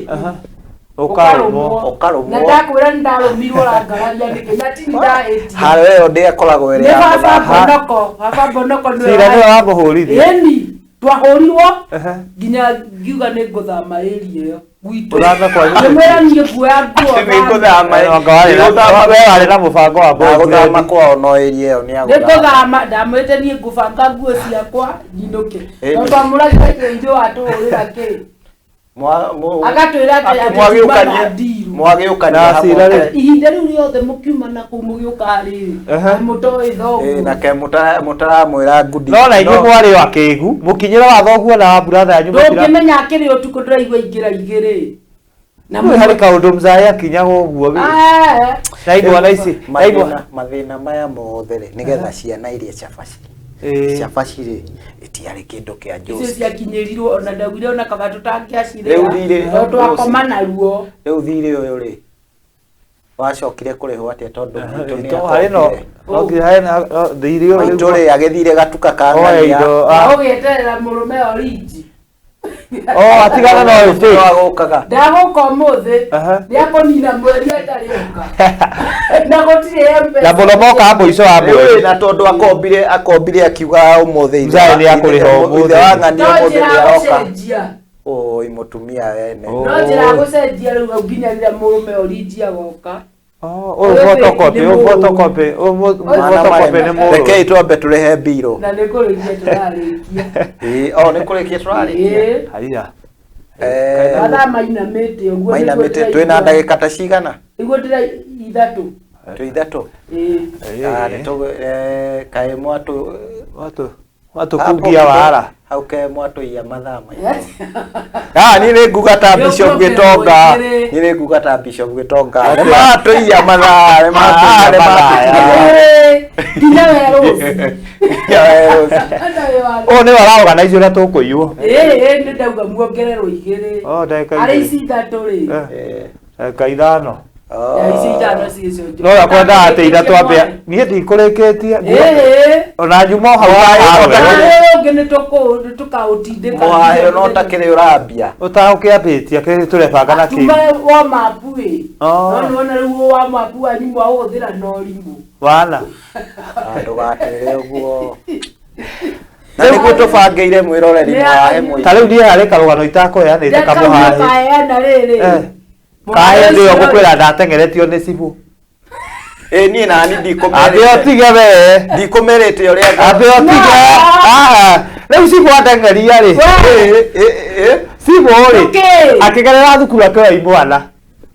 Speaker 4: Ũkarũmwo.
Speaker 3: Ũkarũmwo.
Speaker 2: Na ndakwĩra nĩ ndarũmirwo ũrangararia nĩkĩ na tini ndahĩtia.
Speaker 3: Haro ĩyo ndĩakoragwo ĩrĩ
Speaker 2: Nĩ
Speaker 3: ya
Speaker 2: baba
Speaker 3: mũthako.
Speaker 2: Mbonoko, baba Mbonoko nĩwe
Speaker 4: Cira nĩwe wamũhũrire?
Speaker 2: Ĩni, twahũrirwo nginya ngiuga nĩ ngũthama area ĩyo gwitũ.
Speaker 4: Ũthame kwanyu?
Speaker 2: Ngĩmwĩra niĩ nguoya nguo
Speaker 3: Nĩ
Speaker 2: thame.
Speaker 3: ngũthama.
Speaker 4: Anga warĩ na we warĩ na mũbango wa
Speaker 3: Agũthama
Speaker 4: boyfriend.
Speaker 3: kwao no area ĩyo nĩ
Speaker 2: Nĩ
Speaker 3: agũthama.
Speaker 2: ngũthama, ndamwĩte niĩ ngũbanga nguo ciakwa nyinũke.
Speaker 3: Ĩni.
Speaker 2: Tondũ amũragire ithe watũhũrĩra kĩ. Agatwĩra atĩ atĩ tuma na ndiru.
Speaker 3: Mwagĩũkania
Speaker 4: Na cira rĩ.
Speaker 2: Ihinda rĩu rĩothe mũkiuma na kũu mũgĩũka rĩrĩ mũtoĩ thoguo.
Speaker 3: Na ke mũtaramwĩra ngundi.
Speaker 4: No na inyuĩ mwarĩ o akĩgu mũkinyĩre wa thoguo na wa brother yanyu mũtira.
Speaker 2: Ndũngĩmenya akĩrĩ ũtukũ ndĩraigua ingĩra igĩrĩ na
Speaker 4: Rĩu harĩ kaũndũ mzae akinyaga ũguo we.
Speaker 2: Eh.
Speaker 4: Na imwana ici na imwana
Speaker 3: Mathĩna maya mothe rĩ, nĩgetha ciana iria cabaci. Cabaci rĩ, itiarĩ kĩndũ kĩa
Speaker 2: Icio
Speaker 3: njoci.
Speaker 2: ciakinyĩrirwo ona ndaugire ona kaba tũtangĩacirĩa
Speaker 3: Rĩu thirĩ-
Speaker 2: tondũ twakoma naruo.
Speaker 3: Rĩu thirĩ ũyũ rĩ, wacokire kũrĩhwo atĩa tondũ maitũ nĩ
Speaker 4: harĩ no
Speaker 3: akombire?
Speaker 4: no nginya harĩ na no, thirĩ ũyũ
Speaker 3: Maitũ rĩ, agĩthire gatuka ka
Speaker 4: Oe
Speaker 3: ng'ania.
Speaker 4: indo.
Speaker 2: Na ũgĩeterera mũrũme orinji.
Speaker 4: Oh, atigana na ũyũ fake.
Speaker 3: Agũkaga.
Speaker 2: Ndagũka ũmũthĩ. Nĩakũnina mweri atarĩũka na gũtirĩ M-Pesa.
Speaker 4: Na mũno mokaga mũico wa
Speaker 3: Rĩu
Speaker 4: mweri.
Speaker 3: na tondũ akombire akiuga ũmũthĩ ithe
Speaker 4: Mzae nĩ akũrĩha ũmũthĩ.
Speaker 3: ithe wa ng'ania
Speaker 2: No
Speaker 3: ũmũthĩ
Speaker 2: njĩra
Speaker 3: nĩ aroka.
Speaker 2: gũcenjia.
Speaker 3: Oi mũtumia wene.
Speaker 4: Oh.
Speaker 2: No njĩra gũcenjia rĩu nginya rĩrĩa mũrũme orinji agoka.
Speaker 4: Oh, ũyũ photocopy, ũyũ photocopy, ũyũ photocopy nĩ mũrũ.
Speaker 3: Rekei twambe tũrĩhe mbirũ.
Speaker 2: Na nĩ kũrĩkia tũrarĩkia.
Speaker 3: Ĩĩ, o nĩ kũrĩkia tũrarĩkia.
Speaker 2: Ĩĩ.
Speaker 4: Haiya.
Speaker 2: Mathaa mainamĩte ũguo nĩguo
Speaker 3: Mainamĩte
Speaker 2: ndĩraigua.
Speaker 3: twĩna ndagĩka ta cigana?
Speaker 2: Nĩguo ndĩra ithatũ.
Speaker 3: Twĩ ithatũ.
Speaker 2: Ĩĩ.
Speaker 3: Ah, nĩ kaĩ mwatũ
Speaker 4: Watu watũkungia wara.
Speaker 3: Hau ke mwatũiya mathaa maitũ. Ah, niĩ nĩ nguga ta
Speaker 2: Nĩ
Speaker 3: Bishop
Speaker 2: ũkuongererwo
Speaker 3: Gĩtonga.
Speaker 2: igĩrĩ.
Speaker 3: Niĩ nĩ nguga ta Bishop Gĩtonga. Nĩ matũiya mathaa, nĩ matũiya
Speaker 4: Mathaa.
Speaker 3: mathaa.
Speaker 2: Ĩĩ, nginya we Rose.
Speaker 3: Nginya we Rose.
Speaker 2: Na wĩ wa-
Speaker 4: Ũyũ nĩwe ũraorganize ũrĩa tũkũiywo.
Speaker 2: Ĩĩ, ĩĩ, nĩ ndauga muongererwo igĩrĩ.
Speaker 4: Oh, ndagĩka
Speaker 2: Arĩ
Speaker 4: igĩrĩ.
Speaker 2: ici ithatũ rĩ.
Speaker 4: Eh, ndagĩka ithano.
Speaker 2: Ya, ici ithano ciĩcio.
Speaker 4: No ũrĩa kwendaga atĩ ithatũ ambe niĩ ndikũrĩkĩtie.
Speaker 2: Ĩĩ.
Speaker 4: Ona njuma o hau
Speaker 3: Mũhahĩ
Speaker 4: hawe.
Speaker 2: Ũyũ ũngĩ nĩ tũkaũtindĩka.
Speaker 3: Mũhahĩ no takĩrĩ ũrambia.
Speaker 4: Ũtagũkĩambĩtie kĩrĩ tũrebanga na kĩu.
Speaker 2: Tuma wa mapu ĩ.
Speaker 4: Oh.
Speaker 2: No nĩwona rĩu wa mapu wanyu mwaũhũthĩra na ũrimũ.
Speaker 4: Wana.
Speaker 3: Ah, ndũgatwĩre ũguo. Na nĩguo tũbangĩire mwĩroreri mũhahe mũingĩ.
Speaker 4: Ta rĩu niĩ harĩ karũgano itakũheanĩte kamũhahĩ.
Speaker 2: Kaheana rĩrĩ.
Speaker 4: Eh. Kaĩ ndĩyo ngũkwĩra ndateng'eretio nĩ cibũ.
Speaker 3: Ĩ niĩ nani
Speaker 4: Ambe
Speaker 3: ndikũmerĩte.
Speaker 4: ũtige we.
Speaker 3: Ndikũmerĩte ũrĩa
Speaker 4: Ambe ũtige. Ah, rĩu cibũ andeng'eria rĩ.
Speaker 3: Ĩ
Speaker 4: Cibũ rĩ.
Speaker 2: Nĩkĩ?
Speaker 4: Akĩgerera thukuru akĩoya imwana.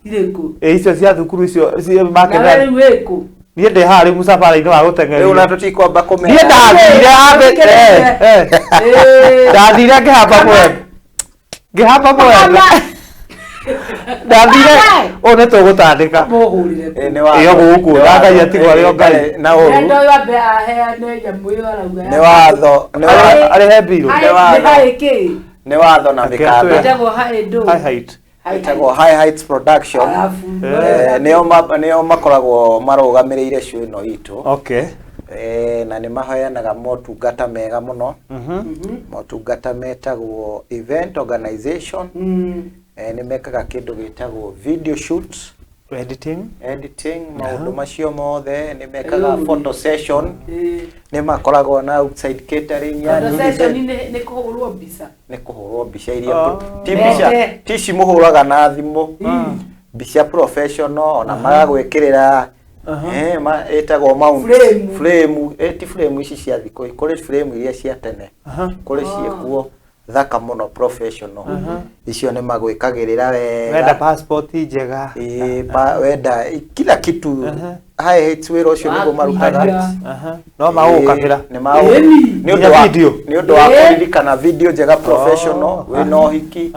Speaker 2: Irĩkũ?
Speaker 4: Ĩ icio cia thukuru icio
Speaker 2: Nawe
Speaker 4: makĩgera.
Speaker 2: rĩu wĩkũ?
Speaker 4: Niĩ ndĩ haha rĩu mũcabara-inĩ wa
Speaker 3: Rĩu na
Speaker 4: gũteng'erio.
Speaker 3: tũtikwamba kũmera.
Speaker 4: Niĩ ndathire ambe
Speaker 2: Ũthikĩrĩrie.
Speaker 4: eh, eh.
Speaker 2: Ĩĩ.
Speaker 4: Ndathire ngĩhamba mwembe. Ngĩhamba mwembe. Ndathire ũũ nĩ tũgũtandĩka.
Speaker 2: Mũhũrĩre
Speaker 3: Ĩ, nĩ watho.
Speaker 4: Ĩyo gũkũ,
Speaker 3: Nĩ watho.
Speaker 4: na Ngai atigwo arĩ o Ngai.
Speaker 3: Ĩ, na ũru.
Speaker 2: Endo ambe aheane nyamũ ĩyo arauga.
Speaker 3: Nĩ watho. Nĩ watho.
Speaker 4: Arĩhe mbirũ.
Speaker 2: Haĩ-
Speaker 3: watho.
Speaker 2: nĩ haĩ kĩ?
Speaker 3: Nĩ watho na
Speaker 4: Ake
Speaker 3: mĩkanda.
Speaker 4: atwĩre.
Speaker 2: Ĩtagwo haĩ ndũ.
Speaker 4: High height.
Speaker 2: Haĩ
Speaker 3: Ĩtagwo High Heights Production.
Speaker 2: Arabu.
Speaker 4: Eh.
Speaker 3: Nĩo makoragwo marũgamĩrĩire show ĩno itũ.
Speaker 4: Okay.
Speaker 3: Na nĩ maheanaga motungata mega mũno.
Speaker 4: Mhm.
Speaker 3: Motungata metagwo event organization. Nĩ mekaga kĩndũ gĩtagwo video shoot,
Speaker 4: editing,
Speaker 3: editing, maũndũ macio mothe nĩ mekaga. Photo session, nĩ makoragwo na outside catering ya
Speaker 2: Photo session nĩ kũhũrwo mbica.
Speaker 3: Nĩ kũhũrwo mbica iria ti
Speaker 2: Mete.
Speaker 3: mbica ti ici mũhũraga na thimũ, mbica professional, ona magagwĩkĩrĩra ĩtagwo mount.
Speaker 2: Frame.
Speaker 3: Frame, ti frame ici cia thikũ, kũrĩ frame iria cia tene, kũrĩ ciĩkuo thaka mũno, professional, icio nĩ magwĩkagĩrĩra
Speaker 4: wenda
Speaker 3: wega.
Speaker 4: Passport njega.
Speaker 3: Wenda kila kitu. High Heights wĩra ũcio nĩguo marutaga.
Speaker 2: Wakuiga.
Speaker 4: No magũgũkabĩra.
Speaker 3: Nĩ magũ
Speaker 2: Ĩni.
Speaker 3: nĩ ũndũ wa
Speaker 4: Nginya video.
Speaker 3: Nĩ ũndũ wa kũririkana, video njega professional, wĩna ũhiki,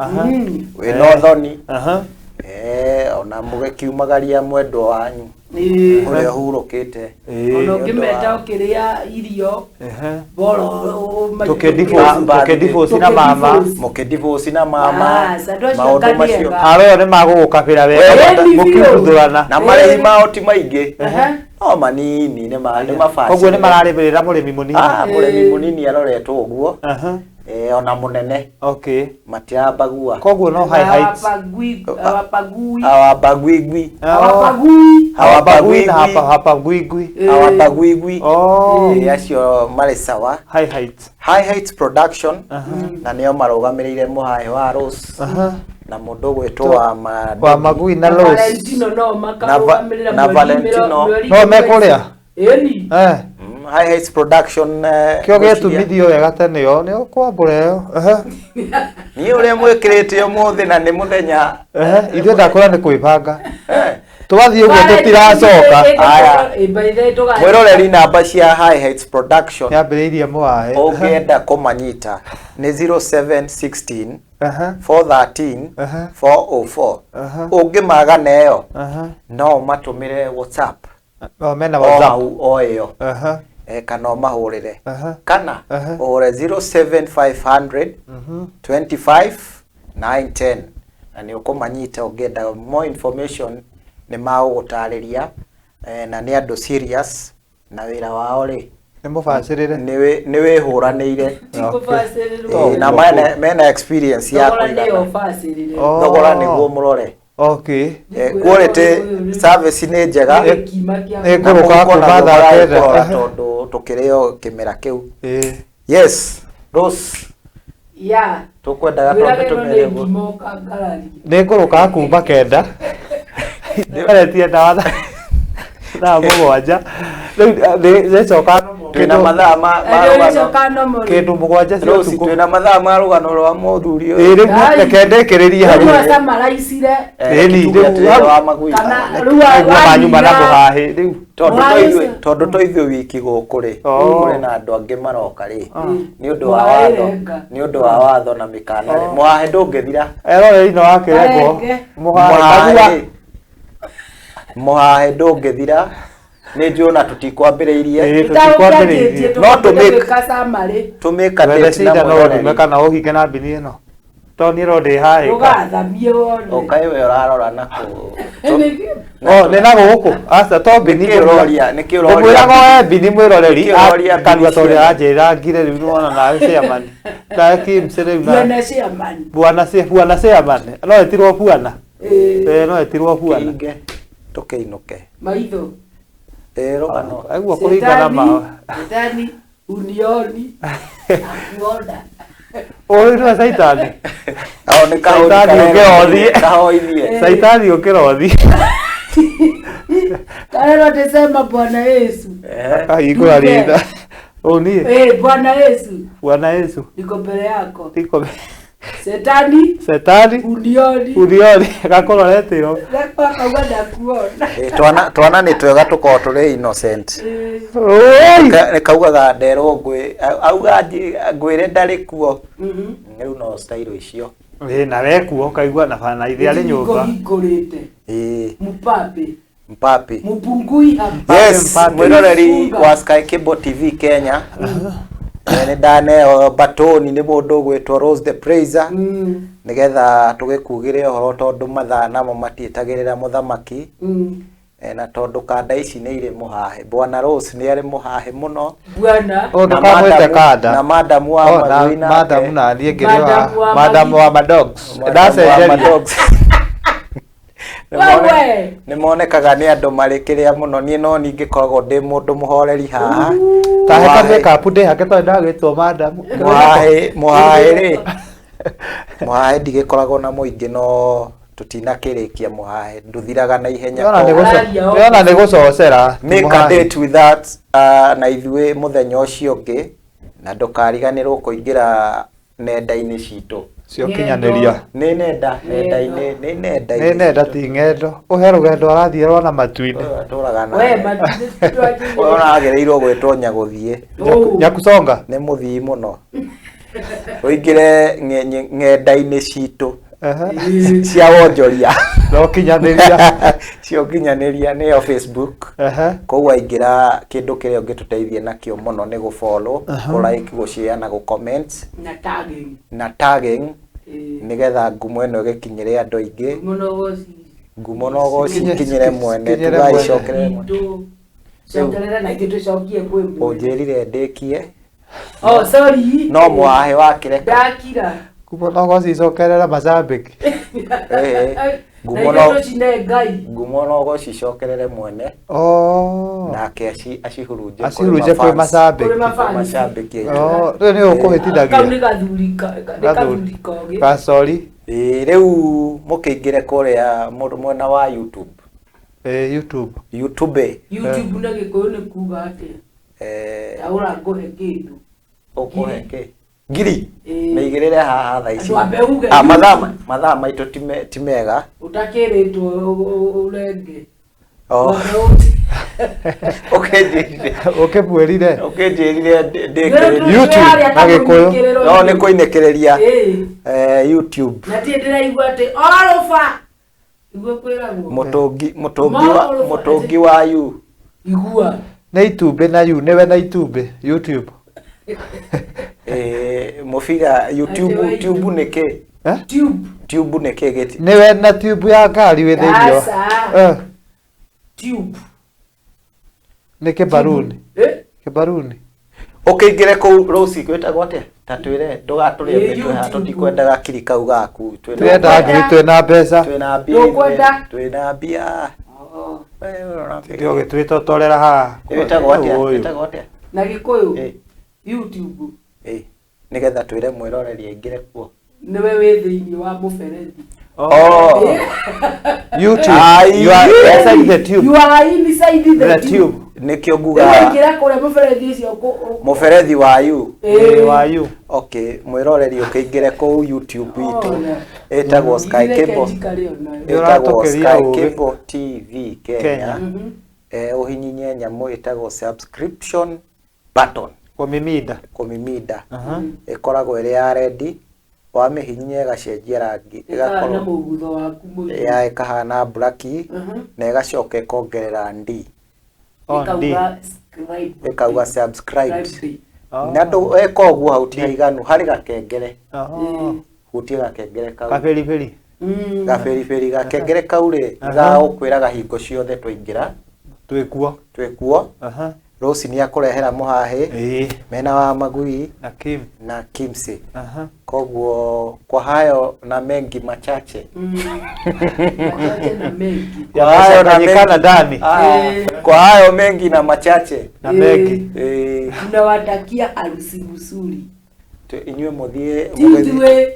Speaker 3: wĩna ũthoni, ona mũgĩkiumagaria mwendwa wanyu ũrĩa ũhurũkĩte.
Speaker 2: Ona ũngĩmeta ũkĩrĩa irio boro.
Speaker 4: Tũkĩdivorce na mama.
Speaker 3: Mũkĩdivorce na mama.
Speaker 2: Bas, andũ acio
Speaker 3: maũndũ
Speaker 2: ngai
Speaker 3: macio.
Speaker 2: ega.
Speaker 4: Haro ĩyo nĩ magũgũkabĩra wega.
Speaker 2: Ĩni biũ.
Speaker 4: Mũkiuthũrana.
Speaker 3: Na marĩhi mao ti maingĩ, no manini, nĩ mabacĩrĩre.
Speaker 4: Koguo nĩ mararĩmĩrĩra mũrĩmi mũnini.
Speaker 3: Ah, mũrĩmi mũnini aroretwo ũguo, ona mũnene, matirambagua.
Speaker 4: Koguo no High Heights.
Speaker 2: Hawapagui.
Speaker 3: Hawabagwigwi.
Speaker 2: Hawapagui.
Speaker 4: Hawabagui na hapagwigwi.
Speaker 3: Hawabagwigwi.
Speaker 4: Oh.
Speaker 3: Acio marĩ sawa.
Speaker 4: High Heights.
Speaker 3: High Heights Production, na nĩo marũgamĩrĩire mũhaĩ wa Rose na mũndũ ũgwĩtwo wa
Speaker 4: wa Magui na Rose.
Speaker 2: Valentino no makarũgamĩrĩra
Speaker 3: na
Speaker 2: mweri
Speaker 3: Valentino.
Speaker 2: mweri
Speaker 4: No mekũrĩa.
Speaker 2: Ĩni.
Speaker 3: High Heights Production,
Speaker 4: Kĩo
Speaker 3: ngwĩciria-
Speaker 4: gĩtumithio wega tene yo nĩo kwambũra ĩyo.
Speaker 3: Niĩ ũrĩa mwĩkĩrĩte ũmũthĩ na nĩ mũthenya.
Speaker 4: Ithuĩ ndakwĩra nĩ kwĩbanga twathiĩ ũguo tũtiracoka.
Speaker 3: Aya. Mwĩroreri, namba cia High Heights Production
Speaker 4: Yambĩrĩirie mũae.
Speaker 3: ũngĩenda kũmanyita nĩ 0716 413 404. Ũngĩmaga neyo, no ũmatũmĩre WhatsApp.
Speaker 4: O mena
Speaker 3: o
Speaker 4: WhatsApp.
Speaker 3: Hau o ĩyo, kana ũmahũrĩre, kana ũhũre 07500 25 910 na nĩ ũkũmanyita. Ũngĩenda more information nĩ magũgũtarĩria, na nĩ andũ serious na wĩra wao rĩ.
Speaker 4: Nĩ mũbacĩrĩre.
Speaker 3: Nĩ wĩhũranĩire.
Speaker 2: Tikũbacĩrĩrwo.
Speaker 3: Na mena experience ya
Speaker 2: Thogora nĩyo
Speaker 3: kũigana.
Speaker 2: bacĩrĩre.
Speaker 4: Oh.
Speaker 3: Thogora nĩguo mũrore. Quality service nĩ njega.
Speaker 2: Gĩkima kĩa
Speaker 4: Nĩ
Speaker 3: Na
Speaker 4: ngũrũka
Speaker 3: mũhuko
Speaker 4: kuma
Speaker 3: naguo
Speaker 4: thaa 9.
Speaker 3: maragĩkũrora tondũ tũkĩrĩ o kĩmera kĩu. Yes, Rose,
Speaker 2: ya
Speaker 3: tũkwendaga
Speaker 2: Wĩraga
Speaker 3: twambe
Speaker 2: ĩno
Speaker 3: tũmere
Speaker 2: nĩ
Speaker 3: ũguo.
Speaker 2: ngima ũkangararia.
Speaker 4: Nĩ ngũrũka kuma 9 nĩmeretie ndawa thaa 7 rĩu nĩcoka.
Speaker 3: Twĩna mathaa ma
Speaker 2: Rĩu
Speaker 3: rũgano.
Speaker 2: nĩcoka no mũrĩ.
Speaker 4: Kĩndũ 7 cia
Speaker 3: Rose,
Speaker 4: ũtukũ.
Speaker 3: twĩna mathaa ma rũgano rwa mũthuri
Speaker 4: Ĩĩ,
Speaker 3: ũyũ.
Speaker 4: rĩu
Speaker 2: Ai.
Speaker 4: reke ndĩkĩrĩrie hau.
Speaker 2: Rĩu acamaraicire.
Speaker 4: Ĩni,
Speaker 3: Tuge
Speaker 4: rĩu
Speaker 3: atĩrĩrĩ wa Magui.
Speaker 2: Kana rĩu
Speaker 4: aigua manyuma na
Speaker 2: wanina-
Speaker 4: mũhahĩ rĩu.
Speaker 3: Tondũ
Speaker 2: Mũhahĩ
Speaker 3: to ithuĩ,
Speaker 2: ũcio.
Speaker 3: tondũ to ithuĩ wiki gũkũ rĩ,
Speaker 4: Oh.
Speaker 3: kũrĩ na andũ angĩ maroka rĩ, nĩ ũndũ wa
Speaker 2: Mũhahĩ
Speaker 3: watho,
Speaker 2: renga.
Speaker 3: nĩ ũndũ wa watho na mĩkana rĩ, mũhahĩ ndũngĩthira.
Speaker 4: Eroreri no wakĩrengwo.
Speaker 2: Karenge.
Speaker 4: Mũhahĩ kagua.
Speaker 3: Mũhahĩ mũhahĩ ndũngĩthira, nĩ njũĩ ona tũtikwambĩrĩirie.
Speaker 4: Ĩĩ, tũtikwambĩrĩirie.
Speaker 3: No tũmake-
Speaker 2: tũmĩka summary.
Speaker 3: Tũmĩka
Speaker 4: Wethe
Speaker 3: date na
Speaker 4: cindano
Speaker 3: mwĩroreri.
Speaker 4: ũthime kana ũhinge na mbini ĩno to niĩ ro ndĩ haĩka.
Speaker 2: Ũgathamie wone.
Speaker 3: Ũkaĩ we ũrarora na kũ
Speaker 4: O nĩ na gũkũ aca to mbini.
Speaker 3: Nĩkĩ ũroria? Nĩkĩ ũroria?
Speaker 4: Ngũmwĩraga oe mbini mwĩroreri.
Speaker 3: Nĩkĩ ũroria mbini
Speaker 4: Kanua tondũ
Speaker 3: ciene?
Speaker 4: aranjĩra ngire rĩu nĩwona nawe chairman nawe kimse rĩu na
Speaker 2: Bwana chairman.
Speaker 4: bwana bwana chairman no etirwo bwana.
Speaker 2: Eh,
Speaker 4: No etirwo bwana.
Speaker 3: Kĩhinge tũkĩinũke.
Speaker 2: Maitho.
Speaker 3: Ĩĩ, rũgano.
Speaker 4: Aigua kũringana ma
Speaker 2: Shetani unioni. Akuona.
Speaker 4: Ũyũ nĩwe caitani.
Speaker 3: Ao nĩ kahũri
Speaker 4: Caitani ũkĩra ũthiĩ.
Speaker 3: kahoithie.
Speaker 4: Caitani ũkĩra ũthiĩ.
Speaker 2: Karero ndĩsema Bwana Yesu.
Speaker 4: Akahingũra ritha ũũ niĩ.
Speaker 2: Eh, Bwana Yesu,
Speaker 4: Bwana Yesu,
Speaker 2: niko mbele yako.
Speaker 4: tiko.
Speaker 2: Shetani
Speaker 4: Setani
Speaker 2: unioni.
Speaker 4: unioni gakũroretĩro.
Speaker 2: Nakwa kauga ndakuona.
Speaker 3: Ĩĩ, twana nĩ twega tũkorwo tũrĩ innocent.
Speaker 2: Eh,
Speaker 4: Oi!
Speaker 3: Nĩ kaugaga nderwo ngwĩ auga ngwĩre ndarĩ kuo. Rĩu no style icio.
Speaker 4: Ĩ na wekuo ũkaigua na bana ithe arĩ nyũmba.
Speaker 2: Hingũrĩte.
Speaker 3: Ĩĩ.
Speaker 2: Mupape.
Speaker 3: Mpapi.
Speaker 2: Mupungui hapa.
Speaker 3: Yes,
Speaker 4: Mpapi.
Speaker 3: mwĩroreri
Speaker 2: Funga.
Speaker 3: wa Sky Cable TV Kenya. Nĩ ndaneo batoni nĩ mũndũ ũgwĩtwo Rose the Praiser nĩgetha tũgĩkugĩre ũhoro tondũ mathaa namo matiĩtagĩrĩra mũthamaki. Na tondũ kanda ici nĩ irĩ mũhahĩ, Bwana Rose nĩ arĩ mũhahĩ mũno.
Speaker 2: Bwana.
Speaker 4: Oh,
Speaker 3: Na
Speaker 4: ndũkamwĩte kanda.
Speaker 3: Na madamu wa
Speaker 4: Oh, na
Speaker 3: magui nake.
Speaker 4: madamu na niĩ ngĩrĩ wa
Speaker 2: Madamu wa
Speaker 4: madamu
Speaker 2: magui.
Speaker 4: wa madogs.
Speaker 3: Madamu wa
Speaker 4: Ndacenjeria.
Speaker 3: madogs.
Speaker 2: Wewe.
Speaker 3: Nĩ monekaga nĩ andũ marĩ kĩrĩa mũno. Niĩ no ningĩkoragwo ndĩ mũndũ mũhoreri haha.
Speaker 4: Ta he
Speaker 3: Mũhahĩ-
Speaker 4: kamake-up ndĩhake tondũ ndagĩtwo madamu.
Speaker 3: Mũhahĩ rĩ, mũhahĩ ndigĩkoragwo na mũingĩ no tũtinakĩrĩkia mũhahĩ ndũthiraga na ihenya.
Speaker 4: Nĩwona nĩ
Speaker 3: koguo-
Speaker 2: Araria o.
Speaker 4: nĩwona nĩ gũcocera. Ti
Speaker 3: Make a
Speaker 4: mũhahĩ.
Speaker 3: date with that na ithuĩ mũthenya ũcio ũngĩ, na ndũkariganĩrwo kũingĩra nenda-inĩ citũ.
Speaker 4: Cia ũkinyanĩria.
Speaker 3: Nĩ nenda nenda-inĩ, nĩ nenda-inĩ
Speaker 4: Nĩ nenda ti ng'endo. Ũhe rũgendo arathiĩ rona matu-inĩ.
Speaker 3: Ũyũ atũraga na
Speaker 2: We matu.
Speaker 3: Ũyũ aragĩrĩirwo gwĩtwo nyagũthiĩ.
Speaker 4: Nyakusonga.
Speaker 3: Nĩ mũthii mũno. Ũingĩre ng'enda-inĩ citũ
Speaker 4: Ehe.
Speaker 3: cia wonjoria.
Speaker 4: Na ũkinyanĩria.
Speaker 3: Cia ũkinyanĩria nĩyo Facebook.
Speaker 4: Ehe.
Speaker 3: Koguo aingĩra kĩndũ kĩrĩa ũngĩtũteithia nakĩo mũno nĩ gũ follow, kũ like, gũ share na gũ comment
Speaker 2: Na tagging.
Speaker 3: Na tagging, nĩgetha ngumo ĩno ĩgĩkinyĩre andũ aingĩ.
Speaker 2: Muno goci.
Speaker 3: Ngumo no goci ikinyĩre mwene,
Speaker 4: Ikinyĩre mwene.
Speaker 3: tugaicokerere mwene.
Speaker 2: Itũ. Cokerera na ithuĩ tũcokie kwĩ mwene.
Speaker 3: Ũnjĩrire ndĩkie.
Speaker 2: Oh, sorry.
Speaker 3: No mũhahĩ wakĩreka.
Speaker 2: Ndakira.
Speaker 4: Ngumo no gũcicokerera macambĩki.
Speaker 3: Ĩĩ. Ngumo
Speaker 2: Na
Speaker 3: no
Speaker 2: ithuĩ tũcine Ngai.
Speaker 3: Ngumo no gũcicokerere mwene.
Speaker 4: Oh.
Speaker 3: Nake acihurunje kũrĩ
Speaker 4: Acihurunje kwĩ
Speaker 3: mafans.
Speaker 4: macambĩki.
Speaker 2: Kũrĩ mafans.
Speaker 3: Macambĩki aitũ.
Speaker 4: Oh, rĩu nĩ
Speaker 2: Kau
Speaker 4: ũkũhĩtithagia.
Speaker 2: nĩ gathuri nĩ gathuri kogĩ.
Speaker 4: Gacori.
Speaker 3: Ĩĩ, rĩu mũkĩingĩre kũrĩa mwena wa YouTube.
Speaker 4: YouTube.
Speaker 3: YouTube.
Speaker 2: YouTube na Gĩkũyũ nĩ kuga atĩa? Taũra ngũhe kĩndũ.
Speaker 3: Ũkũhe kĩ? Ngiri.
Speaker 2: Ĩĩ.
Speaker 3: Mĩigĩrĩre haha thaa ici.
Speaker 2: Andũ ambe uge
Speaker 3: Ah, mathaa
Speaker 2: YouTube.
Speaker 3: mathaa maitũ ti mega.
Speaker 2: Ũtakĩrĩtwo ũrenge.
Speaker 3: Oh. Ũkĩnjĩrire.
Speaker 4: Ũkĩmwĩrire.
Speaker 3: Ũkĩnjĩrire ndĩkĩrĩrie.
Speaker 4: YouTube na Gĩkũyũ.
Speaker 3: No nĩ kũinĩkĩrĩria.
Speaker 2: Ĩĩ.
Speaker 3: YouTube.
Speaker 2: Na tiĩ ndĩraigua atĩ orũba. Nĩguo kwĩragwo.
Speaker 3: Mũtũngi wa you.
Speaker 2: Igua.
Speaker 4: Nĩ itumbĩ na you, nĩwe na itumbĩ. YouTube.
Speaker 3: Mũbira YouTube,
Speaker 2: Atĩ wa
Speaker 3: tube nĩ kĩ?
Speaker 4: Eh?
Speaker 2: Tube.
Speaker 3: Tube nĩ kĩ gĩti?
Speaker 4: Nĩwe na tube ya ngari wĩ thĩinĩ wa.
Speaker 2: Aca. Tube.
Speaker 4: Nĩ kĩbaruni.
Speaker 2: Eh?
Speaker 4: Kĩbaruni.
Speaker 3: Ũkĩingĩre kũu Rose gwĩtagwo atĩa? Ta twĩre ndũgatũrĩe
Speaker 2: Ĩ,
Speaker 3: mĩtwe haha,
Speaker 2: YouTube.
Speaker 3: tũtikwendaga kiri kau gaku.
Speaker 4: Twĩrenda ngiri twĩna mbeca.
Speaker 3: Twĩna mbia.
Speaker 2: Ndũkwenda?
Speaker 3: Twĩna mbia.
Speaker 2: Oh.
Speaker 4: Ndio gĩtwĩtotorera haha.
Speaker 3: Ĩtagwo atĩa?
Speaker 4: Ũyũ.
Speaker 3: Ĩtagwo atĩa?
Speaker 2: Na Gĩkũyũ.
Speaker 3: Ĩ.
Speaker 2: YouTube.
Speaker 3: Ĩ. Nĩgetha twĩre mwĩroreri aingĩre kuo.
Speaker 2: Nĩwe wĩ thĩinĩ wa mũberethi.
Speaker 3: Oh.
Speaker 4: YouTube.
Speaker 3: Ai.
Speaker 4: You are inside the tube.
Speaker 2: You are inside the
Speaker 4: The
Speaker 2: tube.
Speaker 4: tube.
Speaker 3: Nĩkĩo
Speaker 2: Rĩu
Speaker 3: nguga
Speaker 2: waingĩra kũrĩa mũberethi ũcio
Speaker 3: mũberethi wa you.
Speaker 2: Ĩ.
Speaker 4: Wa you.
Speaker 3: Okay, mwĩroreri ũkĩingĩre kũu YouTube itũ
Speaker 2: Ona.
Speaker 3: ĩtagwo Sky
Speaker 2: Reke
Speaker 3: Cable.
Speaker 2: njikare onayo.
Speaker 4: Nĩ
Speaker 3: Ĩtagwo
Speaker 4: ũratũkĩria
Speaker 3: Sky
Speaker 4: ũgĩ.
Speaker 3: Cable TV Kenya.
Speaker 4: Kenya.
Speaker 3: Ũhinyinye nyamũ ĩtagwo subscription button.
Speaker 4: Kũmiminda.
Speaker 3: Kũmiminda.
Speaker 4: Aha.
Speaker 3: Ĩkoragwo ĩrĩ ya red, wamĩhihinya ĩgacenjia rangi,
Speaker 2: Ĩkahana
Speaker 3: ĩgakorwo
Speaker 2: mũgutho waku mũirũ.
Speaker 3: ya ĩkahana black na ĩgacoka ĩkongerera D.
Speaker 4: On D.
Speaker 2: Ĩkauga subscribe.
Speaker 3: Ĩkauga subscribed.
Speaker 2: Subscribe.
Speaker 4: Oh.
Speaker 3: Na ndũ eka ũguo hau ti haiganu, harĩ gakengere.
Speaker 4: Oh.
Speaker 3: Hutia gakengere kau.
Speaker 4: Kabiribiri.
Speaker 3: Gabiribiri gakengere kau rĩ,
Speaker 4: Aha.
Speaker 3: gagũkwĩraga hingo ciothe twaingĩra
Speaker 4: Twĩkuo.
Speaker 3: Twĩkuo.
Speaker 4: Aha.
Speaker 3: Rose nĩ akũrehera mũhahĩ
Speaker 4: Ĩĩ.
Speaker 3: mena wa magui
Speaker 4: Na Kim.
Speaker 3: Na Kimsi.
Speaker 4: Aha.
Speaker 3: Koguo kwa hayo na mengi machache.
Speaker 2: Machache na mengi.
Speaker 3: Kwa hayo na
Speaker 4: Yamechanganyikana
Speaker 3: mengi.
Speaker 4: ndani.
Speaker 3: Ah, kwa hayo mengi na machache.
Speaker 4: Na mengi.
Speaker 2: Tunawatakia harusi mzuri.
Speaker 3: Inyuĩ mũthiĩ
Speaker 2: Tithuĩ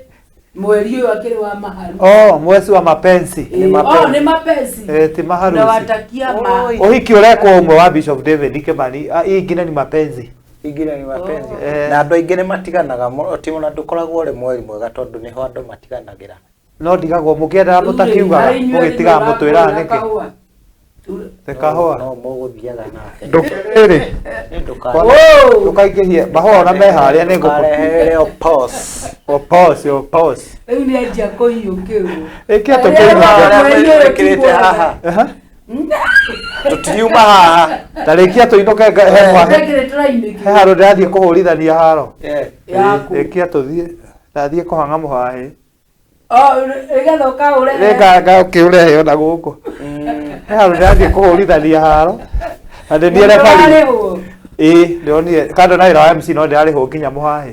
Speaker 2: mweri ũyũ akĩrĩ wa maharusi.
Speaker 4: Oh, mwezi wa mapenzi.
Speaker 2: Ĩ, oh, nĩ mapenzi.
Speaker 4: Ti maharusi.
Speaker 2: Tunawatakia ma
Speaker 4: Ũhiki ũrekwo ũmwe wa Bishop David Kimani, ah, hii ingine ni mapenzi.
Speaker 3: Ingine ni mapenzi.
Speaker 4: Oh.
Speaker 3: Na andũ aingĩ nĩ matiganaga mũno, ti ona ndũkoragwo ũrĩ mweri mwega tondũ nĩho andũ matiganagĩra.
Speaker 4: No ndigagwo mũkĩendaga mũtakiugaga, mũgĩtigaga mũtwĩraga nĩkĩ? Te kahũa.
Speaker 3: No mũgũthiaga nake.
Speaker 4: Ndũkĩrĩ.
Speaker 3: Nĩ
Speaker 4: Ndũkaingĩhie mahũa ona me harĩa nĩ ngũkũ.
Speaker 3: Ndũkarehere o pause.
Speaker 4: O pause, o pause.
Speaker 2: Rĩu nĩ anjia kũhiũkĩrwo.
Speaker 4: Ĩkĩa
Speaker 2: Rĩrĩa
Speaker 4: tũkĩinũke.
Speaker 2: mweri ũyũ ti
Speaker 3: Twĩkĩrĩte
Speaker 2: mwega.
Speaker 3: haha. Tũtiriuma haha.
Speaker 4: Ta rĩkia tũinũke he mwahe.
Speaker 2: Ndekĩrĩ tũrainĩkĩrwo.
Speaker 4: He handũ ndĩrathiĩ kũhũrithania haro.
Speaker 2: Yaku.
Speaker 4: Rĩkia tũthiĩ. Ndathiĩ kũhang'a mũhahĩ.
Speaker 2: Oh, nĩgetha ũkaũrehe.
Speaker 4: Nĩnganga ũkĩũrehe ona gũkũ. He handũ ndĩrathiĩ kũhũrithania haro na ndĩniĩ rebarii.
Speaker 2: Nĩwarĩhwo.
Speaker 4: Ĩĩ, ndĩronire kando na wĩra wa MC no ndĩrarĩhwo nginya mũhaĩ.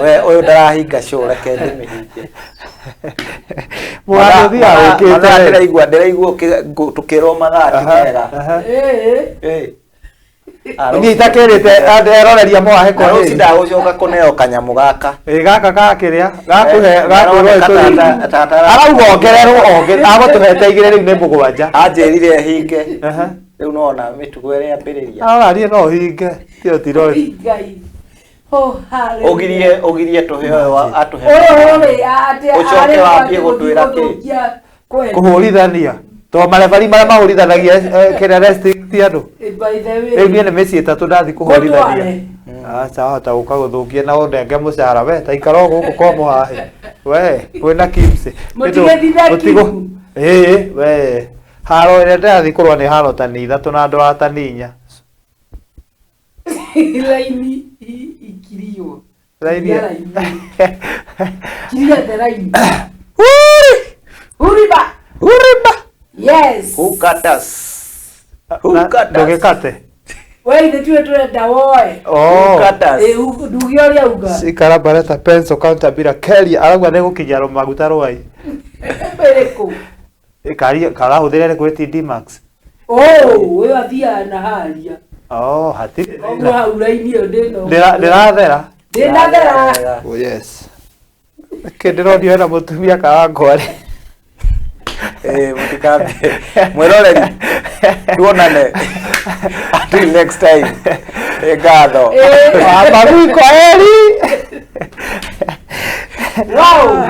Speaker 3: We ũyũ ndarahinga show, reke ndĩmĩhinge.
Speaker 4: Mũhaĩ ũthiaga
Speaker 3: Mathaa
Speaker 4: ũkĩte.
Speaker 3: ndĩraigua tũkĩrwo mathaa ti mega.
Speaker 2: Ĩĩ.
Speaker 3: Ĩĩ.
Speaker 4: Niĩ itakĩrĩte eroreria mũhaĩ
Speaker 3: Na rũciũ
Speaker 4: kwa
Speaker 3: ndagũcoka kũneo kanyamũ gaka.
Speaker 4: Ĩ gaka gakĩrĩa gakũhe
Speaker 3: Eh,
Speaker 4: gakwĩrwo
Speaker 3: nĩaroneka
Speaker 4: ĩtũri. Arauga ongererwo agũtũhete igĩrĩ rĩu nĩ mũgwanja.
Speaker 3: Anjĩrire hinge.
Speaker 4: Aha.
Speaker 3: Rĩu nona mĩtugo ĩrĩa ambĩrĩria.
Speaker 4: Ararie no hinge. Tio tirori.
Speaker 2: Ngai. Oh, hallelujah.
Speaker 3: Ũgirie ũgirie tũhe ũyũ atũhe.
Speaker 2: Ũyũ rĩ, atĩ
Speaker 3: Ũcoke
Speaker 2: arĩ
Speaker 3: wambie gũtwĩra kĩ?
Speaker 2: gũthũkia kwenda.
Speaker 4: Kũhũrithania. To marebari marĩa mahũrithanagia kĩrĩa resting ti andũ.
Speaker 2: By the way.
Speaker 4: Rĩu niĩ nĩ mĩciĩ ĩtatũ ndathi kũhũrithania.
Speaker 2: Gũtware.
Speaker 4: Aca wahota gũka gũthũkia na ũndenge mũcara we ta ikara o gũkũ kwa mũhahe we kwĩna kimsi.
Speaker 2: Mũtigĩthithe Kimu.
Speaker 4: Ĩĩ we haro ĩrĩa ndĩrathiĩ kũrũa nĩ haro tani ithatũ na ndwara tani inya.
Speaker 2: Raini ikirio.
Speaker 4: Raini.
Speaker 2: Kiria raini. Kiria the raini. Uriba.
Speaker 4: Uriba.
Speaker 2: Yes.
Speaker 3: Who got us? Who
Speaker 4: Na-
Speaker 3: got us?
Speaker 4: Ndũgĩkate.
Speaker 2: We ithe tiwe tũrenda woe.
Speaker 3: Who
Speaker 4: Oh.
Speaker 3: got us?
Speaker 2: Ĩ, nduge ũrĩa uga.
Speaker 4: Ikara bareta pencil counter bila Kelly arauga nĩ gũkinya maguta rwai.
Speaker 2: Ĩrĩkũ?
Speaker 4: Kari karahũthĩra ĩrĩkũ ĩti D-Max.
Speaker 2: Oh, ũyũ athiaga na haria.
Speaker 4: Oh, hatirĩ.
Speaker 2: Koguo hau raini ĩyo ndĩna.
Speaker 4: Ndĩrathera.
Speaker 2: Ndĩnathera.
Speaker 4: Oh yes. Kĩ ndĩronio hena mũtumia Kawangware.
Speaker 3: Eh, mũtikambie. Mwĩroreri, tuonane. Until next time. Nĩ ngatho.
Speaker 2: Ĩĩ.
Speaker 4: Wambagui kwa heri.
Speaker 2: Wow.